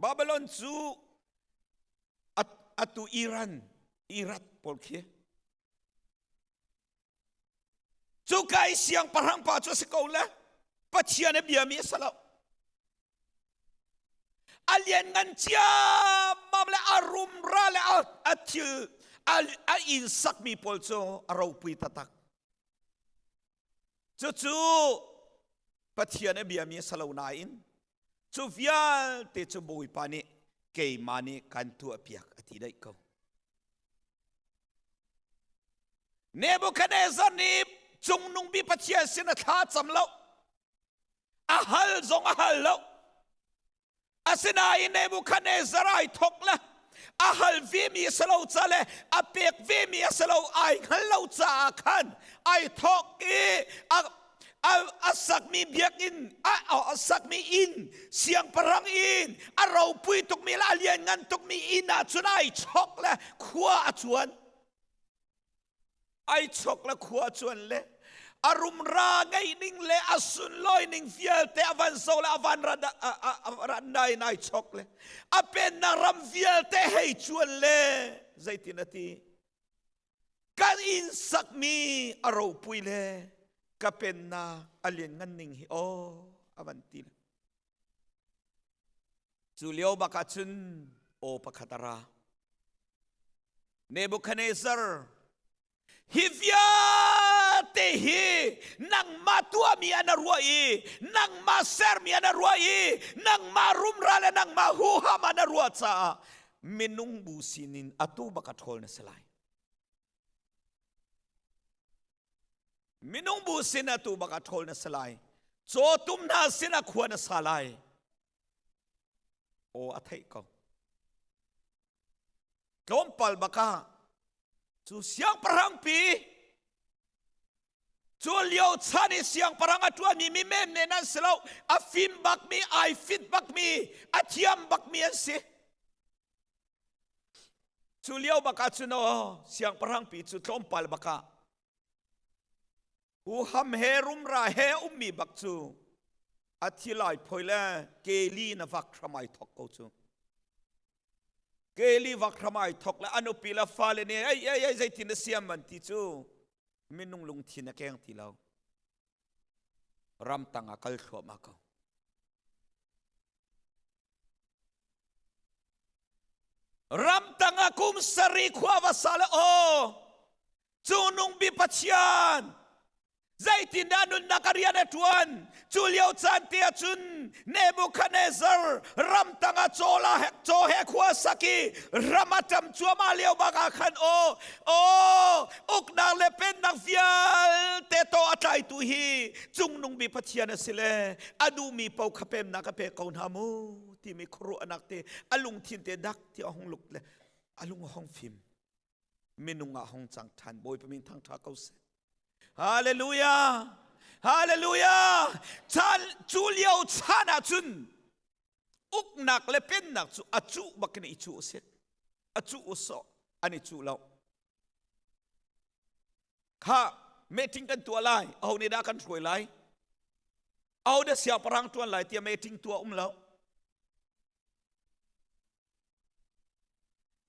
[SPEAKER 12] Babylon cu atu Iran, Iraq pawl khi. Cuka i siangpahrang pa cu a si ko le Pathian a biami a si lo. A lianngan ciammam le a rumra le a thil a inn sakmi pawl cu a ropui taktak. Cucu Pathian a biami a si lo nain cu vialte cu Bawipa nih keimah nih kan tuahpiak a ti daih ko. Nebuchadnezzar nih cungnung bi Pathian sin a thla cam lo. A hal zong a hal lo. Asinain Nebuchadnezzar ai thok le a hal vemi a si lo ca le a pek vemi a si lo ai hngal lo caah khan ai thok i a a sakmi biakinn a sakmi inn siangpahrang inn a ropui tukmi le a lianngan tukmi inn ah cun ai chok le khua a cuan ai chok le khua a cuan le a rumra ngeih ning le a sunlawi ning vialte a van so le a van ran in ai chok le a pennak ram vialte hei cuan le zeitin a ti Kan inn sakmi a ropui le ka pennak a lianngan ning hi aw a van ti. Cu lio bak ah cun aw pakhat a ra. Nebuchadnezzar hi vialte hi nangmah tuahmi an a ruah i nangmah sermi an a ruah i nangmah rumra le nangmah huham an a ruah caah minung bu sinin atu bak a ṭhawl na si lai. Minung bu sin atu bak a ṭhawl na si lai. Cawtum hna sin a khua na sa lai. Aw a theih ko. Tlawmpal bakah cu siangpahrang pi cu lio chan i siangpahrang a ṭuanmi mi menmen an si lo a fim bakmi ai fit bakmi a thiam bakmi an si Cu lio bak ah cun aw siangpahrang pi cu tlawmpal bak ah huham he rumra he ummi bak cu a thi lai phoi le keli na vak hram ai thok ko cu. Keli vak hram ai thok le a nupi le fale nih ei ei ei zeitin na siam an ti cu minung lungthin a keng ti lo. Ramtang ah kal thluahmah ko. Ramtang ah kum sarih khua va sa le aw cu nung bi Pathian zeitindah nunnak a rian a ṭuan cu lio caan te ah cun Nebuchadnezzar ramtang ah caw he caw he khua sak i ram a ṭam cuahmah lio bak ah khan aw aw uknak le pennak vialte to a tlaitu hi cungnung bi Pathian a si le a duhmi paoh kha pemnak a pek ko hna mu timi khuaruahnak te a lungthin te dak ti a hung luk le a lung a hung fim minung ah hung cang ṭhan Bawipa min thangṭha ko seh Hallelujah Hallelujah chan cu lio chan ah cun uknak le pennak cu a cuh bakin i cuh a si a cuh usawh an i cuh lo kha meeting kan tuah lai aho nih dah kan hruai lai aho dah siangpahrang tuan lai tiah meeting tuah um lo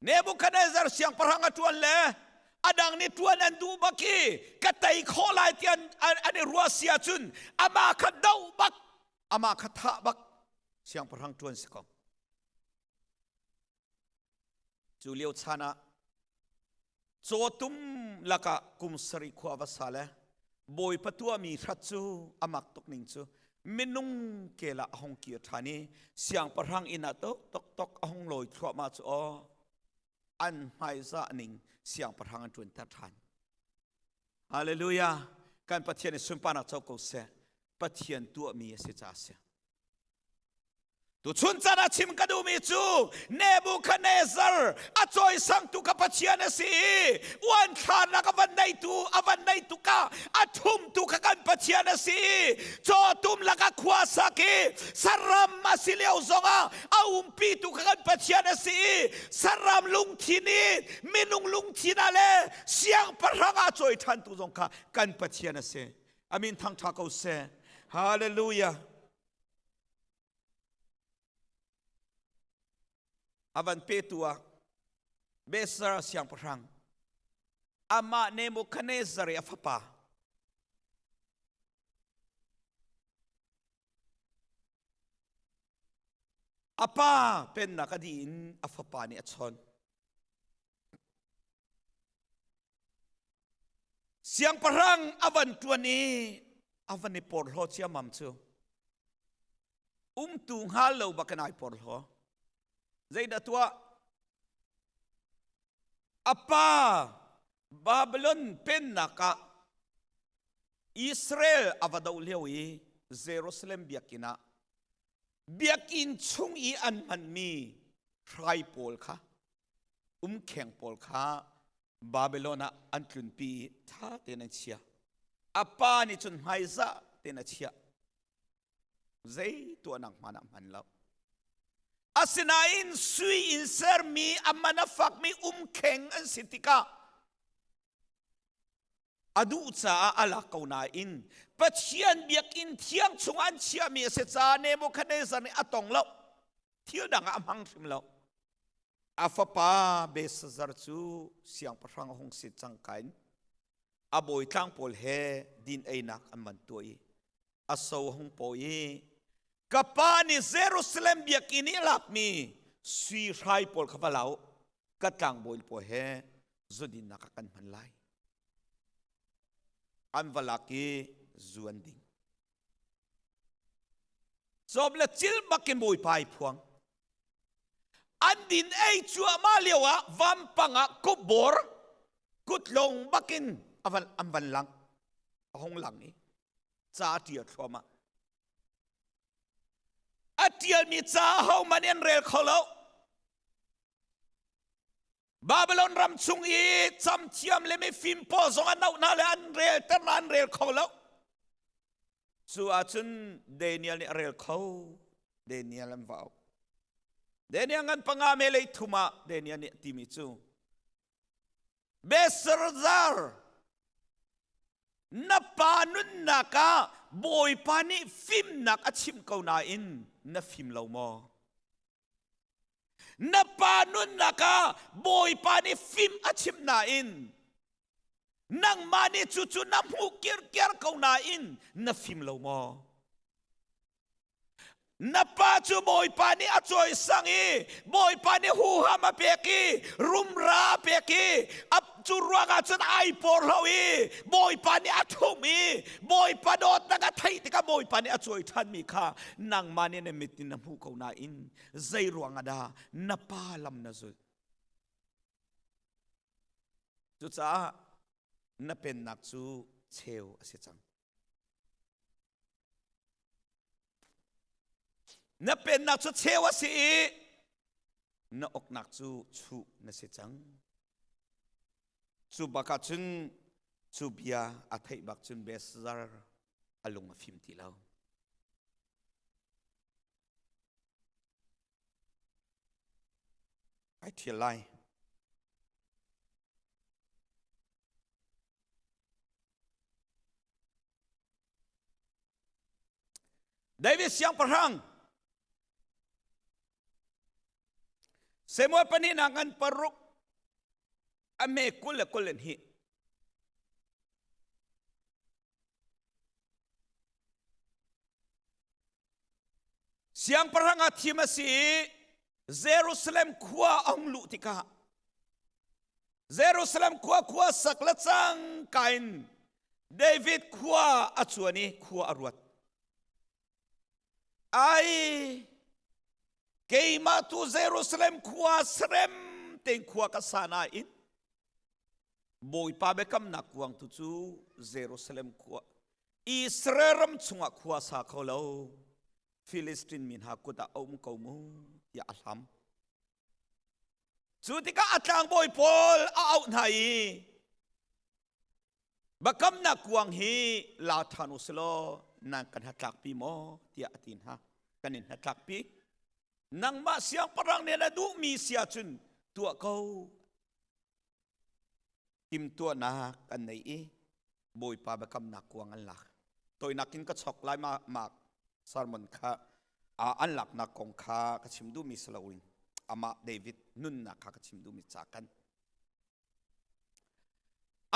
[SPEAKER 12] Nebuchadnezzar siangpahrang a tuan le adang nih tuan an duh bak i ka tei khawh lai ti an, an, an i ruah si ahcun amah kha doh bak amah kha thah bak. Siangpahrang ṭuan si ko. Cu lio chan ah cawtum lakah kum sarih khua va sa le Bawipa tuahmi hrat cu a mak tuk ning cu minung kel ah a hung kir ṭhan i siangpahrang inn ah tok tok tok a hung lawi thluahmah cu aw an hmaizah ning siangpahrang an ṭuanter ṭhan. Hallelujah! Kan Pathian i sunparnak co ko seh. Pathian tuahmi a si caah a si. Tuchun caan ah chim ka duhmi cu Nebuchadnezzar a cawisangtu ka Pathian a si i uanthlarnak a van neitu a van neitu ka a thumtu kha kan Pathian a si i cawtum lakah khua sak i saram a si lio zongah a umpitu kha kan Pathian a si i saram lungthin i minung lungthin ah le siangpahrang ah cawi ṭhantu zong kha kan Pathian a si. Amin thangṭha ko seh. Hallelujah. A van petu ah Besar siangpahrang amah Nebuchadnezzar i a fapa a pa pennak a dih in a fapa nih a chawn. Siangpahrang a van ṭuan i a van i porhlaw ciammam cu umtu hngal lo bak in ai porhlaw. Zeidah tuah? A pa Babylon pennak ah Israel a va doh lio i Jerusalem biakinn ah biakinn chung i an hmanmi hrai pawl kha umkheng pawl kha Babylon ah an tlunpi i ṭha tein an chia. A pa nih cun hmaizah tein a chiah. Zei tuahnak hmanh ah hman lo. Asinain sui in sermi a man a fakmi umkheng an si tikah a duh caah a lak ko nain Pathian biakinn thiang chung an chiahmi a si caah Nebuchadnezzar nih a tong lo. Thil dang ah a hmang hrim lo. A fapa Belshazzar cu siangpahrang a hung si cangka in a bawitlang pawl he din einak an van tuah i a so a hung paw i ka pa nih Jerusalem biakinn i a lakmi sui hrai pawl kha va lau ka tlangbawi pawl he zudinnak ah kan hman lai. An va lak i zu an ding. Cawm le cil bakin Bawipa ai phuang. An din ei cuahmah lio ah vampang ah kupbor kutlong bakin avan an van lang. A hung lang i ca a ṭial thluahmah. A ṭialmi ca hohmanh an rel kho lo. Babylon ram chung i camthiam le mifim pawl zong an auh hna le an relter hna an rel kho lo. Cu ahcun Daniel nih a rel kho. Daniel an va auh. Daniel ngan panga me lei thum ah Daniel nih a timi cu Belshazzar na pa nunnak ah Bawipa nih fimnak a chimh ko nain na fim lo maw? Na pa nunnak ah Bawipa nih fim a chimh nain nangmah nih cucu na hmuh kirker ko nain na fim lo maw? Na pa cu Bawipa nih a cawisang i Bawipa nih huham a pek i rumra a pek i a cu ruangah cun ai porhlo i Bawipa nih a ṭhumh i Bawipa dawtnak a theih tikah Bawipa nih a cawi ṭhanmi kha nangmah nih na mit in na hmuh ko nain zei ruangah dah na pa lam na zulh? Cucaah na pennak cu cheu a si cang. Na pennak cu cheu a si i na uknak cu chuh na si cang. Cu bak ah cun cu bia a theih bak cun Belshazzar a lung a fim ti lo. Ai ṭhial lai. David siangpahrang Samuel pahnihnak ngan paruk a me 20 le 20 in hi. Siangpahrang ah thim a si i Jerusalem khua a hung luh tikah Jerusalem khua khua sak le cangka in David khua a cuan i khua a ruat. Ai keimah tu Jerusalem khua serem tein khua ka sa nain Bawipa biakamnak kuang tu cu Jerusalem khua Israel ram chungah khua sa kho lo Filistin mi hna kut ah a um ko mu tiah a hlam. Cu tikah a tlangbawi pawl a auh hna i biakamnak kuang hi la ṭhan u silaw nan kan hnatlakpi maw tiah a ti hna. Kan in hnatlakpi. Nangmah siangpahrang nih na duhmi si ahcun tuah ko timtuahnak an nei i Bawipa biakamnak kuang an lak. Toinak in ka chok lai ma, ma sermon kha an laknak kong kha ka chim duhmi si loin amah David nunnak kha ka chim duhmi ca kan.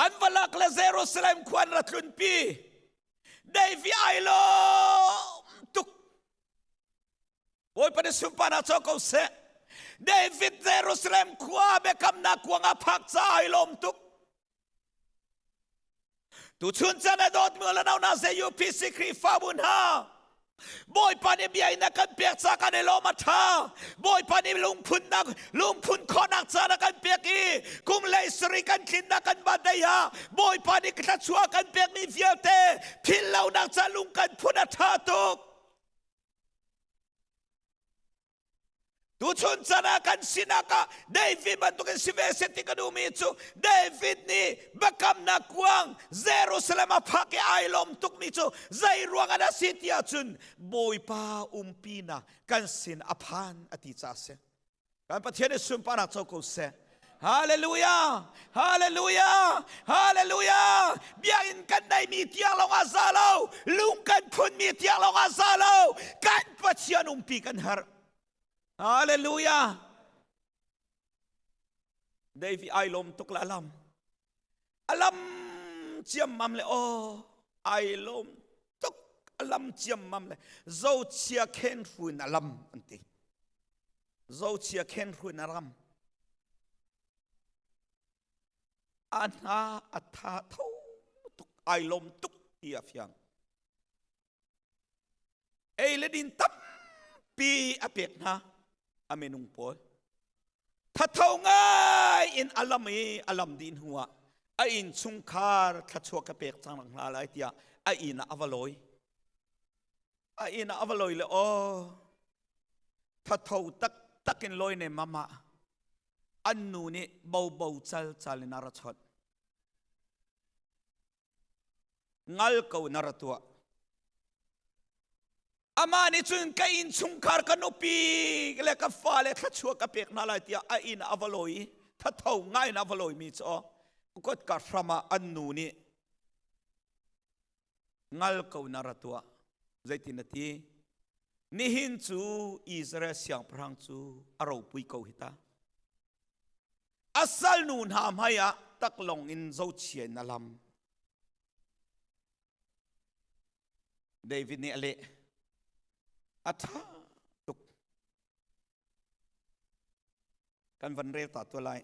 [SPEAKER 12] An va lak le Jerusalem khua an ra tlunpi. David ai lawm tuk. Bawipa nih sunparnak co ko seh. David Jerusalem khua biakamnak kuang a phak caah ai lawm tuk. Tuchun chan a dawtmi le nau hna se UPC Khrihfabu hna Bawipa nih bia in a kan pek ca kan i lawm a ṭha. Bawipa nih lungphunnak lungphun khawhnak caan a kan pek i kum lei sarih kan tlinnak kan birthday ah Bawipa nih thluachuah kan pekmi vialte philh lonak ca lung kan phun a ṭha tuk. Tuchun chan ah kan sinak ah David bantukin si ve seh ti ka duhmi cu David nih biakamnak kuang Jerusalem a phak i ai lawm tukmi cu zei ruang ah dah si ti ahcun Bawipa umpinak kan sin a phan a ti caah a si. Kan Pathian nih sunparnak co ko seh. Hallelujah! Hallelujah! Hallelujah! Biakinn kan neimi tiang lawng ah za lo, lung kan phunmi tiang lawng ah za lo, kan Pathian umpi kan herh. Hallelujah! David ai lawm tuk la alam. Alam ciammam le aw ai lawm tuk alam ciammam le zochia khen hruin alam an ti. Zochia khen hruin a ram. A hna a tha tho tuk ai lawm tuk ti a fiang. Ei le din tampi a pek hna a minung pawl. Thatho ngai in a lam i a lam dih hnuah a inn chungkhar thluachuah ka pek cang hna lai tiah a inn ah a va lawi. A inn ah a va lawi le aw thatho taktak in lawi ne mama an nu nih bobo cal cal in a ra chawnh. Ngal ko na ra tuah. Amah nih cun ka inn chungkhar ka nupi le ka fale thluachuah ka pek hna lai tiah a inn ah a va lawi i thatho ngai in a va lawimi cu kotka hram ah an nu nih ngal ko na ra tuah. Zeitin a ti? Nihin cu Israel siangpahrang cu a ropui ko hi ta. A salnu hna hmai ah taklong in zochia in a lam. David nih a leh. A ṭha tuk. Kan van rel ta tuah lai.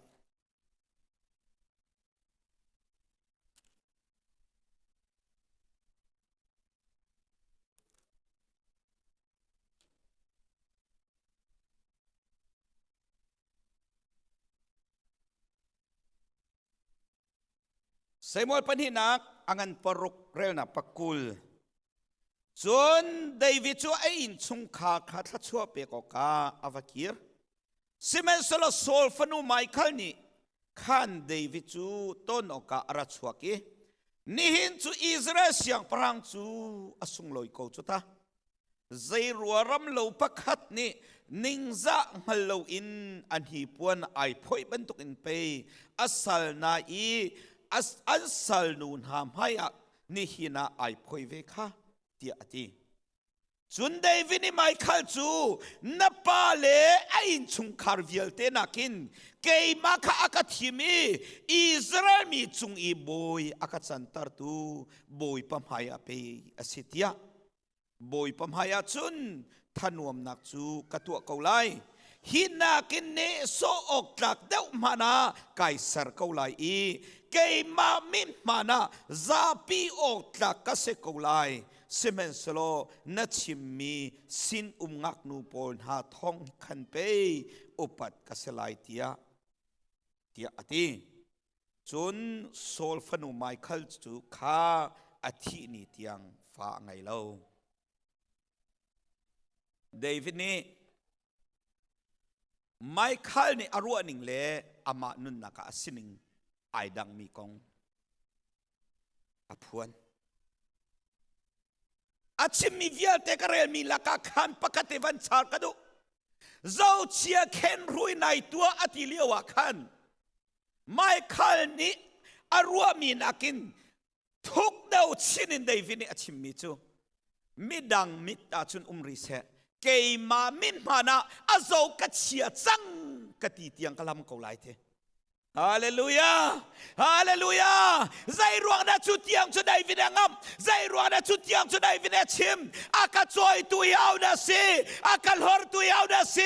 [SPEAKER 12] Samuel pahnihnak a ngan paruk relnak pakul. Cun David cu a innchungkhar kha thluachuah pek awkah a va kir. Sihmanhsehlaw Saul fanu Michal nih khan David cu ton awkah a ra chuak i nihin cu Israel siangpahrang cu a sunglawi ko cu ta. Zeiruaram lo pakhat nih ningzah hngal loin a hnipuan ai phoih bantukin pei a sal na i an salnu hna hmaiah nihin ah ai phoi ve kha tiah a ti. Cun David nih Michal cu na pa le a innchungkhar vialte nakin keimah kha a ka thim i Israel mi cung i bawi a ka cantertu Bawipa hmaiah pei a si tiah. Bawipa hmaiah cun thanuamnak cu ka tuah ko lai. Hi nakin nehsawh awk tlak deuh hmanh ah kai ser ko lai i keimah min hmanh ah zapi awk tlak ka si ko lai. Sihmanhsehlaw na chimmi sinum ngaknu pawl hna thong khan pei upat ka si lai tiah tiah a ti. Cun Saul fanu Michal cu kha a thih ni tiang fa a ngei lo. David nih Michal nih a ruahning le amah nunnak ah a sining ai dangmi kong a phuan. A chimmi vialte ka relmi lakah khan pakhat te van char ka duh. Zochia khen rui nai tuah a ti lio ah khan Michael nih a ruahmi nakin thuk deuh chin in David nih a chimmi cu midang mit ahcun um rih seh keimah min hmaan ah a zo ka chia cang ka ti tiang ka lam ko lai te Hallelujah! Hallelujah! Zei ruang dah cu tiang cu David a ngam? Zei ruang dah cu tiang cu David a chim? A ka cawitu hi au dah si? A ka hlortu hi au dah si?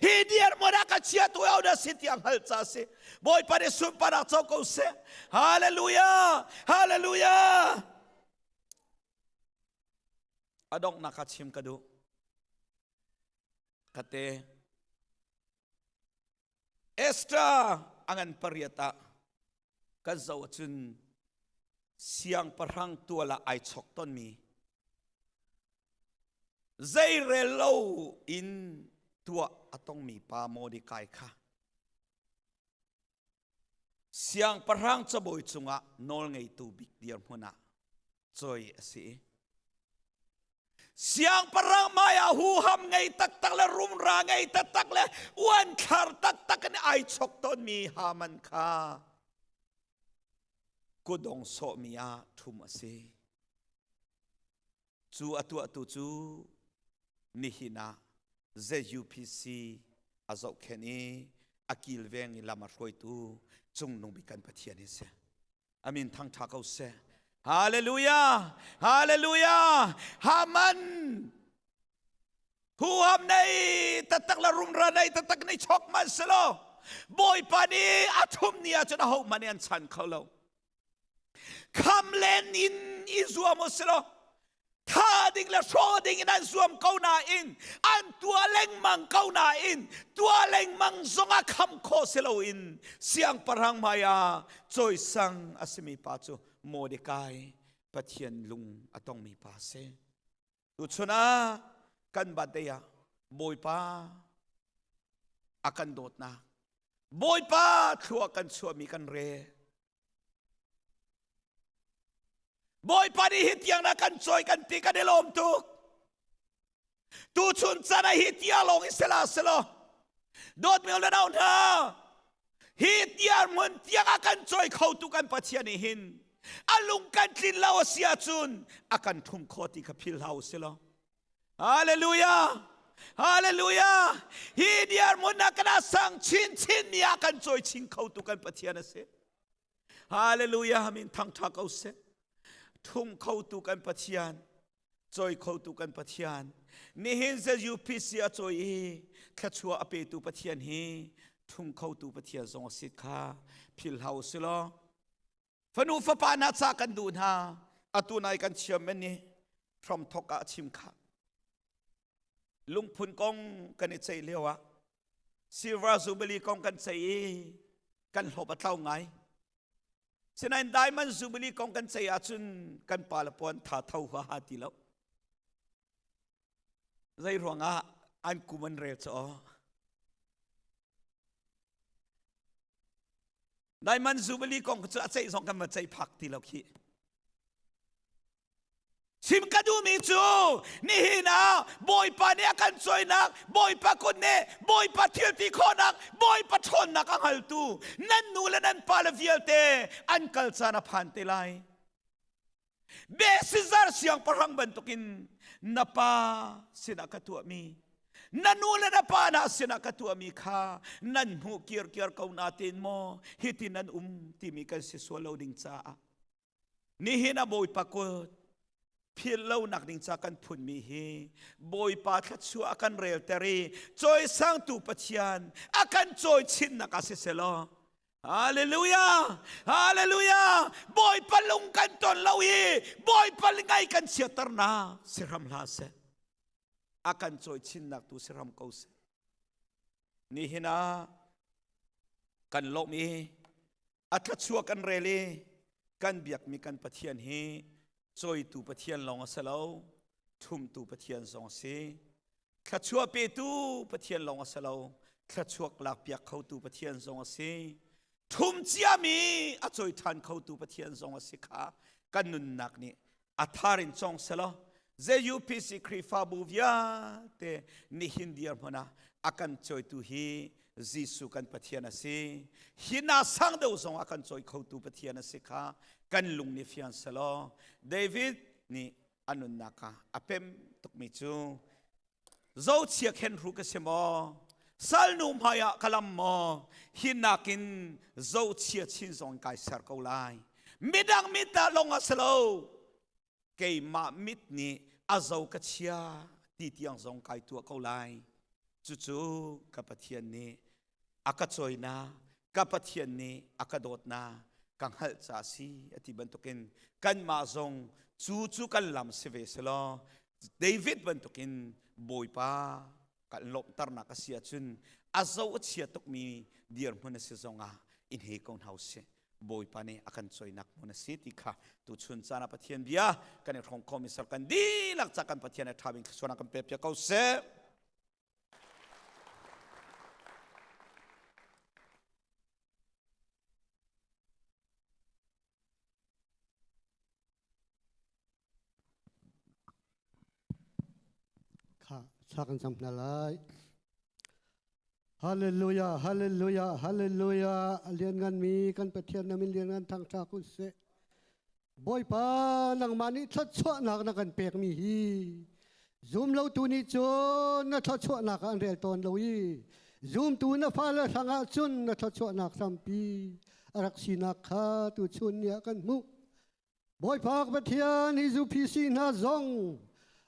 [SPEAKER 12] Hi dirhmun a ka chiatu hi au dah si tiang hngalh ca si. Bawipa nih sunparnak co ko seh. Hallelujah! Hallelujah! A donghnak ka chim ka duh. Kate Esther a ngan pariat ah kan zoh ahcun siangpahrang tual ah ai chok tonmi zeirel lo in tuah a tongmi pa Mordecai kha siangpahrang cabawi cungah nawlngeitu bik dirhmun ah choi a si. Siangpahrang hmaiah huham ngei taktak le rumra ngei taktak le uanthlar taktak in ai chok tawnmi Haman kha kudong sawhmi ah ṭhum a si. Cu a tuahtu cu nihin ah ZUPC a zohkhenh i a kilveng i lam a hruaitu Cungnung Bik kan Pathian hi a si. Amin thangtha ko seh. Hallelujah! Hallelujah! Haman! Huham nei taktak le rumra nei taktak nei chok man selo. Bawipa nih a thum ni ahcun aho hmanh nih an chan kho lo. Kham len in i zuam u silo. Tha ding le hraw ding in an zuam ko nain an tuah lengmang ko nain tuah lengmang zongah kham khawh si loin siangpahrang hmaiah cawisang a simi pa cu Mordecai Pathian lung a tongmi pa a si. Tuchun ah kan birthday ah Bawipa a kan dawtnak Bawipa thlua kan chuahmi kan rel Bawipa nih hi tiang na kan cawi kan ti kan i lawm tuk. Tuchun chan ah hi tia lawng i sela selaw dawtmi le nau hna hi tiar hmun tiang a kan cawi kho tu kan Pathian nih hin a lung kan tlin lo a si ahcun a kan thum kho ti kha phil hlah u silaw. Hallelujah! Hallelujah! Hi diar hmun ah kana sang chin chin mi ah kan cawi chin kho tu kan Pathian a si. Hallelujah! Min thangtha ko seh. Thum kho tu kan Pathian, cawi kho tu kan Pathian. Nihin ZUPC a cawi i thluachuah a petu Pathian hi thum kho tu Pathian zong a si kha phil hau si law. Fanu fapa na ca kan duh hna. Atu nai kan chiam men ni hram thok ah chim kha. Lungphun kong kan i ceih lio ah Silver Jubilee kong kan ceih i kan hlawp a tlau ngai. Sinain Diamond Jubilee kong kan ceih ahcun kan pa le puan tha tho hua ha ti lo. Zei ruangah an kum an rel caw. Diamond Jubilee kong cu a ceih zong kan va ceih phak ti lo khi. Chim ka duhmi cu nihin ah Bawipa nih a kan cawinak, Bawipa kut nih Bawipa thil ti khawhnak, Bawipa ṭhawnnak a hngaltu nan nu le nan pa le vialte an kal caan a phan te lai. Besizar siangpahrang bantukin na pa sinah ka tuahmi na nu le na pa hna sinah ka tuahmi kha nan hmuh kirkiar ko nain maw hiti nan um timi kan si sual lo ding caah nihin a Bawipa kut. Philh lonak ding ca kan phunmi hi Bawipa thluachuah a kan relter i cawisangtu Pathian a kan cawi chinnak ah siselaw Hallelujah! Hallelujah! Bawipa lung kan ton lo i Bawipa ngai kan chiatter na si hram hlah seh. A kan cawi chinnak tu si hram ko seh. Nihin ah kan lawmh i a thluachuah kan rel i kan biakmi kan Pathian hi cawitu Pathian lawng a si lo, ṭhumtu Pathian zong a si. Thluachuah petu Pathian lawng a si lo, thluachuak lakpiak khotu Pathian zong a si. Ṭhum ciami a cawi ṭhan khotu Pathian zong a si kha kan nunnak nih a thar in cawng selaw ZUPC Khrihfabu vialte nihin dirhmun ah a kan cawitu hi Jesuh kan Pathian a si. Hi na sang deuh zong a kan cawi khotu Pathian a si kha kan lung nih fiang selaw David nih a nunnak ah a pem tukmi cu zochia khen hru ka si maw salnu hmai ah ka lam maw hi nakin zochia chin zong kai ser ko lai midang mit ah long a si lo keimah mit nih a zo ka chia ti tiang zong kai tuah ko lai cucu ka Pathian nih a ka cawina ka Pathian nih a ka dawtna ka hngalh ca si a ti bantukin kanmah zong cu cu kan lam si ve selaw David bantukin Bawipa kan lawmhternak a si ahcun a zo a chia tukmi dirhmun a si zongah in he ko hna usih Bawipa nih a kan coinak hmun a si ti kha tuchun caan ah Pathian bia kan i hrawng khomi sar kan dihlak ca kan Pathian a ṭha bik thluachuahnak kan pek piak ko seh.
[SPEAKER 10] Kha thla kan cam hna lai. Hallelujah, hallelujah, hallelujah. A liannganmi kan Pathian na min lianngan thangṭha kun seh. Bawipa nangmah nih thluachuahnak na kan pekmi hi zumlotu nih cun na thluachuahnak ah an rel tawn lo i zumtu na fale hrangah cun na thluachuahnak hrampi a rak sinak kha tuchun ni ah kan hmuh. Bawipa Pathian hi ZUPC hna zong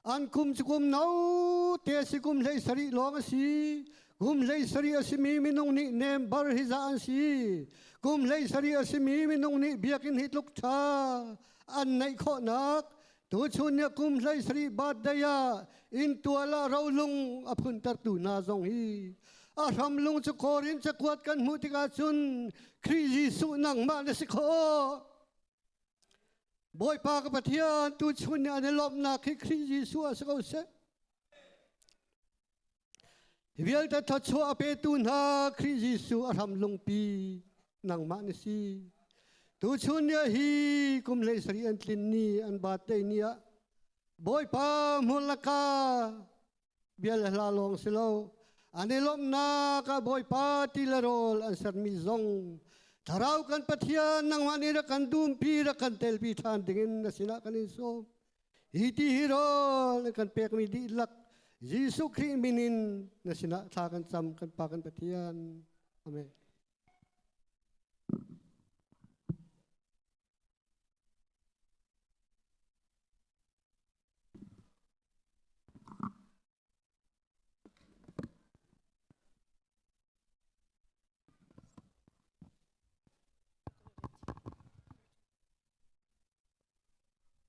[SPEAKER 10] an kum cu kum no te si kum 17 lawng a si. Kum 17 a simi minung nih nem bar hi za an si. Kum 17 a simi minung nih biakinn hi tluk ṭha an neih khawhnak tuchun nih kum 17 birthday ah inntual ah rolung a phuntertu hna zong hi a hram lung cu Korin cakuat kan hmuh tikah cun Khrih Jesuh nangmah na si khawh. Bawipa ka Pathian tuchun nih an i lawmhnak hi Khrih Jesuh ah si ko seh. Hi vialte thluachuah a petu hna Khrih Jesuh a hram lungpi nangmah na si. Tuchun ni hi kum 17 an tlin ni an birthday ni ah Bawipa hmun laka bia le hla lawng si lo an i lawmhnak ah Bawipa ti le rawl an sermi zong thlarau kan Pathian nangmah nih rak kan dumpi rak kan telpi ṭhan dingin na sinah kan in sawm hi ti hi rawl kan pekmi dihlak Jesuh Khrih min in na sinah thla kan cam kan Pa kan Pathian amen.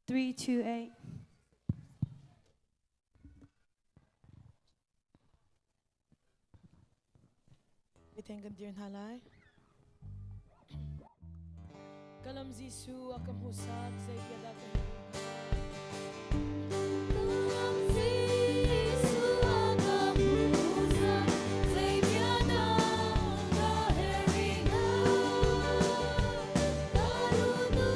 [SPEAKER 9] 328.
[SPEAKER 5] Miten kan dir hna lai. Kalam Jesuh a ka hmuhsak zei bia dah ka herh
[SPEAKER 6] Kalam Jesuh a ka hmuhsak zei bia dah ka herh hnga Ka rutu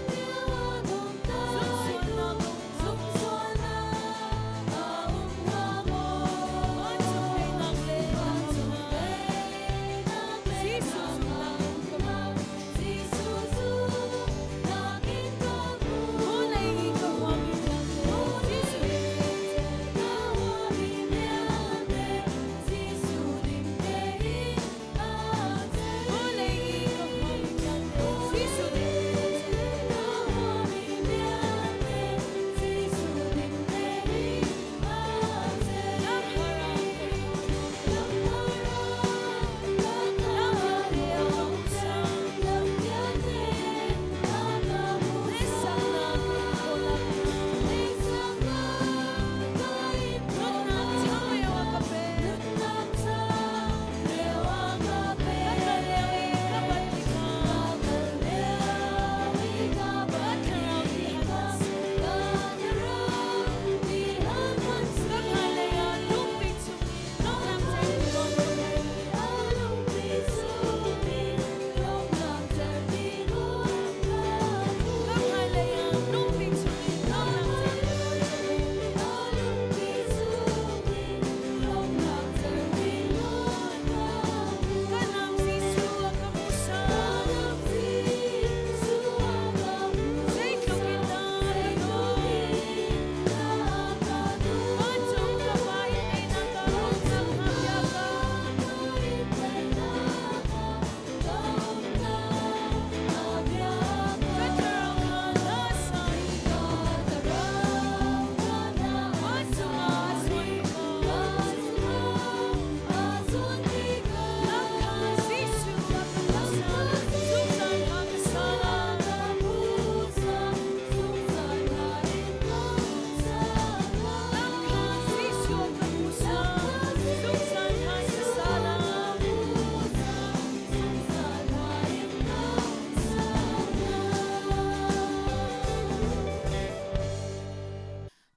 [SPEAKER 6] tiu a dong tai tu zumsualnak a um hnga maw Vancung teinak le Jesuh zumhnak in ka hmu.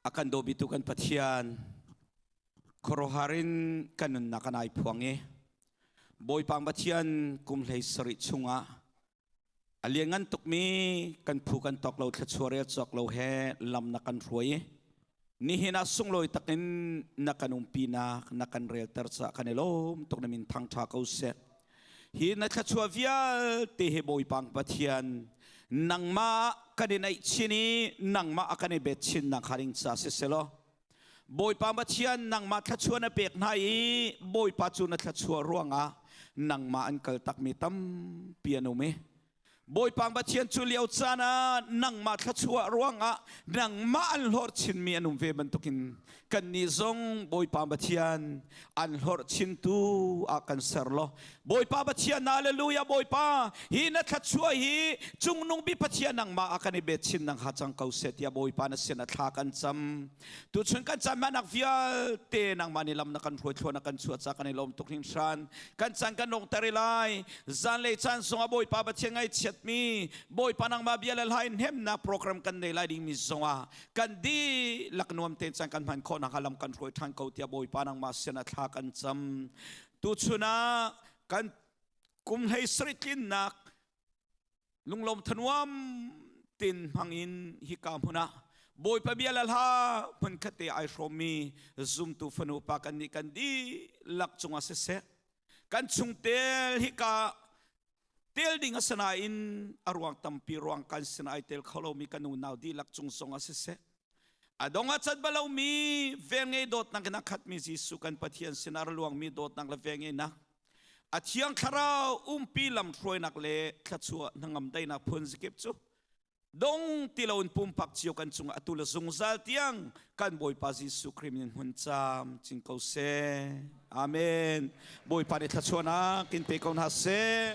[SPEAKER 12] A kan dawbitu kan Pathian, khuaruahhar in kan nunnak kan ai phuang i Bawipa Pathian kum hlei sarih chungah a lianngan tukmi kan phu kan tawk lo thluachuah rel cawk lo he lam na kan hruai i nihin ah sunglawi takin na kan umpinak na kan relter caah kan i lawm tuk na min thangṭha ko seh. Hi na thluachuah vialte hi Bawipa Pathian nangmah kan i naih chin i nangmah a kan i bet chin nak hnga ding ca siselaw Bawipa Pathian nangmah thluachuah na pek hna i Bawipa cu na thluachuah ruangah nangmah an kal takmi tampi an um i Bawipa Pathian cu lio caan ah nangmah thluachuah ruangah nangmah an hlorh chinmi an um ve bantukin kannih zong Bawipa Pathian an hlorh chintu ah kan ser law Bawipa Pathian hallelujah Bawipa hi na thluachuah hi cungnung bi Pathian nangmah ah kan i bet chin nang ha cang ko seh tiah Bawipa na sin a thla kan cam Tuchun kan caan hmannak vialte nangmah nih lam na kan hruai thlua na kan chuah ca kan i lawm tuk hringhran. Kan caan kan rawng ter i lai. Zanlei caan zongah Bawipa Pathian ngaihchiatmi Bawipa nangmah bia le hla in hnemnak program kan nei lai dingmi zongah kan dihlak nuam tein caan kan hman khawh nakhnga lam kan hruai ṭhan ko tiah Bawipa nangmah sin ah thla kan cam. Tuchun ah kan kum hlei sarih tlinnak Lunglawm thanuam tin hmangin hika hmun ah Bawipa bia le hla hmunkhat te ai hrawmmi zumtu fanu pa kan nih kan dihlak cungah siseh kan chungtel hika tel ding a si nain a ruang tampi ruang kan sin ai tel kho lomi kan unau dihlak cung zongah siseh a dong a cat balomi velngei dawtnak in a khatmi Jesuh kan Pathian sinah a luangmi dawtnak le velngeinak A thiang thlarau umpi lamhruainak le thluachuah hnangam daihnak phun zikip cu dong ti loin pumpak cio kan cungah atu le zungzal tiang kan Bawipa Jesuh Khrih min hmun cam cing ko seh. Amen. Bawipa nih thluachuahnak in pe ko hna seh.